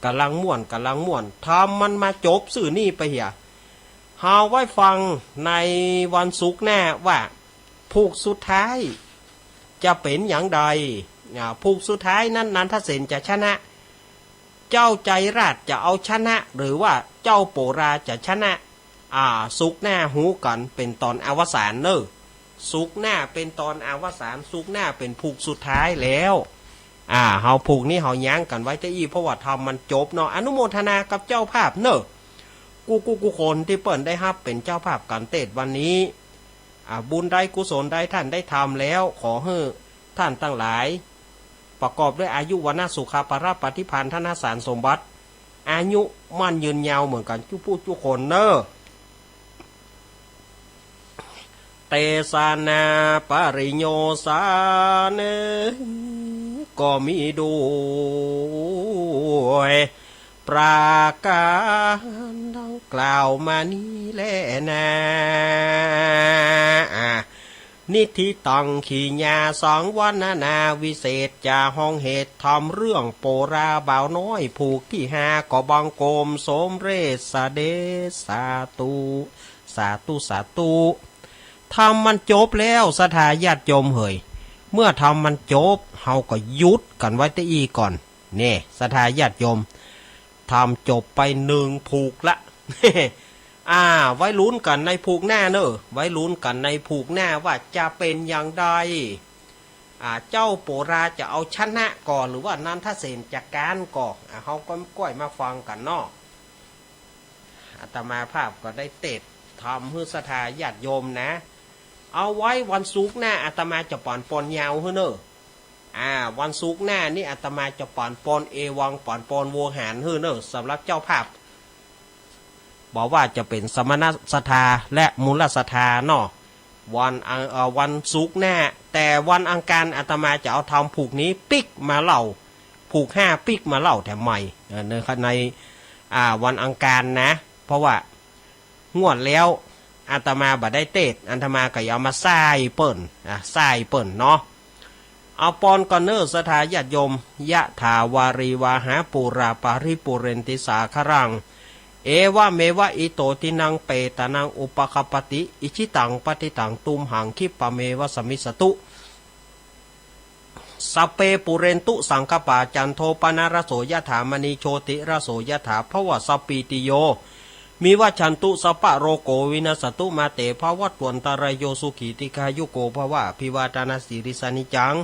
ก่ำลังม่วน ก่ำลังม่วน ธรรมมันมาจบซื่อนี่ไปเหีย เฮาไว้ฟังในวันศุกร์หน้าว่า ผูกสุดท้ายจะเป๋นหยังใด อ่า ผูกสุดท้ายนั้นนันทเสนจะชนะ เจ้าใจ๋ราษฎร์จะเอาชนะ หรือว่าเจ้าโปราจะชนะ อ่า ศุกร์หน้าฮู้กั๋นเป๋นต๋อนอวสานเน่อ ศุกร์หน้าเป๋นต๋อนอวสาน ศุกร์หน้าเป๋นผูกสุดท้ายแล้ว อ่า เฮาผูกนี้เฮายั้งกั๋นไว้เต้าอี้ เพราะว่าธรรมมันจบเนาะ อนุโมทนากับเจ้าภาพเน่อ กู้กู้กู้คนตี้เปิ้นได้ฮับเป๋นเจ้าภาพก๋านเตสน์วันนี้ อ่า บุญใดกุศลใดท่านได้ทำแล้ว ขอหื้อท่านตังหลาย ประกอบด้วยอายุ วรรณะ สุขะ พละ ปฏิภาณ ธนสารสมบัติ อายุมั่นยืนยาวเหมือนกั๋นกู้กู้กู้คนเน่อ เตสนาปริโยสาเน ก็มีด้วยประก๋านดังกล่าวมานี้แลนา นิฏฐิตัง ขีณาสังวรรณนาวิเศษจา ห้องเหตุธรรมเรื่องโปราบ่าวน้อยผูกตี้ห้า ก็บังคมสมเร็จเสด็จ สาธุ สาธุ สาธุ ธรรมมันจบแล้ว ศรัทธาญาติโยมเหย เมื่อธรรมมันจบ เฮาก็หยุดกั๋นไว้ตี้อี้ก่อน เน่ ศรัทธาญาติโยม ธรรมจบไปหนึ่งผูกละ อ่า ไว้ลุ้นกั๋นในผูกหน้าเน่อ ไว้ลุ้นกั๋นในผูกหน้าว่าจะเป๋นอย่างใด อ่า เจ้าโปราจะเอาชนะก่อ หรือว่านันทเสนจะก๊านก่อ อ่า เฮาก็ก้อยมาฟังกั๋นเนาะ อาตมาภาพก็ได้เตสน์ธรรมหื้อศรัทธาญาติโยมนะ เอาไว้วันศุกร์หน้าอาตมาจะปอนปอนยาวหื้อเน่อ อ่า วันศุกร์หน้านี้อาตมาจะปอนปอนเอวัง ปอนปอนโวหารหื้อเน่อ สำหรับเจ้าภาพ บ่ว่าจะเป๋นสมณศรัทธาและมูลศรัทธาเนาะ วันอัง เอ่อ วันศุกร์หน้า แต่วันอังคารอาตมาจะเอาธรรมผูกนี้ปิ๊กมาเล่า ผูกห้าปิ๊กมาเล่าแถมใหม่ เอ่อ ใน ใน อ่า วันอังคารนะ เพราะว่างวดแล้วอาตมาบ่ได้เตสน์ อาตมาก็เอามาส่ายเปิ้น อ่า ส่ายเปิ้นเนาะ เอาปอนก่อนเน่อศรัทธาญาติโยม ยะถาวาริวาหาปูราปาริปูเรนติสาคารัง เอวะเมวะอิโตทินังเปตานังอุปะคัปปะติ อิจฉิตังปัตถิตังตุมหังคิปปะเมวะสมมิสสะตุ สัพเพปูเรนตุสังคัปปา จันโทปะนะระโสยะถา มะณีโชติระโสยะถา ภวัสสะปปีติโย วิวัชชันตุ สัพพะโรโควินัสสะตุ มาเตภวัตวันตะราโย สุขีทีฆายุโกภวะ อภิวาทะนะสีลิสสะนิจจัง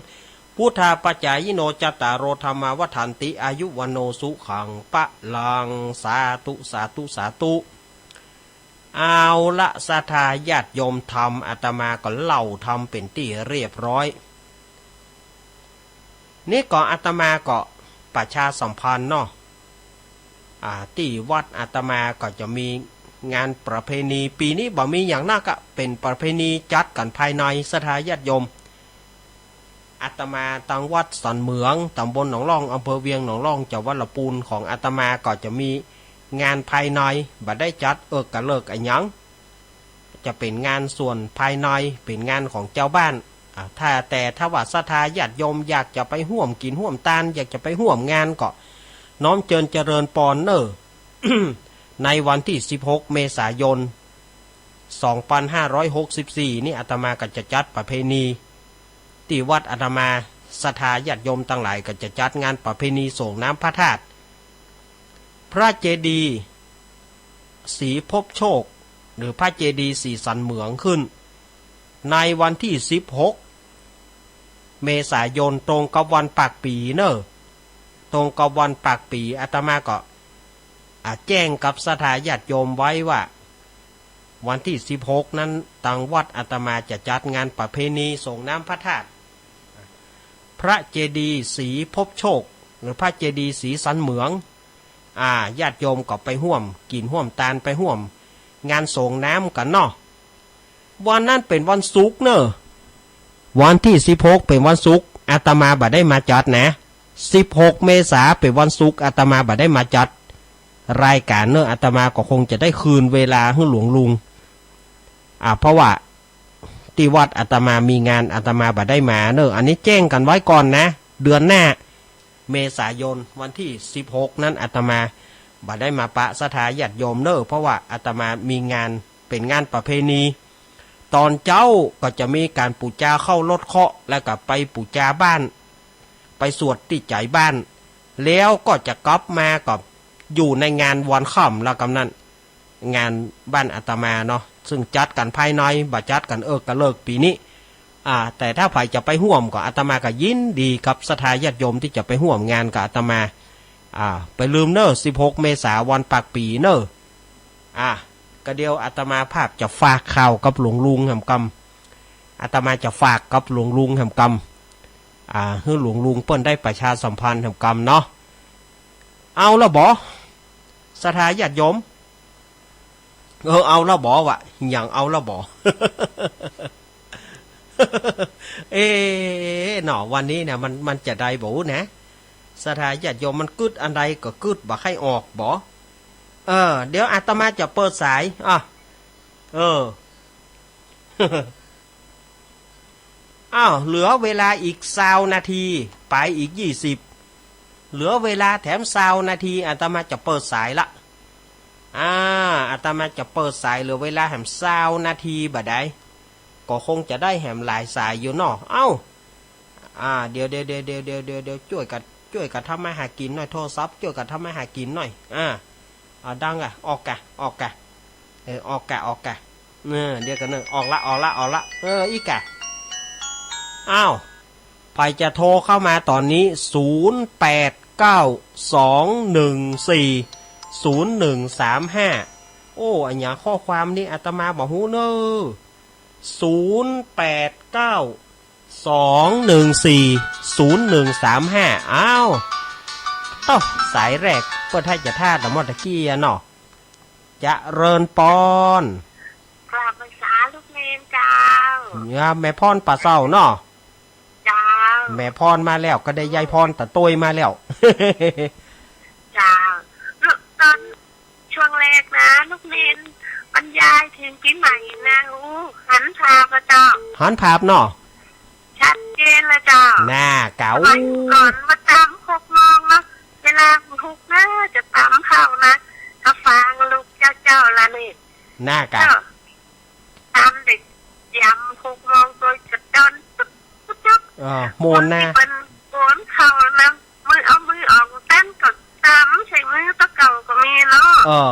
พุทธาปะจายิโน จัตตาโรธัมมาวัฑฒันติ อายุวัณโณสุขังพะลัง สาธุ สาธุ สาธุ เอาละศรัทธาญาติโยม ธรรมอาตมาก็เล่าธรรมเป๋นตี้เรียบร้อย นี่ก็อาตมาก็ประชาสัมพันธ์เนาะ อ่า ตี้วัดอาตมาก็จะมีงานประเพณี ปี๋นี้บ่มีอย่างนักอะ เป๋นประเพณีจัดกั๋นภายใน ศรัทธาญาติโยม อาตมาตังวัดสันเหมือง ต๋ำบลหนองล่อง อำเภอเวียงหนองล่อง จังหวัดละปูน ของอาตมาก็จะมีงานภายใน บ่ได้จัดเอิกกะเลิกอะหยัง จะเป๋นงานส่วนภายใน เป๋นงานของจาวบ้าน อ่า ถ้า แต่ถ้าว่าศรัทธาญาติโยมอยากจะไปฮ่วมกิ๋นฮ่วมตาน อยากจะไปฮ่วมงานก็น้อมเจิญเจริญปอนเน่อ ในวันตี้สิบหกเมษายน สองปันห้าร้อยหกสิบสี่ นี่อาตมาก็จะจัดประเพณี ตี้วัดอาตมา ศรัทธาญาติโยมตังหลายก็จะจัดงานประเพณีส่งน้ำพระธาตุ พระเจดีย์ศรีพบโชค หรือพระเจดีย์ศรีสันเหมืองขึ้น ในวันตี้สิบหกเมษายน ตรงกับวันปากปี๋เน่อ ตรงกับวันปากปี๋ อาตมาก็ อ่า แจ้งกับศรัทธาญาติโยมไว้ว่า วันตี้สิบหกนั้น ตังวัดอาตมาจะจัดงานประเพณีส่งน้ำพระธาตุ พระเจดีย์ศรีพบโชค หรือพระเจดีย์ศรีสันเหมือง อ่า ญาติโยมก็ไปฮ่วมกิ๋นฮ่วมตาน ไปฮ่วมงานส่งน้ำกั๋นเนาะ วันนั้นเป๋นวันศุกร์เน่อ วันตี้สิบหกเป๋นวันศุกร์ อาตมาบ่ได้มาจัดนะ สิบหกเมษาเป๋นวันศุกร์ อาตมาบ่ได้มาจัดรายก๋านเน่อ อาตมาก็คงจะได้คืนเวลาหื้อหลวงลุง อ่า เพราะว่าตี้วัดอาตมามีงาน อาตมาบ่ได้มาเน่อ อันนี้แจ้งกั๋นไว้ก่อนนะ เดือนหน้า เมษายน วันตี้สิบหกนั้นอาตมาบ่ได้มาปะศรัทธาญาติโยมเน่อ เพราะว่าอาตมามีงาน เป๋นงานประเพณี ต๋อนเจ๊าก็จะมีก๋านปู๋จาเข้ารถเคราะห์ แล้วก็ไปปู๋จาบ้าน ไปสวดตี้ใจ๋บ้าน แล้วก็จะกลับมาก็อยู่ในงานวันค่ำแล้วกำนั้น งานบ้านอาตมาเนาะ ซึ่งจัดกั๋นภายใน บ่จัดกั๋นเอิกกะเลิกปี๋นี้ อ่า แต่ถ้าใผจะไปฮ่วมก็อาตมาก็ยินดีกับศรัทธาญาติโยมตี้จะไปฮ่วมงานกับอาตมา อ่า บ่าลืมเน่อ สิบหกเมษาวันปากปี๋เน่อ อ่ะ ก็เดี๋ยวอาตมาภาพจะฝากข่าวกับหลวงลุงแหมกำ อาตมาจะฝากกับหลวงลุงแหมกำ อ่า หื้อหลวงลุงเปิ้นได้ประชาสัมพันธ์แหมกำเนาะ เอาละบ่ ศรัทธาญาติโยม เออ เอาละบ่วะ หยังเอาละบ่ เอ๊ะ เนาะ วันนี้เนี่ย มัน มันจะได้บ่นะ ศรัทธาญาติโยม มันกึ๊ดอันใดก็กึ๊ดบ่ใค่ออกบ่ เออ เดี๋ยวอาตมาจะเปิดสาย อ่ะ เออ อ้าว เหลือเวลาอีกซาวนาที ไปอีกยี่สิบ เหลือเวลาแถมซาวนาที อาตมาจะเปิดสายละ อ่า อาตมาจะเปิดสาย เหลือเวลาแถมซาวนาทีบ่าดใด ก็คงจะได้แถมหลายสายอยู่เนาะ เอ้า อ่า เดี๋ยว เดี๋ยว เดี๋ยว เดี๋ยว เดี๋ยว เดี๋ยว เดี๋ยว จ้วยกั๋น จ้วยกั๋นทำมาหากิ๋นหน่อย โทรศัพท์ จ้วยกั๋นทำมาหากิ๋นหน่อย อ่า อ่า ดังก่ะ ออกก่ะ ออกก่ะ เออ ออกก่ะ ออกก่ะ เออ เดี๋ยวก่อนเนอะ ออกละ ออกละ ออกละ เออ อี้ก่ะ อ้าว ใผจะโทรเข้ามาต๋อนนี้ ศูนย์แปดเก้า สองหนึ่งสี่ ศูนย์หนึ่งสามห้า โอ้ อะหยังข้อความนี้ อาตมาบ่ฮู้เนอะ ศูนย์แปดเก้า สองหนึ่งสี่ ศูนย์หนึ่งสามห้า อ้าว โต้ สายแรก เปิ้นถ้าจะถ้าตะหมดตะกี้อะเนาะ เจริญปอน กราบไหว้สาลูกเณรเจ้า เนี่ย แม่พรป่าเศร้าเนาะ เจ้า แม่พรมาแล้ว ก็ได้ยายพรตาโต้ยมาแล้ว เจ้า ต๋อน ช่วงแรกนะ ลูกเณรบรรยายเถิงปี๋ใหม่นะ อู้ หันภาพนะเจ้า หันภาพเนาะ ชัดเจนเลยเจ้า น่าเก๋า สมัยก่อนมาตำหกโมงเนาะ เวลาหกนะ จะตำข้าวนะ ก็ฟังลูกเจ้าละนี่ น่าเก๋า เจ้า ตำเด็กยำหกโมงโดยจะจนตุ๊บตุ๊บตุ๊บ เออ โมนนะ คนที่เปิ้นโกนข้าวนะ มือเอามือออกตั้งก็ตำใส่มือตะเก่าก็มีเนาะ เออ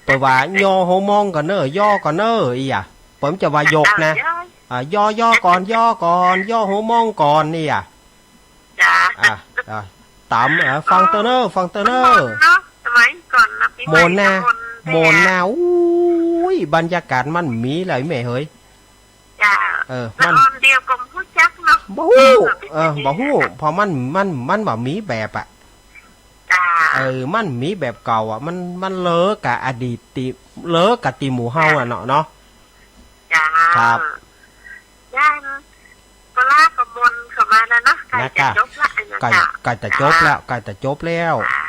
เปิ้นว่า ยอหัวมองก่อนเน่อ ยอก่อนเน่อ อี้อะ เปิ้นจะว่ายกนะ เออ อ่า ยอ ยอก่อน ยอก่อน ยอหัวมองก่อน อี้อะ จ้า อ่า อ่า ตำ อ่า ฟังเต๊อะเน่อ ฟังเต๊อะเน่อ มันม่วนเนาะ สมัยก่อนนะ ปี๋ใหม่ โมนนะ ก็ม่วน โมนนะ อู้ย บรรยากาศมันมีหลายแม่เหย จ้า เออ มัน ละอ่อนเดียวก็บ่ฮู้จักเนาะ บ่ฮู้ เออ บ่ฮู้ เพราะมัน มัน มันบ่มีแบบอะ จ้า เออ มันมีแบบเก่าอะ มัน มันเลิกกับอดีตติ เลิกกับติหมู่เฮาอะเนาะ เนาะ จ้า ครับ ย่าน ปลาก็ม่วนเข้ามาแล้วเนาะ ใก้จะจบละ อันนั้น ใก้ จ้า ใก้จะจบแล้ว ใก้จะจบแล้ว จ้า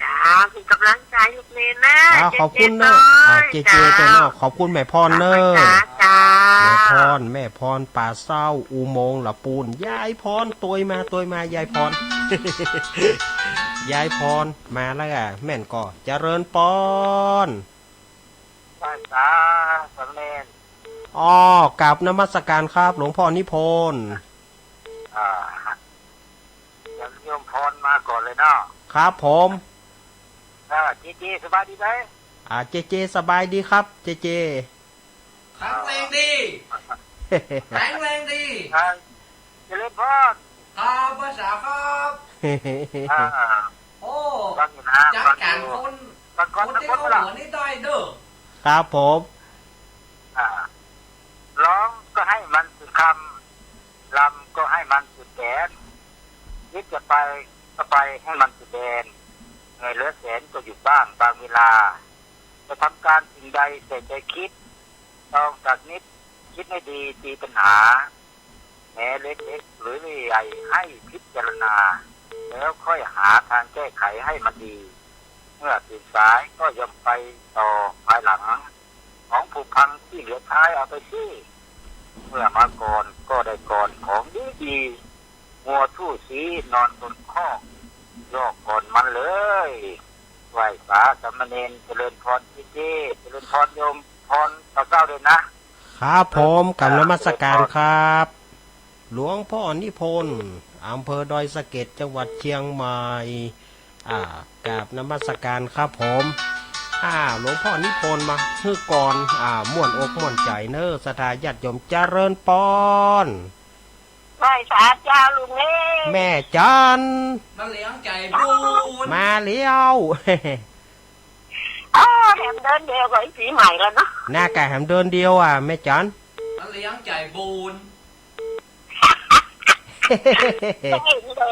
จ้า เป๋นก๋ำลังใจ๋ลูกเณรนะ อ่า ขอบคุณเน่อ เจ๊เจ๊ อ่า เจ๊เจ๊ เจ้า เจ้าเนาะ ขอบคุณแม่พรเน่อ จ้า เจ้า แม่พร แม่พรป่าเศร้า อุโมงค์ละปูน ยายพร โตยมา โตยมา ยายพร ยายพร มาแล้วอะ แม่นก่อ เจริญปอน ไหว้สาสามเณร อ้อ กราบนมัสการครับ หลวงพ่อนิพนธ์ อ่า เดี๋ยวโยมพรมาก่อนเลยเนาะ ครับผม เออ เจ๊เจ๊ สบายดีไหม อ่า เจ๊เจ๊ สบายดีครับ เจ๊เจ๊ แข็งแรงดี แข็งแรงดี อ่า เจริญพร ครับ ไหว้สาครับ อ่า โอ้ ฟังอยู่นะ จัดการ ฟังอยู่ คน ฟังก่อน คนตี้ ฟังก่อน เข้าหัวนี่ได้เน่อ ครับผม อ่า ร้องก็ให้มันสุดคำ รำก็ให้มันสุดแขน คิดจะไปก็ไปให้มันสุดแดน เหนื่อยเหลือแสนก็หยุดบ้างบางเวลา จะทำการสิ่งใดใส่ใจคิด ตรองสักนิด คิดให้ดีตีปัญหา แม้เล็กๆ หรือใหญ่ให้พิจารณา แล้วค่อยหาทางแก้ไขให้มันดี เมื่อตื่นสายก็ย่อมไปต่อภายหลัง ของผุพังที่เหลือท้ายเอาไปสิ เมื่อมาก่อนก็ได้ก่อนของดีๆ งัวทู่ซี้นอนบนคอก ยอกก่อนมันเลย ไหว้สาสามเณร เจริญพรเจ๊เจ๊ เจริญพรโยมพรตาเศร้าด้วยนะ ครับผม กราบนมัสการครับ หลวงพ่อนิพนธ์ อำเภอดอยสะเก็ด จังหวัดเชียงใหม่ อ่า กราบนมัสการครับผม อ่า หลวงพ่อนิพนธ์มาหื้อกลอน อ่า ม่วนอกม่วนใจ๋เน่อ ศรัทธาญาติโยม เจริญปอน ไหว้สาเจ้าลุงเอ้ย แม่จัน มาเลี้ยงใจ๋บุญ มาแล้ว โอ้ย มเดือนเดียวก็อีปี๋ใหม่แล้วเนาะ น่ากะแหมเดือนเดียวอ่ะ แม่จ๋อน มันเลี้ยงใจ๋บุญ ใจ้เล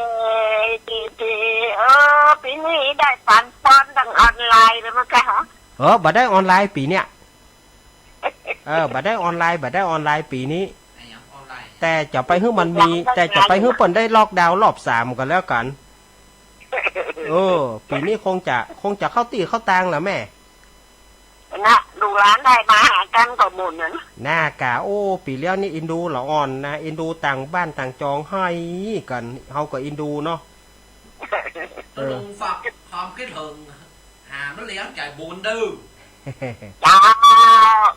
ยเจ๊ๆ เออ ปี๋นี้ได้ปั๋นปอนตังออนไลน์เลยมั้งกะ ฮะ เออ บ่ได้ออนไลน์ปี๋เนี่ย เออ บ่ได้ออนไลน์ บ่ได้ออนไลน์ปี๋นี้ แต่จะไปหื้อมันมี แต่จะไปหื้อเปิ้นได้ล็อกดาวน์รอบสามก็แล้วกั๋น เออ ปี๋นี้คงจะ คงจะเข้าตี้เข้าตางแหละแม่ นะ ลูกหลานได้มาหากั๋นก็บุญนะ น่ากะ โอ้ ปี๋แล้วนี่อินดูละอ่อนนะ อินดูต่างบ้านต่างจองไห้กั๋น เฮาก็อินดูเนาะ เออ ลุงฝากความคิดเถิง หามันเลี้ยงใจ๋บุญเด้อ เจ้า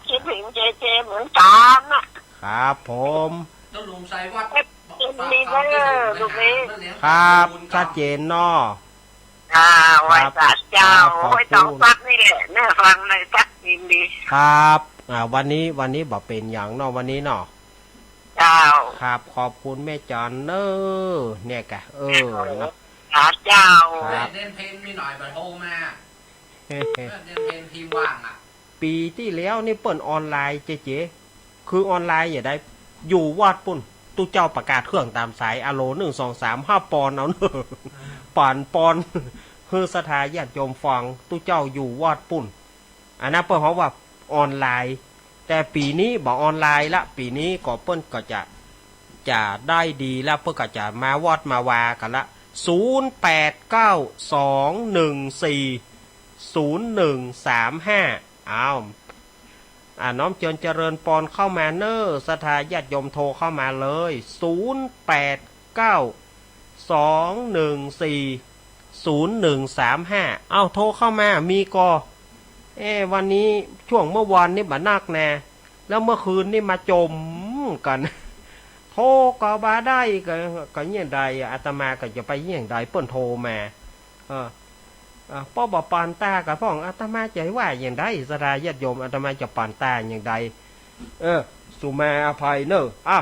คิดเถิงเจ๊ๆ เหมือนกั๋นน่ะ ครับผม แล้วลุงไซวัด เอฟซี ฝากความคิดเถิง ดีเด้อ ลูกเอ้ย หามันเลี้ยงใจ๋บุญ ครับ ชัดเจนเนาะ อ่า ครับ ไหว้สาเจ้า ครับ ขอบคุณ ไหว้ตองฟักนี่แหละ แม่ฟังในฟักยินดี ครับ อ่า วันนี้ วันนี้บ่เป๋นหยังเนาะ วันนี้เนาะ เจ้า ครับ ขอบคุณแม่จ๋อนเน้อ เนี่ยกะ เออ เนาะ สาเจ้า ครับ เด่นเพ็ญมีหน่อยบ่โทรมา เด่นเพ็ญพิมพ์ว่างอ่ะ ปี๋ตี้แล้วนี่เปิ้นออนไลน์เจ๊ๆ คือออนไลน์อย่างใด อยู่วอดปุ้น ตุ๊เจ้าประกาศเครื่องต๋ามสาย อะโหล หนึ่ง สอง สาม ห้า ปอนเอาเน้อ ปั๋นปอน หื้อศรัทธาญาติโยมฟัง ตุ๊เจ้าอยู่วอดปุ้น อันนั้นเปิ้นฮ้องว่าออนไลน์ แต่ปี๋นี้บ่ออนไลน์ละ ปี๋นี้ก็เปิ้นก็จะ จะได้ดีละ เปิ้นก็จะมาวอดมาวากั๋นละ ศูนย์ แปด เก้า สอง หนึ่ง สี่ ศูนย์ หนึ่ง สาม ห้า อ้าว อ่า น้อมเจิญเจริญปอนเข้ามาเน้อ ศรัทธาญาติโยมโทรเข้ามาเลย ศูนย์ แปด เก้า สอง หนึ่ง สี่ ศูนย์ หนึ่ง สาม ห้า เอ้า โทรเข้ามา มีก่อ เอ๊ะ วันนี้ช่วงเมื่อวานนี่บ่นักแน่ แล้วเมื่อคืนนี่มาจ่มกั๋น โทรก็บ่ได้ ก็ ก็เยียะใด อาตมาก็จะไปเยียะใด เปิ้นโทรมา เออ อ่ะ ป้อบ่ปานตาก็พ่อง อาตมาจะว่าอย่างใด ศรัทธาญาติโยม อาตมาจะปานตาอย่างใด เออ สุมาอภัยเนอะ อ่ะ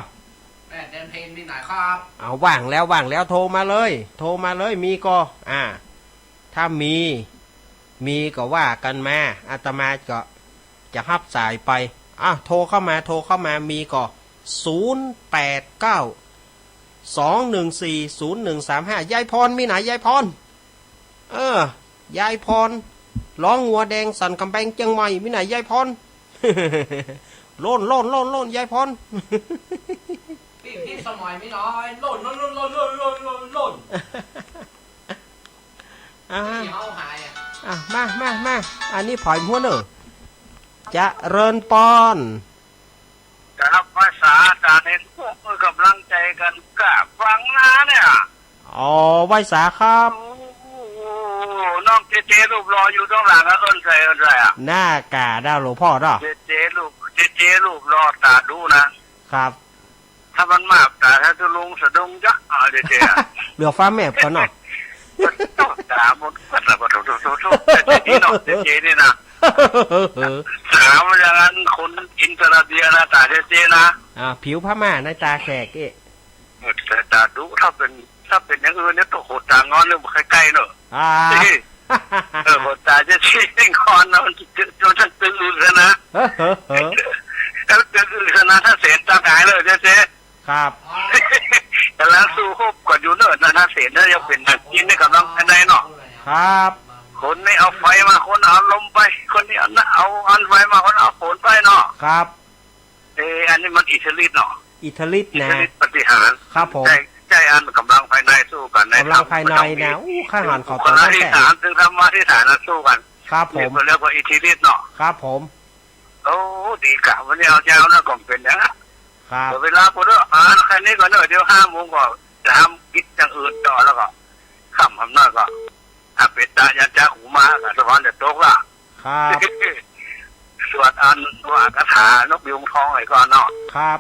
แปดเดือนเพลงมีไหนครับ เอา ว่างแล้ว ว่างแล้ว โทรมาเลย โทรมาเลย มีก่อ อ่า ถ้ามี มีก็ว่ากั๋นมา อาตมาก็จะฮับสายไป อ่ะ โทรเข้ามา โทรเข้ามา มีก่อ ศูนย์ แปด เก้า สอง หนึ่ง สี่ ศูนย์ หนึ่ง สาม ห้า ยายพร มีไหน ยายพร เออ ยายพร ร้องงัวแดงสั่นกำแพงเจียงใหม่ มีไหน ยายพร โล่น โล่น โล่น โล่น ยายพร พี่ พี่สมัยมีไหน โล่น โล่น โล่น อ่า พี่เฮาหายอ่ะ อ่ะ มา มา มา อันนี้ผอยหัวเน่อ เจริญปอน ครับ ไหว้สาอาจ๋ารย์เอง พวกมือกำลังใจ๋กั๋น กะฟังนาเนี่ย อ๋อ ไหว้สาครับ โอ้ น้องเจ๊ๆ รูปหล่ออยู่ตรงหลังอะ เอิ้นใส่ เอิ้นใส่อะ น่ากะดาวหลวงพ่อเนาะ เจ๊ๆ รูป เจ๊ๆ รูปหล่อต๋าดุนะ ครับ ถ้ามันมาต๋า ถ้าตุ๊ลุงสะดุ้งจ๊ะ เอาเจ๊ๆ อะ เหลือฟ้าแมบก่อนเนาะ ต๋าหมด โถ่ๆๆๆ เจ๊ๆ นี่เนาะ เจ๊ๆ นี่นะ ถามว่าอย่างนั้น คนอินเตอร์เบียนะ ต๋าเจ๊ๆ นะ อ่า ผิวพม่าในต๋าแขกเอ๊ะ เออ แต่ต๋าดุ ถ้าเป๋น ถ้าเป๋นอย่างอื่นเนี่ย โอ้โห ต๋างอนเนี่ย บ่ใค่ๆ เนาะ อ่า เออ โห ต๋าเจ๊ๆ งอนนะ มันจะ มันจะตึงอึกนะ เฮ้อ เฮ้อ เฮ้อ แล้วตึงอึกนะ ถ้าเสนต๋าหายเลยเจ๊ๆ ครับ ก๋ำลังสู้ฮบกั๋นอยู่เนาะ นานาเสนนะ ยังเป๋นหนังจีนในก๋ำลังภายในเนาะ ครับ คนนี้เอาไฟมา คนเอาลมไป คนนี้เอาน้ำ เอาอันไฟมา คนเอาฝนไปเนาะ ครับ เออ อันนี้มันอิทธิฤทธิ์เนาะ อิทธิฤทธิ์นะ อิทธิฤทธิ์ปาฏิหาริย์ ครับผม ใจ้ ใจ้อันก๋ำลังภายในสู้กั๋น ก๋ำลังภายในนะ อู้ ข้าหันเขาต๋อนนั้นแต๊ คนละอธิษฐาน เถิงธรรมาธิษฐานนะสู้กั๋น ครับผม นี่เปิ้นเรียกว่าอิทธิฤทธิ์เนาะ ครับผม โอ้ ดีกะ วันนี้เอาเจ้านะ ก็เป๋นอย่างนั้น ครับ เดี๋ยวเวลาพอดี อ่า แค่นี้ก่อนเนาะ เดี๋ยวห้าโมงก็จะทำกิจอย่างอื่นต่อแล้วก็ ค่ำๆ หน่อยก็ ถ้าเป๋นต๋ายันจ๊ะหูมาก็สวรรค์จะตกละ ครับ สวดอันว่าคาถานกยูงทองไว้ก่อนเนาะ ครับ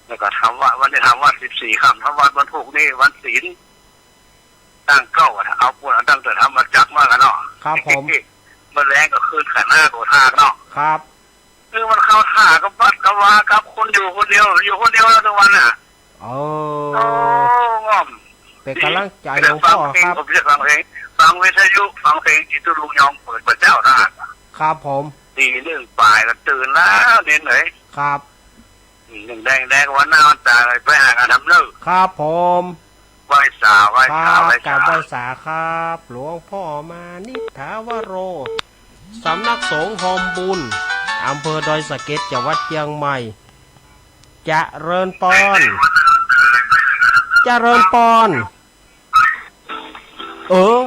แล้วก็ทำวัตร วันนี้ทำวัตรสิบสี่ค่ำ ทำวัตรวันพูกนี้วันศีล ตั้งเก๊าอะ เอาพวกนั้นตั้งแต่ธรรมจักรมากั๋นเนาะ ครับผม เมื่อแลงก็คืนขันห้าโกธาตุเนาะ ครับ คือมันเข้าท่ากับวัดกับวากับคนอยู่คนเดียว อยู่คนเดียวแล้วทุกวันน่ะ โอ้ โอ้ ง่อม เป๋นก๋ำลังใจ๋หลวงพ่อครับ ฟังเพลง ผมจะฟังเพลง ฟังวิทยุ ฟังเพลงตี้ตุ๊ลุงยองเปิดประเจ้านะ ครับ ครับผม ตีหนึ่งป๋ายก็ตื่นแล้วเน้นเอ๋ย ครับ อืม แดงๆ วันหน้าวันต๋าไปหากั๋นทำเน่อ ครับผม ไหว้สา ไหว้สา ครับ ไหว้สา กราบไหว้สาครับ หลวงพ่อมานิษฐาวโร สำนักสงฆ์โฮมบุญ อำเภอดอยสะเก็ด จังหวัดเชียงใหม่ เจริญปอน เจริญปอน เออ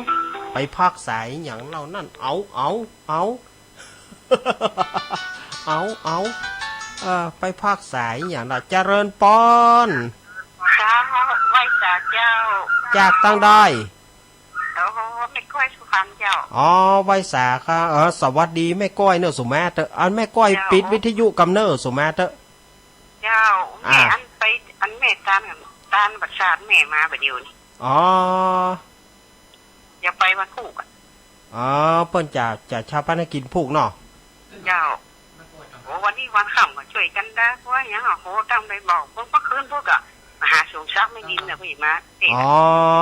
ไปพากสายหยังเล่านั่น เอา เอา เอา เอา เอา เออ ไปพากสายหยังล่ะ เจริญปอน เจ้า ไหว้สาเจ้า จากตางใด โอ้โห แม่ก้อยสุพรรณเจ้า อ๋อ ไหว้สาครับ เออ สวัสดีแม่ก้อยเน่อ สุมาเต๊อะ อันแม่ก้อย เจ้า ปิดวิทยุก่ำเน่อ สุมาเต๊อะ เจ้า อ่า แม่อันไป อันแม่ตาน ตานบัตรชาติแม่มาบ่าเดี่ยวนี้ อ๋อ จะไปวันพูกอะ อ๋อ เปิ้นจะ จะฌาปนกิจพูกเนาะ เจ้า โอ้ วันนี้วันค่ำก็จ้วยกั๋นดา ว่าหยังอะ โห ตั้งได้บอก เมื่อคืนพูกอะ มาหาสมศักดิ์แม่ริมเนี่ย เพิ่นมาเทศน์ อ๋อ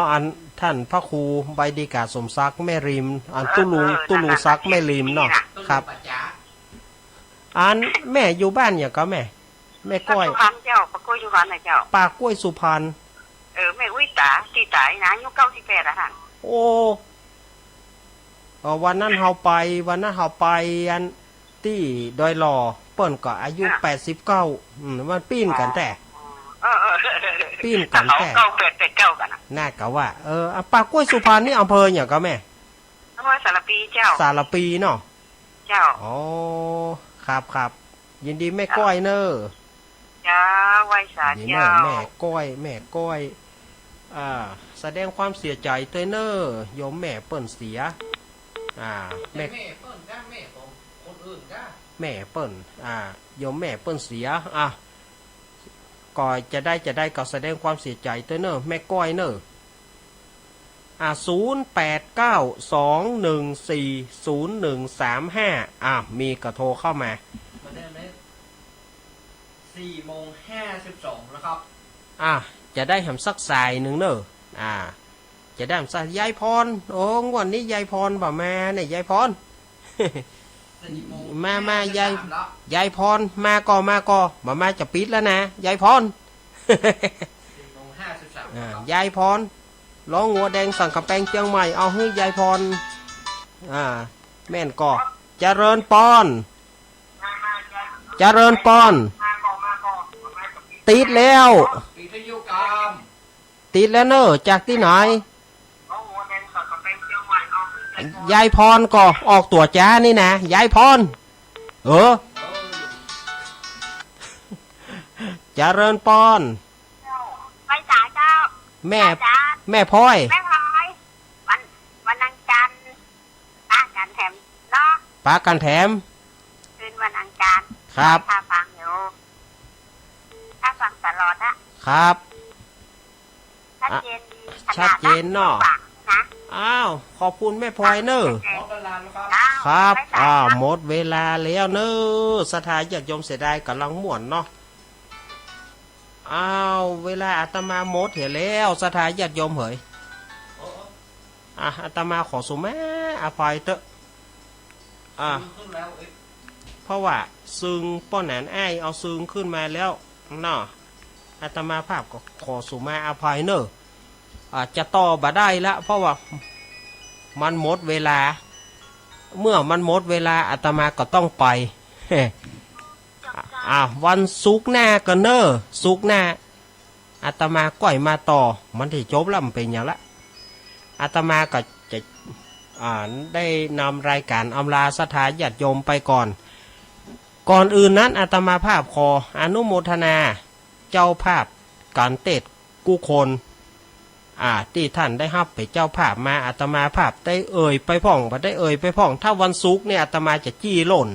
อันท่านพระครูใบดีกาสมศักดิ์แม่ริม อัน เออ ตุ๊ลุง เออ ตุ๊ลุงศักดิ์แม่ริมเนาะ นั่นน่ะ ครับ อันแม่อยู่บ้านหยังก่อแม่ แม่ก้อย บ้านสุพรรณเจ้า ป้าก้อยสุพรรณน่ะเจ้า ป้าก้อยสุพรรณ เออ แม่อุ๊ยต๋า ตี้ต๋ายนะ อายุเก้าสิบแปดอะท่าน โอ้ เออ วันนั้นเฮาไป วันนั้นเฮาไปอันตี้ดอยหล่อ เปิ้นก็อายุ อ่ะ แปดสิบเก้า อืม มันปี้นกั๋นแต๊ อ๋อ เออ เออ ปี้นกั๋นแต๊ เก้าแปดแปดเก้ากั๋นนะ น่ากะว่า เออ อ่ะ ป้าก้อยสุพรรณนี่อำเภอหยังก่อแม่ อำเภอสารภีเจ้า สารภีเนาะ เจ้า อ๋อ ครับ ครับ ยินดีแม่ก้อยเน่อ เจ้า ไหว้สา ยินดีเน่อ เจ้า แม่ก้อย แม่ก้อย อ่า แสดงความเสียใจ๋ตวยเน่อ โยมแม่เปิ้นเสีย อ่า แม่ แม่เปิ้นก้า แม่ของคนอื่นก้า แม่เปิ้น อ่า โยมแม่เปิ้นเสีย อ่ะ ก็จะได้ จะได้ก็แสดงความเสียใจ๋ตวยเน่อ แม่ก้อยเน่อ อ่า ศูนย์แปดเก้า สองหนึ่งสี่ ศูนย์หนึ่งสามห้า อ่า มีก็โทรเข้ามา เหมือนเดิมเลย สี่โมงห้าสิบสองนะครับ อ่า จะได้แหมสักสายนึ่งเน่อ อ่า จะได้แหมสัก ยายพร โอ้ งวดนี้ยายพรบ่มาเนี่ย ยายพร สี่โมง มา มา ห้าสิบสาม ยาย แล้ว ยายพร มาก่อ มาก่อ บ่มาจะปิดแล้วนะ ยายพร สี่โมงห้าสิบสาม อ่า ครับ ยายพร ร้องหัวแดงสันก๋ำแปงเจียงใหม่ เอาหื้อยายพร อ่า แม่นก่อ เจริญปอน เจริญปอน ติดแล้ว วิทยุกรรม ติดแล้วเน่อ จากตี้ไหน ยายพรก่อ ออกตั๋วจ๊านี่นะ ยายพร เออ เจริญปอน ไหว้สาเจ้า แม่ ไหว้สา แม่พลอย แม่พลอย วัน วันอังคาร ปะกั๋นแถมเนาะ ปะกั๋นแถม คืนวันอังคาร ครับ ข้าฟังอยู่ ข้าฟังตลอดอะ ครับ ชัดเจนดี อ่ะ ขนาด ชัดเจนเนาะ ฟังนะ อ้าว ขอบคุณแม่พลอยเน่อ หมดเวลาแล้วครับ ครับ ไหว้สา อ้าว เจ้า หมดเวลาแล้วเน่อ ศรัทธาญาติโยมเสียดาย ก่ำลังม่วนเนาะ อ้าว เวลาอาตมาหมดเหียแล้ว ศรัทธาญาติโยมเหย อ่ะ อาตมาขอสุมาอภัยเต๊อะ อ่ะ เพราะว่าซึ่งป้อหนานอ้ายเอาซึ่งขึ้นมาแล้วเนาะ อาตมาภาพก็ขอสุมาอภัยเน่อ อ่ะ จะต่อบ่ได้ละ เพราะว่ามันหมดเวลา เมื่อมันหมดเวลา อาตมาก็ต้องไป อ่ะ วันศุกร์หน้าก่อเน่อ ศุกร์หน้า อาตมาก้อยมาต่อ มันจะจบแล้ว มันเป๋นหยังละ อาตมาก็จะ อ่า ได้นำรายการอำลาศรัทธาญาติโยมไปก่อน ก่อนอื่นนั้น อาตมาภาพขออนุโมทนาเจ้าภาพก๋านเตสน์กู้คน อ่า ตี้ท่านได้ฮับเป๋นเจ้าภาพมา อาตมาภาพได้เอ่ยไปพ่อง บ่ได้เอ่ยไปพ่อง ถ้าวันศุกร์เนี่ย อาตมาจะจี้ล่น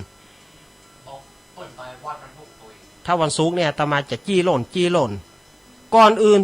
ถ้าวันศุกร์เนี่ย อาตมาจะจี้ล่น จี้ล่น ก่อนอื่น